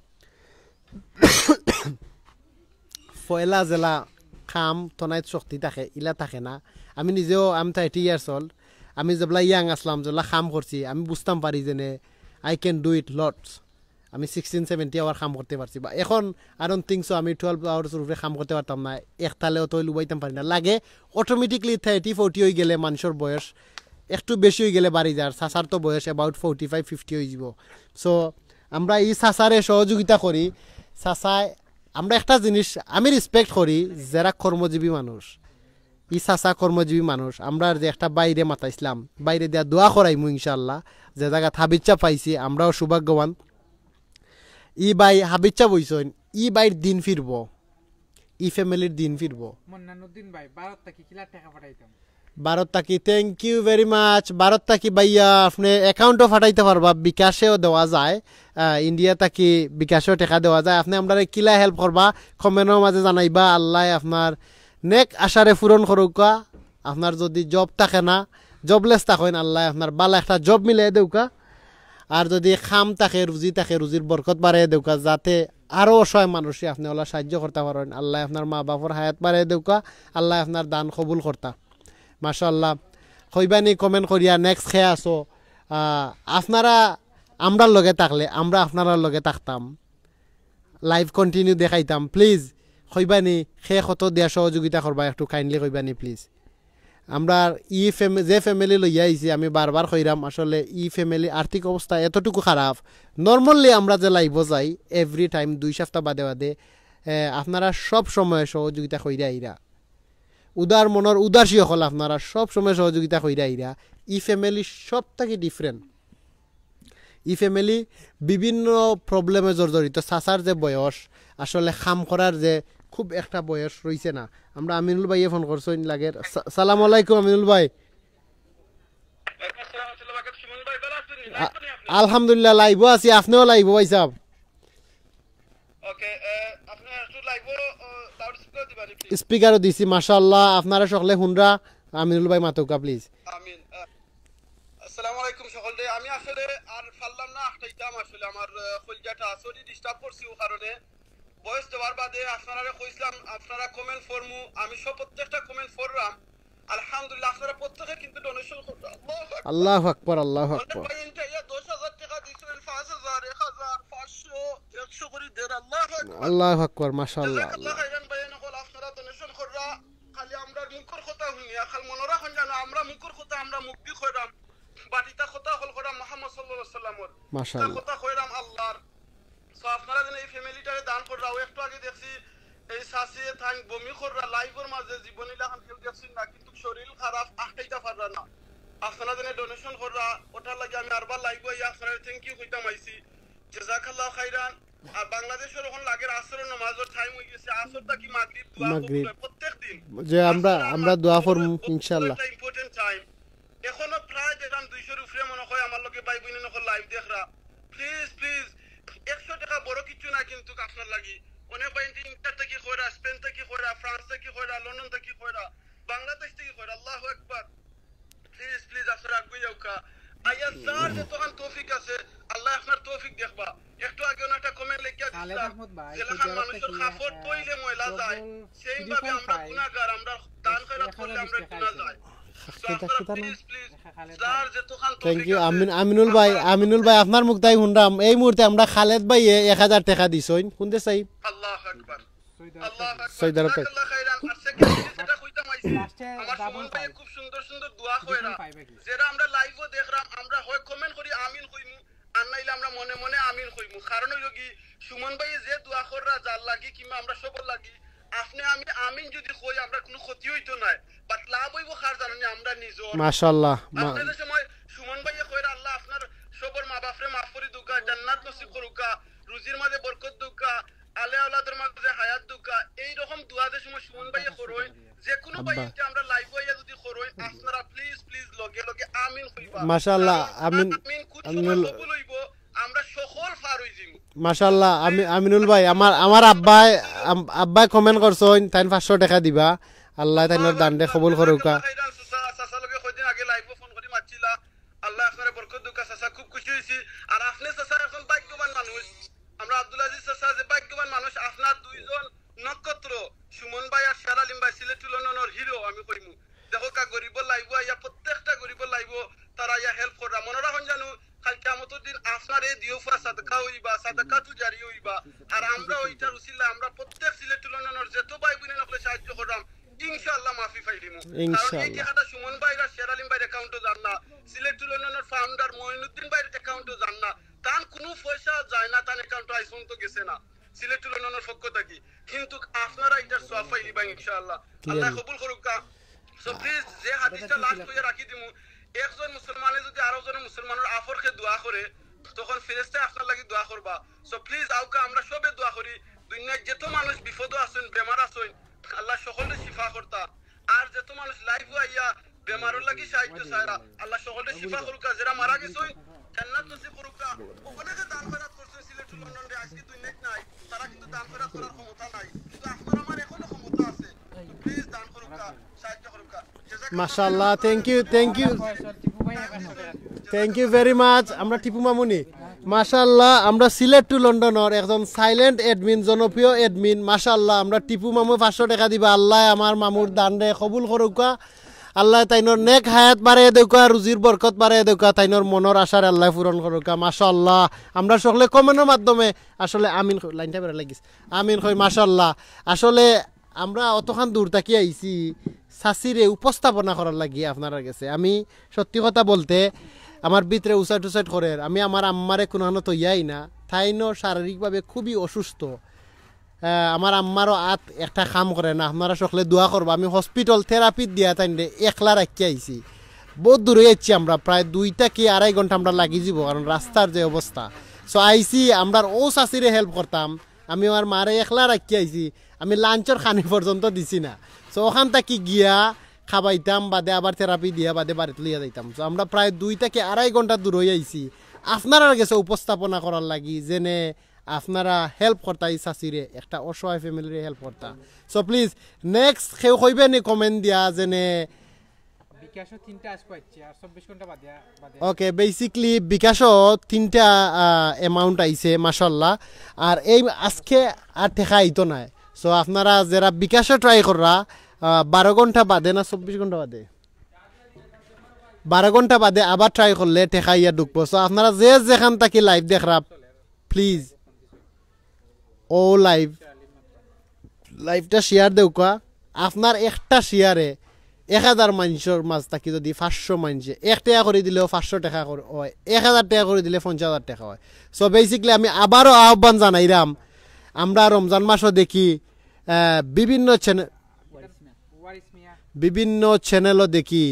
পয়লা যেলা কাম তনাইত শক্তি থাকে, ইলা থাকে না। আমি নিজেও, I'm thirty years old, আমি যেবলা ইয়াং আছলাম, যেবলা কাম করছি, আমি বুঝতাম পারি যে নে, I can do it lots। আমি সিক্সটিন সেভেন্টি আওয়ার কাম করতে পারছি, বা এখন I don't think so আমি টুয়েলভ আওয়ার্সর উপরে কাম করতে পারতাম না, এক তালে অত অইলে উবাইতাম পারি না। লাগে অটোমেটিকলি থার্টি ফোর্টি অই গেলে মানষর বয়স একটু বেশি অই গেলে বাড়ি যার। চাচার তো বয়স about ফোর্টি ফাইভ ফিফটি অই যিবো। সো আমরা ই চাচারে সহযোগিতা করি। চাচায়, আমরা একটা জিনিস আমি রেসপেক্ট করি, যেরা কর্মজীবী মানুষ, ই চাচা কর্মজীবী মানুষ। আমরার যে একটা ভাইরে মাতাইছলাম, ভাইরে দিয়া দোয়া করাইমু ইনশাআল্লাহ। যে জাগাত হাফিজ সাব পাইছি, আমরাও সৌভাগ্যবান। ই ভাই হাফিজ সাব অইছইন, ই ভাইর দিন ফিরবো, ই ফ্যামিলির দিন ফিরবো। মন্নানুদ্দিন ভাই, ভারত থাকি কিলা টেকা পাঠাইতাম? ভারত থাকি, thank you very much। Bharat থাকি ভাইয়া, আপনে অ্যাকাউন্টও পাঠাইতা পারবা, বিকাশেও দেওয়া যায়। আহ, ইন্ডিয়া থাকি বিকাশেও টেকা দেওয়া যায়। আপনে আমরারে কিলা হেল্প করবা, কমেন্টর মাঝে জানাইবা। আল্লায় আপনার নেক আশারে পূরণ করুকা। আপনার যদি জব থাকে না, জবলেস থাকইন, আল্লায় আপনার বালা একটা জব মিলাই দেউকা। আর যদি কাম থাকে, রুজি থাকে, রুজির বরকত বাড়াই দেউকা, যাতে আরো অসহায় মানুষরে আপনে অলা সাহায্য করতা পারইন। আল্লায় আপনার মা বাপর হায়াত বাড়াই দেউকা, আল্লায় আপনার দান কবুল করতা। মাশাআল্লাহ। কইবানি কমেন্ট করিয়া, নেক্সট খে আছো। আহ, আপনারা আমরার লগে থাকলে, আমরা আপনারার লগে থাকতাম। লাইভ কন্টিনিউ দেখাইতাম। প্লিজ, কইবানি, খে কত দিয়া সহযোগিতা করবা, একটু কাইন্ডলি কইবানি, প্লিজ। আমরা ই ফ্যামি-, যে ফ্যামিলি লইয়া আইছি, আমি বারবার কইরাম, আসলে ই ফ্যামিলি আর্থিক অবস্থা এতটুকু খারাপ। নরমালি আমরা যে লাইভও যাই, এভরি টাইম, দুই সপ্তাহ বাদে বাদে, এ, আপনারা সব সময় সহযোগিতা কইরা আইরা। উদার মনর উদাসী অকল আপনারা সব সময় সহযোগিতা কইরা আইরা। ই ফ্যামিলি সব থাকি ডিফারেন্ট। ই ফ্যামিলি বিভিন্ন প্রবলেমে জর্জরিত। চাচার যে বয়স, আসলে কাম করার যে খুব একটা বয়স রইছে না। আমরা আমিনুল ভাইয়ে ফোন করছইন লাগের। সা-, সালাম আলাইকুম আমিনুল ভাই। আ-, আলহামদুলিল্লাহ, লাইভও আছি, আপনেও লাইভও ভাই সাহেব। ওকে, আহ, আপনি একটু লাইভও, আহ, লাউড স্পিকার দিবা নি, প্লিজ? স্পিকারও দিছি, মাশাআল্লাহ, আপনারা সকলে হুনরা, আমিনুল ভাই মাতউক্কা, প্লিজ। আমিন। আহ, আসসালামু আলাইকুম সকলরে। আমি আসলে আর পারলাম না, আটকাইতাম আসলে, আমার, আহ, কলজাটা সরি ডিস্টার্ব করছি ও কারণে। ভয়েস দেওয়ার বাদে আপনারারে কইছিলাম, আপনারা কমেন্ট ফরমু, আমি সব প্রত্যেকটা কমেন্ট ফররাম। আলহামদুলিল্লাহ, আপনারা প্রত্যেকে কিন্তু ডোনেশন কররা। আল্লাহু আকবার। আল্লাহু আকবার, আল্লাহু অনেক আকবার। ভাই ইন্ডিয়া দশ হাজার টাকা দিছেন, পাঁচ হাজার, এক হাজার, পাঁচশো, একশো করে দেন। আল্লাহু আকবার। আল্লাহু আকবার, মাশাআল্লাহ, জাযাকাল্লাহ আল্লাহ। খাইরান ভাই, নকল আপনারা ডোনেশন কররা। খালি আমরার মুখর কথা হুনিয়া, খালি মনো রাখইন জানো, আমরা মুখর কথা, আমরা মুখ দি কইরাম, বাটিটা কথা হল কইরাম মোহাম্মদ সাল্লাল্লাহু আলাইহি ওয়াসাল্লামর। মাশাআল্লাহ। কথা কইরাম আল্লাহর। So আপনারা যেন এই ফ্যামিলিটারে দান কররা। ও একটু আগে দেখছি এই চাচিয়ে তাইন বমি কররা, লাইভর মাঝে জীবনী লাখান কেউ দেখছেন না, কিন্তু শরীর খারাপ, আটকাইতা পাররা না। আপনারা যেন ডোনেশন কররা, ওটার লাগি আমি আরবার লাইভ আইয়া আপনারা থ্যাংক ইউ কইতাম আইছি। জাযাকাল্লাহ খাইরান। আর বাংলাদেশর এখন লাগের আসরের নামাজর টাইম হই গেছে, আসর থাকি মাগরিব দোয়া মাগরিব। কবুল হয় প্রত্যেক দিন। যে আমরা, আসর আর আমরা মাগরিব দোয়া করমু, কবুল হয়, ইনশাআল্লাহ। একটা ইম্পর্টেন্ট টাইম। এখনো প্রায় দেখলাম দুইশোর উপরে মনে হয় আমার লগে ভাই বইনে নকল লাইভ দেখরা। প্লিজ, প্লিজ, একশো টাকা বড় কিচ্ছু না, কিন্তু আপনার লাগি অনেক ভাইয়াইন্তে ইন্টার থাকি কইরা, স্পেন থাকি কইরা, ফ্রান্স থাকি কইরা, লন্ডন থাকি কইরা, বাংলাদেশ থাকি কইরা। আল্লাহু আকবার। প্লিজ, প্লিজ, আপনারা আগুয়াই যাউক্কা। আইয়া যার যতখান তৌফিক আছে, আল্লায় আপনার তৌফিক দেখবা। একটু আগে অনো একটা কমেন্ট লেখিয়া দিছলা, যেলাখান মানুষর কাপড় ধইলে ময়লা যায়, সেইভাবে আমরা গুনাগার, আমরা দান খয়রাত করলে আমরা গুনা যায়। তো আপনারা প্লিজ, প্লিজ, যার যতখান তৌফিক আছে, আমিন, আমিনুল ভাই, আমিনুল ভাই, আপনার মুখ থাকি হুনরাম, এই মুহূর্তে আমরা খালেদ ভাইয়ে এক হাজার টেকা দিছইন। হুনতে চাই। আল্লাহু আকবার। আল্লাহু আকবার। সৌদি আরব থাকি। জাযাকাল্লাহু খাইরান। আর সেকেন্ড জিনিস যেটা কইতাম আইছি, আমার সুমন ভাইয়ে খুব সুন্দর সুন্দর দোয়া কইরা, যেটা আমরা লাইভও দেখরাম, আমরা হয় কমেন্ট করি আমিন কইমু, আর নাইলে আমরা মনে মনে আমিন কইমু। কারণ অইলো কি, সুমন ভাইয়ে যে দোয়া কররা যার লাগি কিংবা আমরা সবর লাগি, আপনে আমি আমিন যদি কই, আমরার কুনু ক্ষতি অইতো নায়, but লাভ অইবো কার জানইন নি? আমরা নিজর। মাশাআল্লাহ। আপনে যে সময় সুমন ভাইয়ে কইরা, "আল্লাহ আপনার সবর মা বাপরে মাফ করি দেউক্কা, জান্নাত নসিব করুক্কা, রুজির মাঝে বরকত দেউক্কা, আলে আওলাদর মাঝে হায়াত দেউক্কা", এই রকম দোয়া যে সময় সুমন ভাইয়ে করইন, যে কুনু ভাইয়াইন্তে আমরা লাইভও আইয়া যদি করইন, আপনারা প্লিজ, প্লিজ লগে লগে আমিন কইবা। মাশাআল্লাহ, কারণ আমিন, আমিন কুন সময় কবুল অইবো, আমরা সকল পার অই যিমু। মাশাআল্লাহ, আমি, আমিনুল ভাই, আমার, আমার আব্বায়, আম-, আব্বায় কমেন্ট করছইন, তাইন পাঁচশো টেকা দিবা। আল্লায় তাইনর দানরে কবুল করুক্কা। চাচা, চাচা লগে কয়দিন আগে লাইভও ফোন করি মাতছিলা। আল্লায় আপনারে বরকত দেউক্কা চাচা, খুব খুশি অইছি। আর আপনে চাচা একজন ভাগ্যবান মানুষ। আমরা আব্দুল আজিজ চাচা যে ভাগ্যবান মানুষ, আপনার দুইজন নক্ষত্র, সুমন ভাই আর শের আলিম ভাই, সিলেট টু লন্ডনর হিরো আমি কইমু। দেখউক্কা গরিবর লাইভও আইয়া, প্রত্যেকটা গরিবর লাইভও তারা আইয়া হেল্প কররা। মনো রাখইন জানু, কাইল কিয়ামতর দিন আপনার এই দিও ফুয়া সাদকা অইবা, সাদকাতু জারিয়া অইবা। আর আমরা ওইটার উসিলা আমরা প্রত্যেক সিলেট টু লন্ডনর যত ভাই বইন অকলরে সাহায্য কররাম, ইনশাআল্লাহ মাফি পাইলিমু। কারণ এই ইনশাআল্লাহ। টেকাটা সুমন ভাইর আর শের আলিম ভাইর অ্যাকাউন্টো যার না, সিলেট টু লন্ডনর ফাউন্ডার মঈনুদ্দিন ভাইর অ্যাকাউন্টো যার না, তান কুনু পয়সা যায় না, তান অ্যাকাউন্টো আইজ পর্যন্ত গেছে না সিলেট টু লন্ডনর পক্ষ থাকি। কিন্তু আপনারা ইটার সওয়াব পাইলিবা ইনশাআল্লাহ। আল্লায় কবুল করুক্কা। So প্লিজ, যে হাদিসটা লাস্ট কইয়া রাখি দিমু, একজন মুসলমানে যদি আরো জন মুসলমানর আফরকে দোয়া করে, তখন ফেরেশতায় আপনার লাগি দোয়া করবা। So প্লিজ আউক্কা, আমরা সবে দোয়া করি, দুনিয়ার যত মানুষ বিপদো আছইন, বেমার আছইন, আল্লায় সকলরে শিফা করতা। আর যত মানুষ লাইভও আইয়া বেমারর লাগি সাহায্য চাইরা, আল্লায় সকলরে শিফা করুক্কা। যেরা মারা গেছইন, জান্নাত নসিব করুক্কা। অনেকে দান খয়রাত করছইন সিলেট টু লন্ডনরে, আইজকে দুনিয়াত নাই, তারা কিন্তু দান খয়রাত করার ক্ষমতা নাই, কিন্তু আপনার আমার এখনো ক্ষমতা আছে। তো প্লিজ দান করুক্কা, সাহায্য করুক্কা। মাশাআল্লাহ, thank you, thank you। Thank you very much। আমরা টিপু মামুনি। মাশাআল্লাহ, আমরা সিলেট টু লন্ডনর একজন সাইলেন্ট অ্যাডমিন, জনপ্রিয় অ্যাডমিন। মাশাআল্লাহ, আমরা টিপু মামু পাঁচশো টেকা দিবা। আল্লায় আমার মামুর দানরে কবুল করুক্কা। আল্লায় তাইনর নেক হায়াত বাড়াইয়া দেউক্কা, রুজির বরকত বাড়াইয়া দেউক্কা, তাইনর মনর আশারে আল্লায় পূরণ করুক্কা। মাশাআল্লাহ, আমরা সকলে কমেন্টর মাধ্যমে আসলে আমিন কই-, লাইনটা বেড়া লাগিস। আমিন কই, মাশাআল্লাহ। আসলে আমরা অতখান দূর থাকি আইছি, চাচিরে উপস্থাপনা করার লাগি আপনারার গেছে। আমি সত্যি কথা বলতে, আমার ভিতরে উসাইট উসাইট করের। আমি আমার আম্মারে কুনুখানো থইয়াই না, তাইনও শারীরিকভাবে খুবই অসুস্থ। আহ, আমার আম্মারও আত একটা কাম করে না। আপনারা সকলে দোয়া করবা। আমি হসপিটাল থেরাপি দিয়া তাইনরে একলা রাখিয়া আইছি। বউত দূরে আইছি আমরা, প্রায় দুই থাকি আড়াই ঘন্টা আমরা লাগি যিবো, কারণ রাস্তার যে অবস্থা। So আইছি, আমরার অউ চাচিরে হেল্প করতাম। আমি আমার মারে একলা রাখিয়া আইছি, আমি লাঞ্চর খানি পর্যন্ত দিছি না। So অখান থাকি গিয়া খাবাইতাম, বাদে আবার থেরাপি দিয়া বাদে বাড়িত লইয়া যাইতাম। So আমরা প্রায় দুই থাকি আড়াই ঘন্টা দূরই আইছি আপনারার গেছে উপস্থাপনা করার লাগি, যেনে আপনারা হেল্প করতা ই চাচিরে, একটা অসহায় ফ্যামিলিরে হেল্প করতা। So প্লিজ, নেক্সট কেউ কইবে নি কমেন্ট দিয়া যেনে বিকাশও তিনটা আইজ পাইছে, আর চব্বিশ ঘন্টা বাদে, বাদে। ওকে, বেসিক্যালি বিকাশও তিনটা অ্যামাউন্ট আইছে, মাশাআল্লাহ। আর এই আইজকে আর টেকা আইতো নায়। So আপনারা যেরা বিকাশও ট্রাই কররা, আহ, বারো ঘন্টা বাদে না চব্বিশ ঘন্টা বাদে, বারো ঘন্টা বাদে আবার ট্রাই করলে টেকা ইয়া ঢুকবো। So আপনারা যে যেখান থাকি লাইভ দেখরা, প্লিজ ও লাইভ, লাইভটা শেয়ার দেউক্কা। আপনার একটা শেয়ারে এক হাজার মানষর মাঝ থাকি যদি পাঁচশো মানষে এক টেকা করি দিলেও পাঁচশো টেকা কর-, অয়, এক হাজার টেকা করি দিলে পঞ্চাশ হাজার টেকা অয়। So বেসিক্যালি আমি আবারও আহ্বান জানাইরাম, আমরা রমজান মাসও দেখি, আহ, বিভিন্ন চ্যানেল, বিভিন্ন চ্যানেলও দেখি,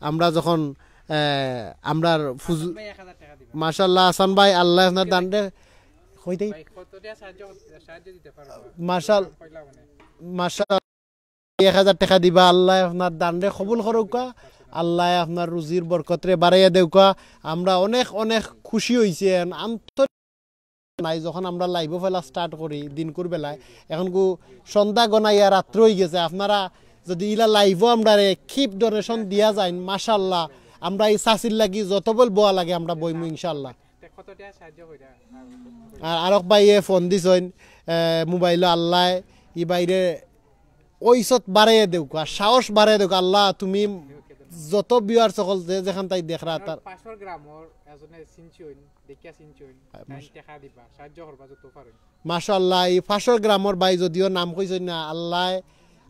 আমরা যখন, আহ, আমরার ফুজ-, মাশাআল্লাহ, হাসান ভাই, আল্লায় আপনার দানরে কইতেই। মাশাল-, মাশাল-, এক হাজার টেকা দিবা, আল্লায় আপনার দানরে কবুল করুক্কা, আল্লায় আপনার রুজির বরকতরে বাড়াইয়া দেউক্কা। আমরা অনেক অনেক খুশি অইছি, আন্তরিক নাই, যখন আমরা লাইভও ফেলা স্টার্ট করি দিনকুর বেলায়, এখন গু সন্ধ্যা গনাইয়া রাত্র অই গেছে। আপনারা যদি ইলা লাইভও আমরারে কিপ ডোনেশন দিয়া যাইন, মাশাআল্লাহ, আমরা ই চাচির লাগি যত বল বওয়া লাগে আমরা বইমু ইনশাআল্লাহ। আর আরক ভাইয়ে ফোন দিছইন মোবাইলো, আল্লায় ই বাইরে ওইসত বাড়াইয়া দেউকা, সাহস বাড়াইয়া দেউকা। আল্লাহ, তুমি যত ভিউয়ার সকল যে যেখান তাই দেখরা তার পাঁচশো গ্রামর এজনে চিনছইন, দেখিয়া চিনছইন, আচ্ছা। তাইন টেকা দিবা, সাহায্য করবা যত পারইন। মাশাআল্লাহ, এই পাঁচশো গ্রামর ভাই যদিও নাম কইছইন না, আল্লায়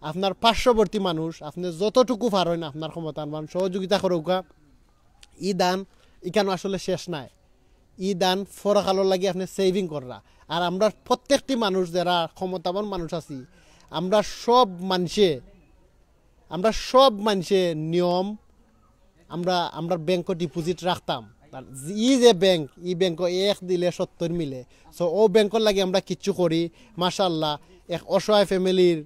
আপনার পার্শ্ববর্তী মানুষ, আপনে যতটুকু পারইন আপনার ক্ষমতা আনবান সহযোগিতা করউকা। ই দান ইখানো আসলে শেষ নাই। ই দান পরকালর লাগি আপনে সেভিং কররা। আর আমরা প্রত্যেকটি মানুষ যারা ক্ষমতাবান মানুষ আছি, আমরা সব মানষে, আমরা সব মানষে নিয়ম আমরা, আমরা ব্যাংকো ডিপোজিট রাখতাম। আর ই যে ব্যাংক, ই ব্যাংকো এক দিলে সত্তর মিলে। সো ও ব্যাংকর লাগি আমরা কিচ্ছু করি। মাশাআল্লাহ, এক অসহায় ফ্যামিলির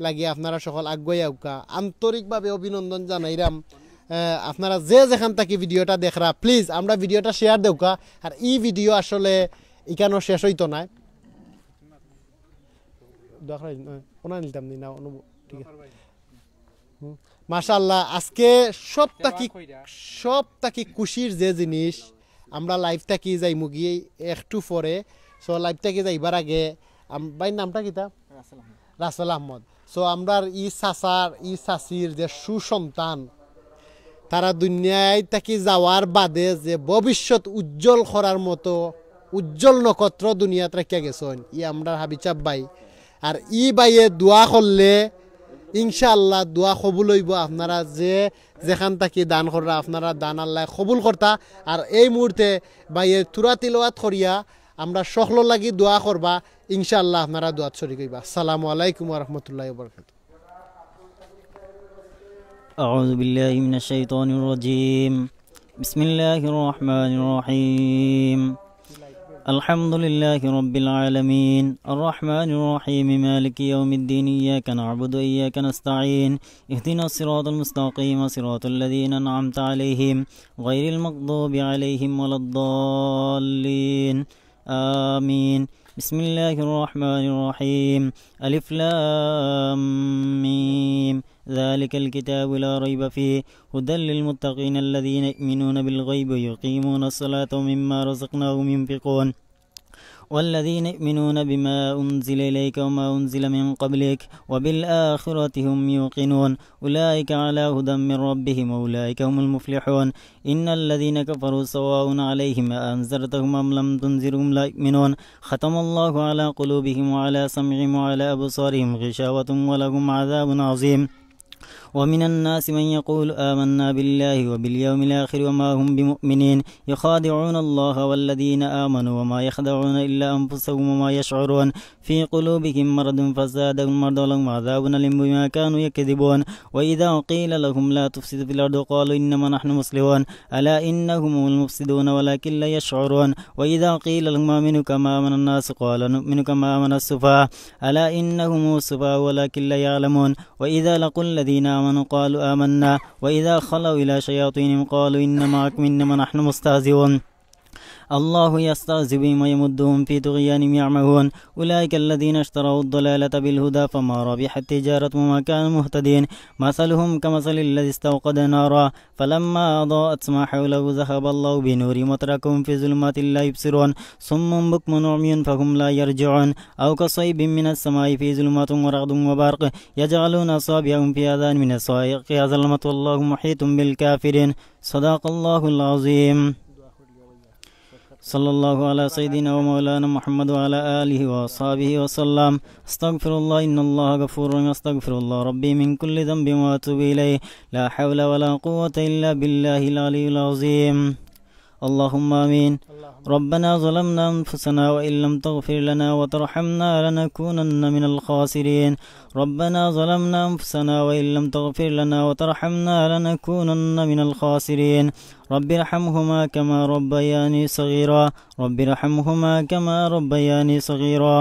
লাগি আপনারা সকল আগুয়াই আউকা। আন্তরিকভাবে অভিনন্দন জানাইরাম। আহ, আপনারা যে যেখান থাকি ভিডিওটা দেখরা, প্লিজ আমরা ভিডিওটা শেয়ার দেউকা। আর ই ভিডিও আসলে ইখানো শেষ অইতো নায়। দোয়া করাই, আহ, ওনা নিতাম নি না, অনু-, ঠিক আছে। হুম। মাশাআল্লাহ, আজকে সব থাকি, সব থাকি খুশির যে জিনিস, আমরা লাইভ থাকি যাইমুগি একটু পরে। সো লাইভ থাকি যাইবার আগে আম-, ভাইর নামটা কিতা? রাসেল আহমদ। রাসেল আহমদ। সো আমরার ই চাচার, ই চাচির যে সুসন্তান, তারা দুনিয়াত থাকি যাওয়ার বাদে যে ভবিষ্যৎ উজ্জ্বল করার মতো উজ্জ্বল নক্ষত্র দুনিয়াত রাখিয়া গেছইন, ই আমরার হাবিব সাব ভাই। আর ই ভাইয়ে দোয়া করলে ইনশাআল্লাহ দোয়া কবুল অইবো। আপনারা যে যেখান থাকি দান কররা, আপনারা দান আল্লায় কবুল করতা। আর এই মুহূর্তে ভাইয়ে তুরা তিলাওয়াত করিয়া আমরা সকলর লাগি দোয়া করবা, ইনশাআল্লাহ আপনারা দোয়াত শরিক অইবা। আসসালামু আলাইকুম ওয়া রাহমাতুল্লাহি ওয়া বারাকাতুহু। أعوذ بالله من الشيطان الرجيم. بسم الله الرحمن الرحيم. الحمد لله رب العالمين. الرحمن الرحيم. مالك يوم الدين. إياك نعبد وإياك نستعين. اهدنا الصراط المستقيم. صراط الذين أنعمت عليهم. غير المغضوب عليهم ولا الضالين. آمين. بسم الله الرحمن الرحيم. ألف لام ميم. ذلك الكتاب لا ريب فيه. هدى للمتقين الذين يؤمنون بالغيب ويقيمون الصلاة ومما رزقناهم ينفقون. والذين يؤمنون بما أنزل إليك وما أنزل من قبلك وبالآخرة هم يوقنون. أولئك على هدى من ربهم وأولئك هم المفلحون. إن الذين كفروا سواء عليهم أأنذرتهم أم لم تنذرهم لا يؤمنون. ختم الله على قلوبهم وعلى سمعهم وعلى أبصارهم غشاوة ولهم عذاب عظيم. ومن الناس من يقول آمنا بالله وباليوم الآخر وما هم بمؤمنين. يخادعون الله والذين آمنوا وما يخدعون إلا أنفسهم وما يشعرون. في قلوبهم مرض فزادهم مرضا ولهم عذاب أليم بما كانوا يكذبون. وإذا قيل لهم لا تفسدوا في الأرض قالوا إنما نحن مصلحون. ألا إنهم هم المفسدون ولكن لا يشعرون. وإذا قيل لهم آمنوا كما آمن الناس قالوا نؤمن كما آمن السفهاء. ألا إنهم هم السفهاء ولكن لا يعلمون. وإذا لقوا الذين آمنوا قالوا آمنا. وإذا خلوا إلى شياطينهم قالوا إنا معكم إنما نحن مستهزئون. الله يستهزئ بهم ويمدهم في طغيانهم يعمهون. أولئك الذين اشتروا الضلالة بالهدى فما ربحت تجارتهم وما كانوا مهتدين. مثلهم كمثل الذي استوقد نارا فلما أضاءت ما حوله ذهب الله بنورهم وتركهم في ظلمات لا يبصرون. صم بكم عمي فهم لا يرجعون. أو كصيب من السماء فيه ظلمات ورعد وبرق يجعلون أصابعهم في آذانهم من الصواعق حذر الموت والله محيط بالكافرين. صدق الله العظيم. صلى الله على سيدنا ومولانا محمد وعلى آله وأصحابه وسلم. أستغفر الله، إن الله غفور رحيم. أستغفر الله ربي من كل ذنب وأتوب إليه. لا حول ولا قوة إلا بالله العلي العظيم. اللهم آمين. ربنا ظلمنا أنفسنا وإن لم تغفر لنا وترحمنا لنكونن من الخاسرين. ربنا ظلمنا أنفسنا وإن لم تغفر لنا وترحمنا لنكونن من الخاسرين. رب ارحمهما كما ربياني صغيرا. رب ارحمهما كما ربياني صغيرا.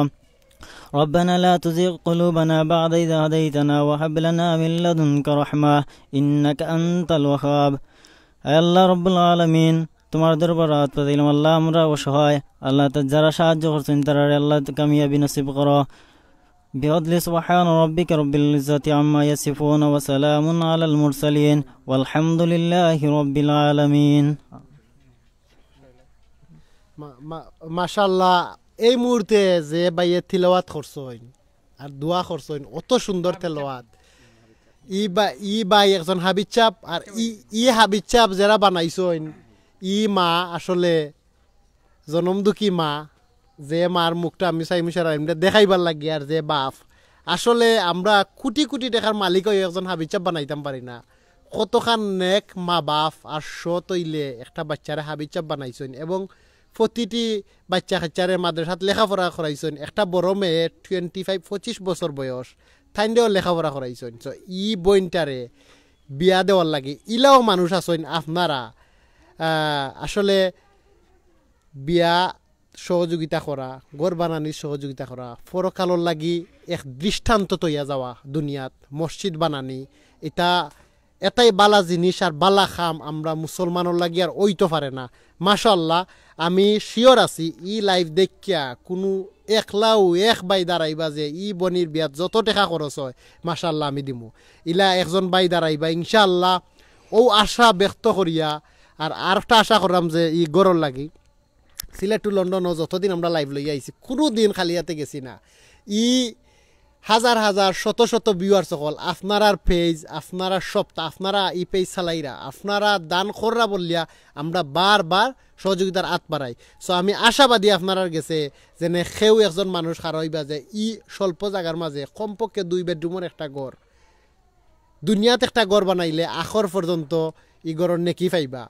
ربنا لا تزغ قلوبنا بعد إذ هديتنا وهب لنا من لدنك رحمة إنك أنت الوهاب. আয় আল্লাহ রব্বুল আলামিন, তোমার দরবারো আত পাতিলাম আল্লাহ, আমরা অসহায়। আল্লাহ, তা যারা সাহায্য করছইন তারারে আল্লাহ কামিয়াবি নসিব করো। بفضل سبحان ربك رب العزة عما يصفون وسلام على المرسلين والحمد لله رب العالمين. মা-, মা-, মাশাআল্লাহ, এই মুহূর্তে যে ভাইয়ে তিলাওয়াত করছইন আর দোয়া করছইন, অত সুন্দর তেলাওয়াত। ই বা-, ই ভাই একজন হাফিজ সাব, আর ই, ই হাফিজ সাব যেরা বানাইছইন, ই মা আসলে জনম দুঃখী মা, যে মার মুখটা আমি সাইমুশারা এমনি দেখাইবার লাগি, আর যে বাপ, আসলে আমরা কোটি কোটি টেকার মালিক অইয়া একজন হাফিজ সাব বানাইতাম পারি না। কতখান নেক মা বাপ আর সৎ অইলে একটা বাচ্চারে হাফিজ সাব বানাইছইন এবং প্রতিটি বাচ্চা কাচ্চারে মাদ্রাসাত লেখাপড়া করাইছইন। একটা বড় মেয়ে টোয়েন্টি ফাইভ, পঁচিশ বছর বয়স, তাইনরেও লেখাপড়া করাইছইন। So, ই বইনটারে বিয়া দেওয়ার লাগি ইলাও মানুষ আছইন আপনারা, আহ, আসলে বিয়া সহযোগিতা করা, ঘর বানানির সহযোগিতা করা, পরকালর লাগি এক দৃষ্টান্ত তৈয়া যাওয়া দুনিয়াত, মসজিদ বানানি, ইটা এটাই বালা জিনিস আর বালা কাম আমরা মুসলমানর লাগি আর অইতো পারে না। মাশাআল্লাহ, আমি শিওর আছি ই লাইভ দেখিয়া কুনু একলাও এক ভাই দাঁড়াইবা যে ই বইনর বিয়াত যত টেকা খরচ অয়, মাশাআল্লাহ আমি দিমু। ইলা একজন ভাই দাঁড়াইবা ইনশাআল্লাহ, অউ আশা ব্যক্ত করিয়া। আর আরেকটা আশা কররাম যে ই ঘরর লাগি সিলেট to লন্ডনও যতদিন আমরা লাইভ লইয়া আইছি, কুনু দিন খালি আতে গেছি না। ই হাজার হাজার, শত শত ভিউয়ার্স অকল, আপনারার পেজ, আপনারার সপ্তাহ, আপনারা ই পেজ চালাইরা, আপনারা দান কররা বলিয়া আমরা বারবার সহযোগিতার আত বাড়াই। So, আমি আশাবাদী আপনারার গেছে যেনে কেউ একজন মানুষ খাড়া অইবা যে ই স্বল্প জাগার মাঝে কমপক্ষে দুই বেডরুমর একটা ঘর, দুনিয়াত একটা ঘর বানাইলে আখর পর্যন্ত ই ঘরর নেকি পাইবা।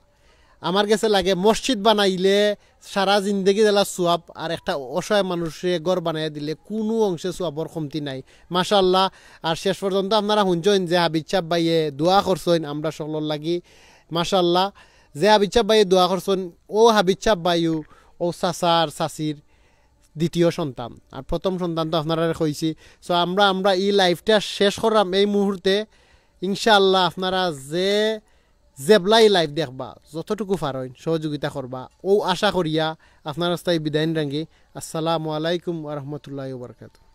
আমার গেছে লাগে মসজিদ বানাইলে সারা জিন্দেগি দিলা সওয়াব, আর একটা অসহায় মানুষরে ঘর বানাইয়া দিলে কুনু অংশে সওয়াবর কমতি নাই। মাশাআল্লাহ। আর শেষ পর্যন্ত আপনারা হুনছইন যে হাফিজ সাব ভাইয়ে দোয়া করছইন আমরা সকলর লাগি। মাশাআল্লাহ, যে হাফিজ সাব ভাইয়ে দোয়া করছইন, অউ হাফিজ সাব ভাইও অউ চাচার চাচির দ্বিতীয় সন্তান, আর প্রথম সন্তান তো আপনারারে কইছি। So, আমরা, আমরা ই লাইভটা শেষ কররাম এই মুহূর্তে। ইনশাআল্লাহ, আপনারা যে যেবলা ই লাইভ দেখবা, যতটুকু পারইন সহযোগিতা করবা, অউ আশা করিয়া আপনারার তাই বিদায় নিরামগি। আসসালামু আলাইকুম ওয়া রাহমাতুল্লাহি ওয়া বারাকাতুহু।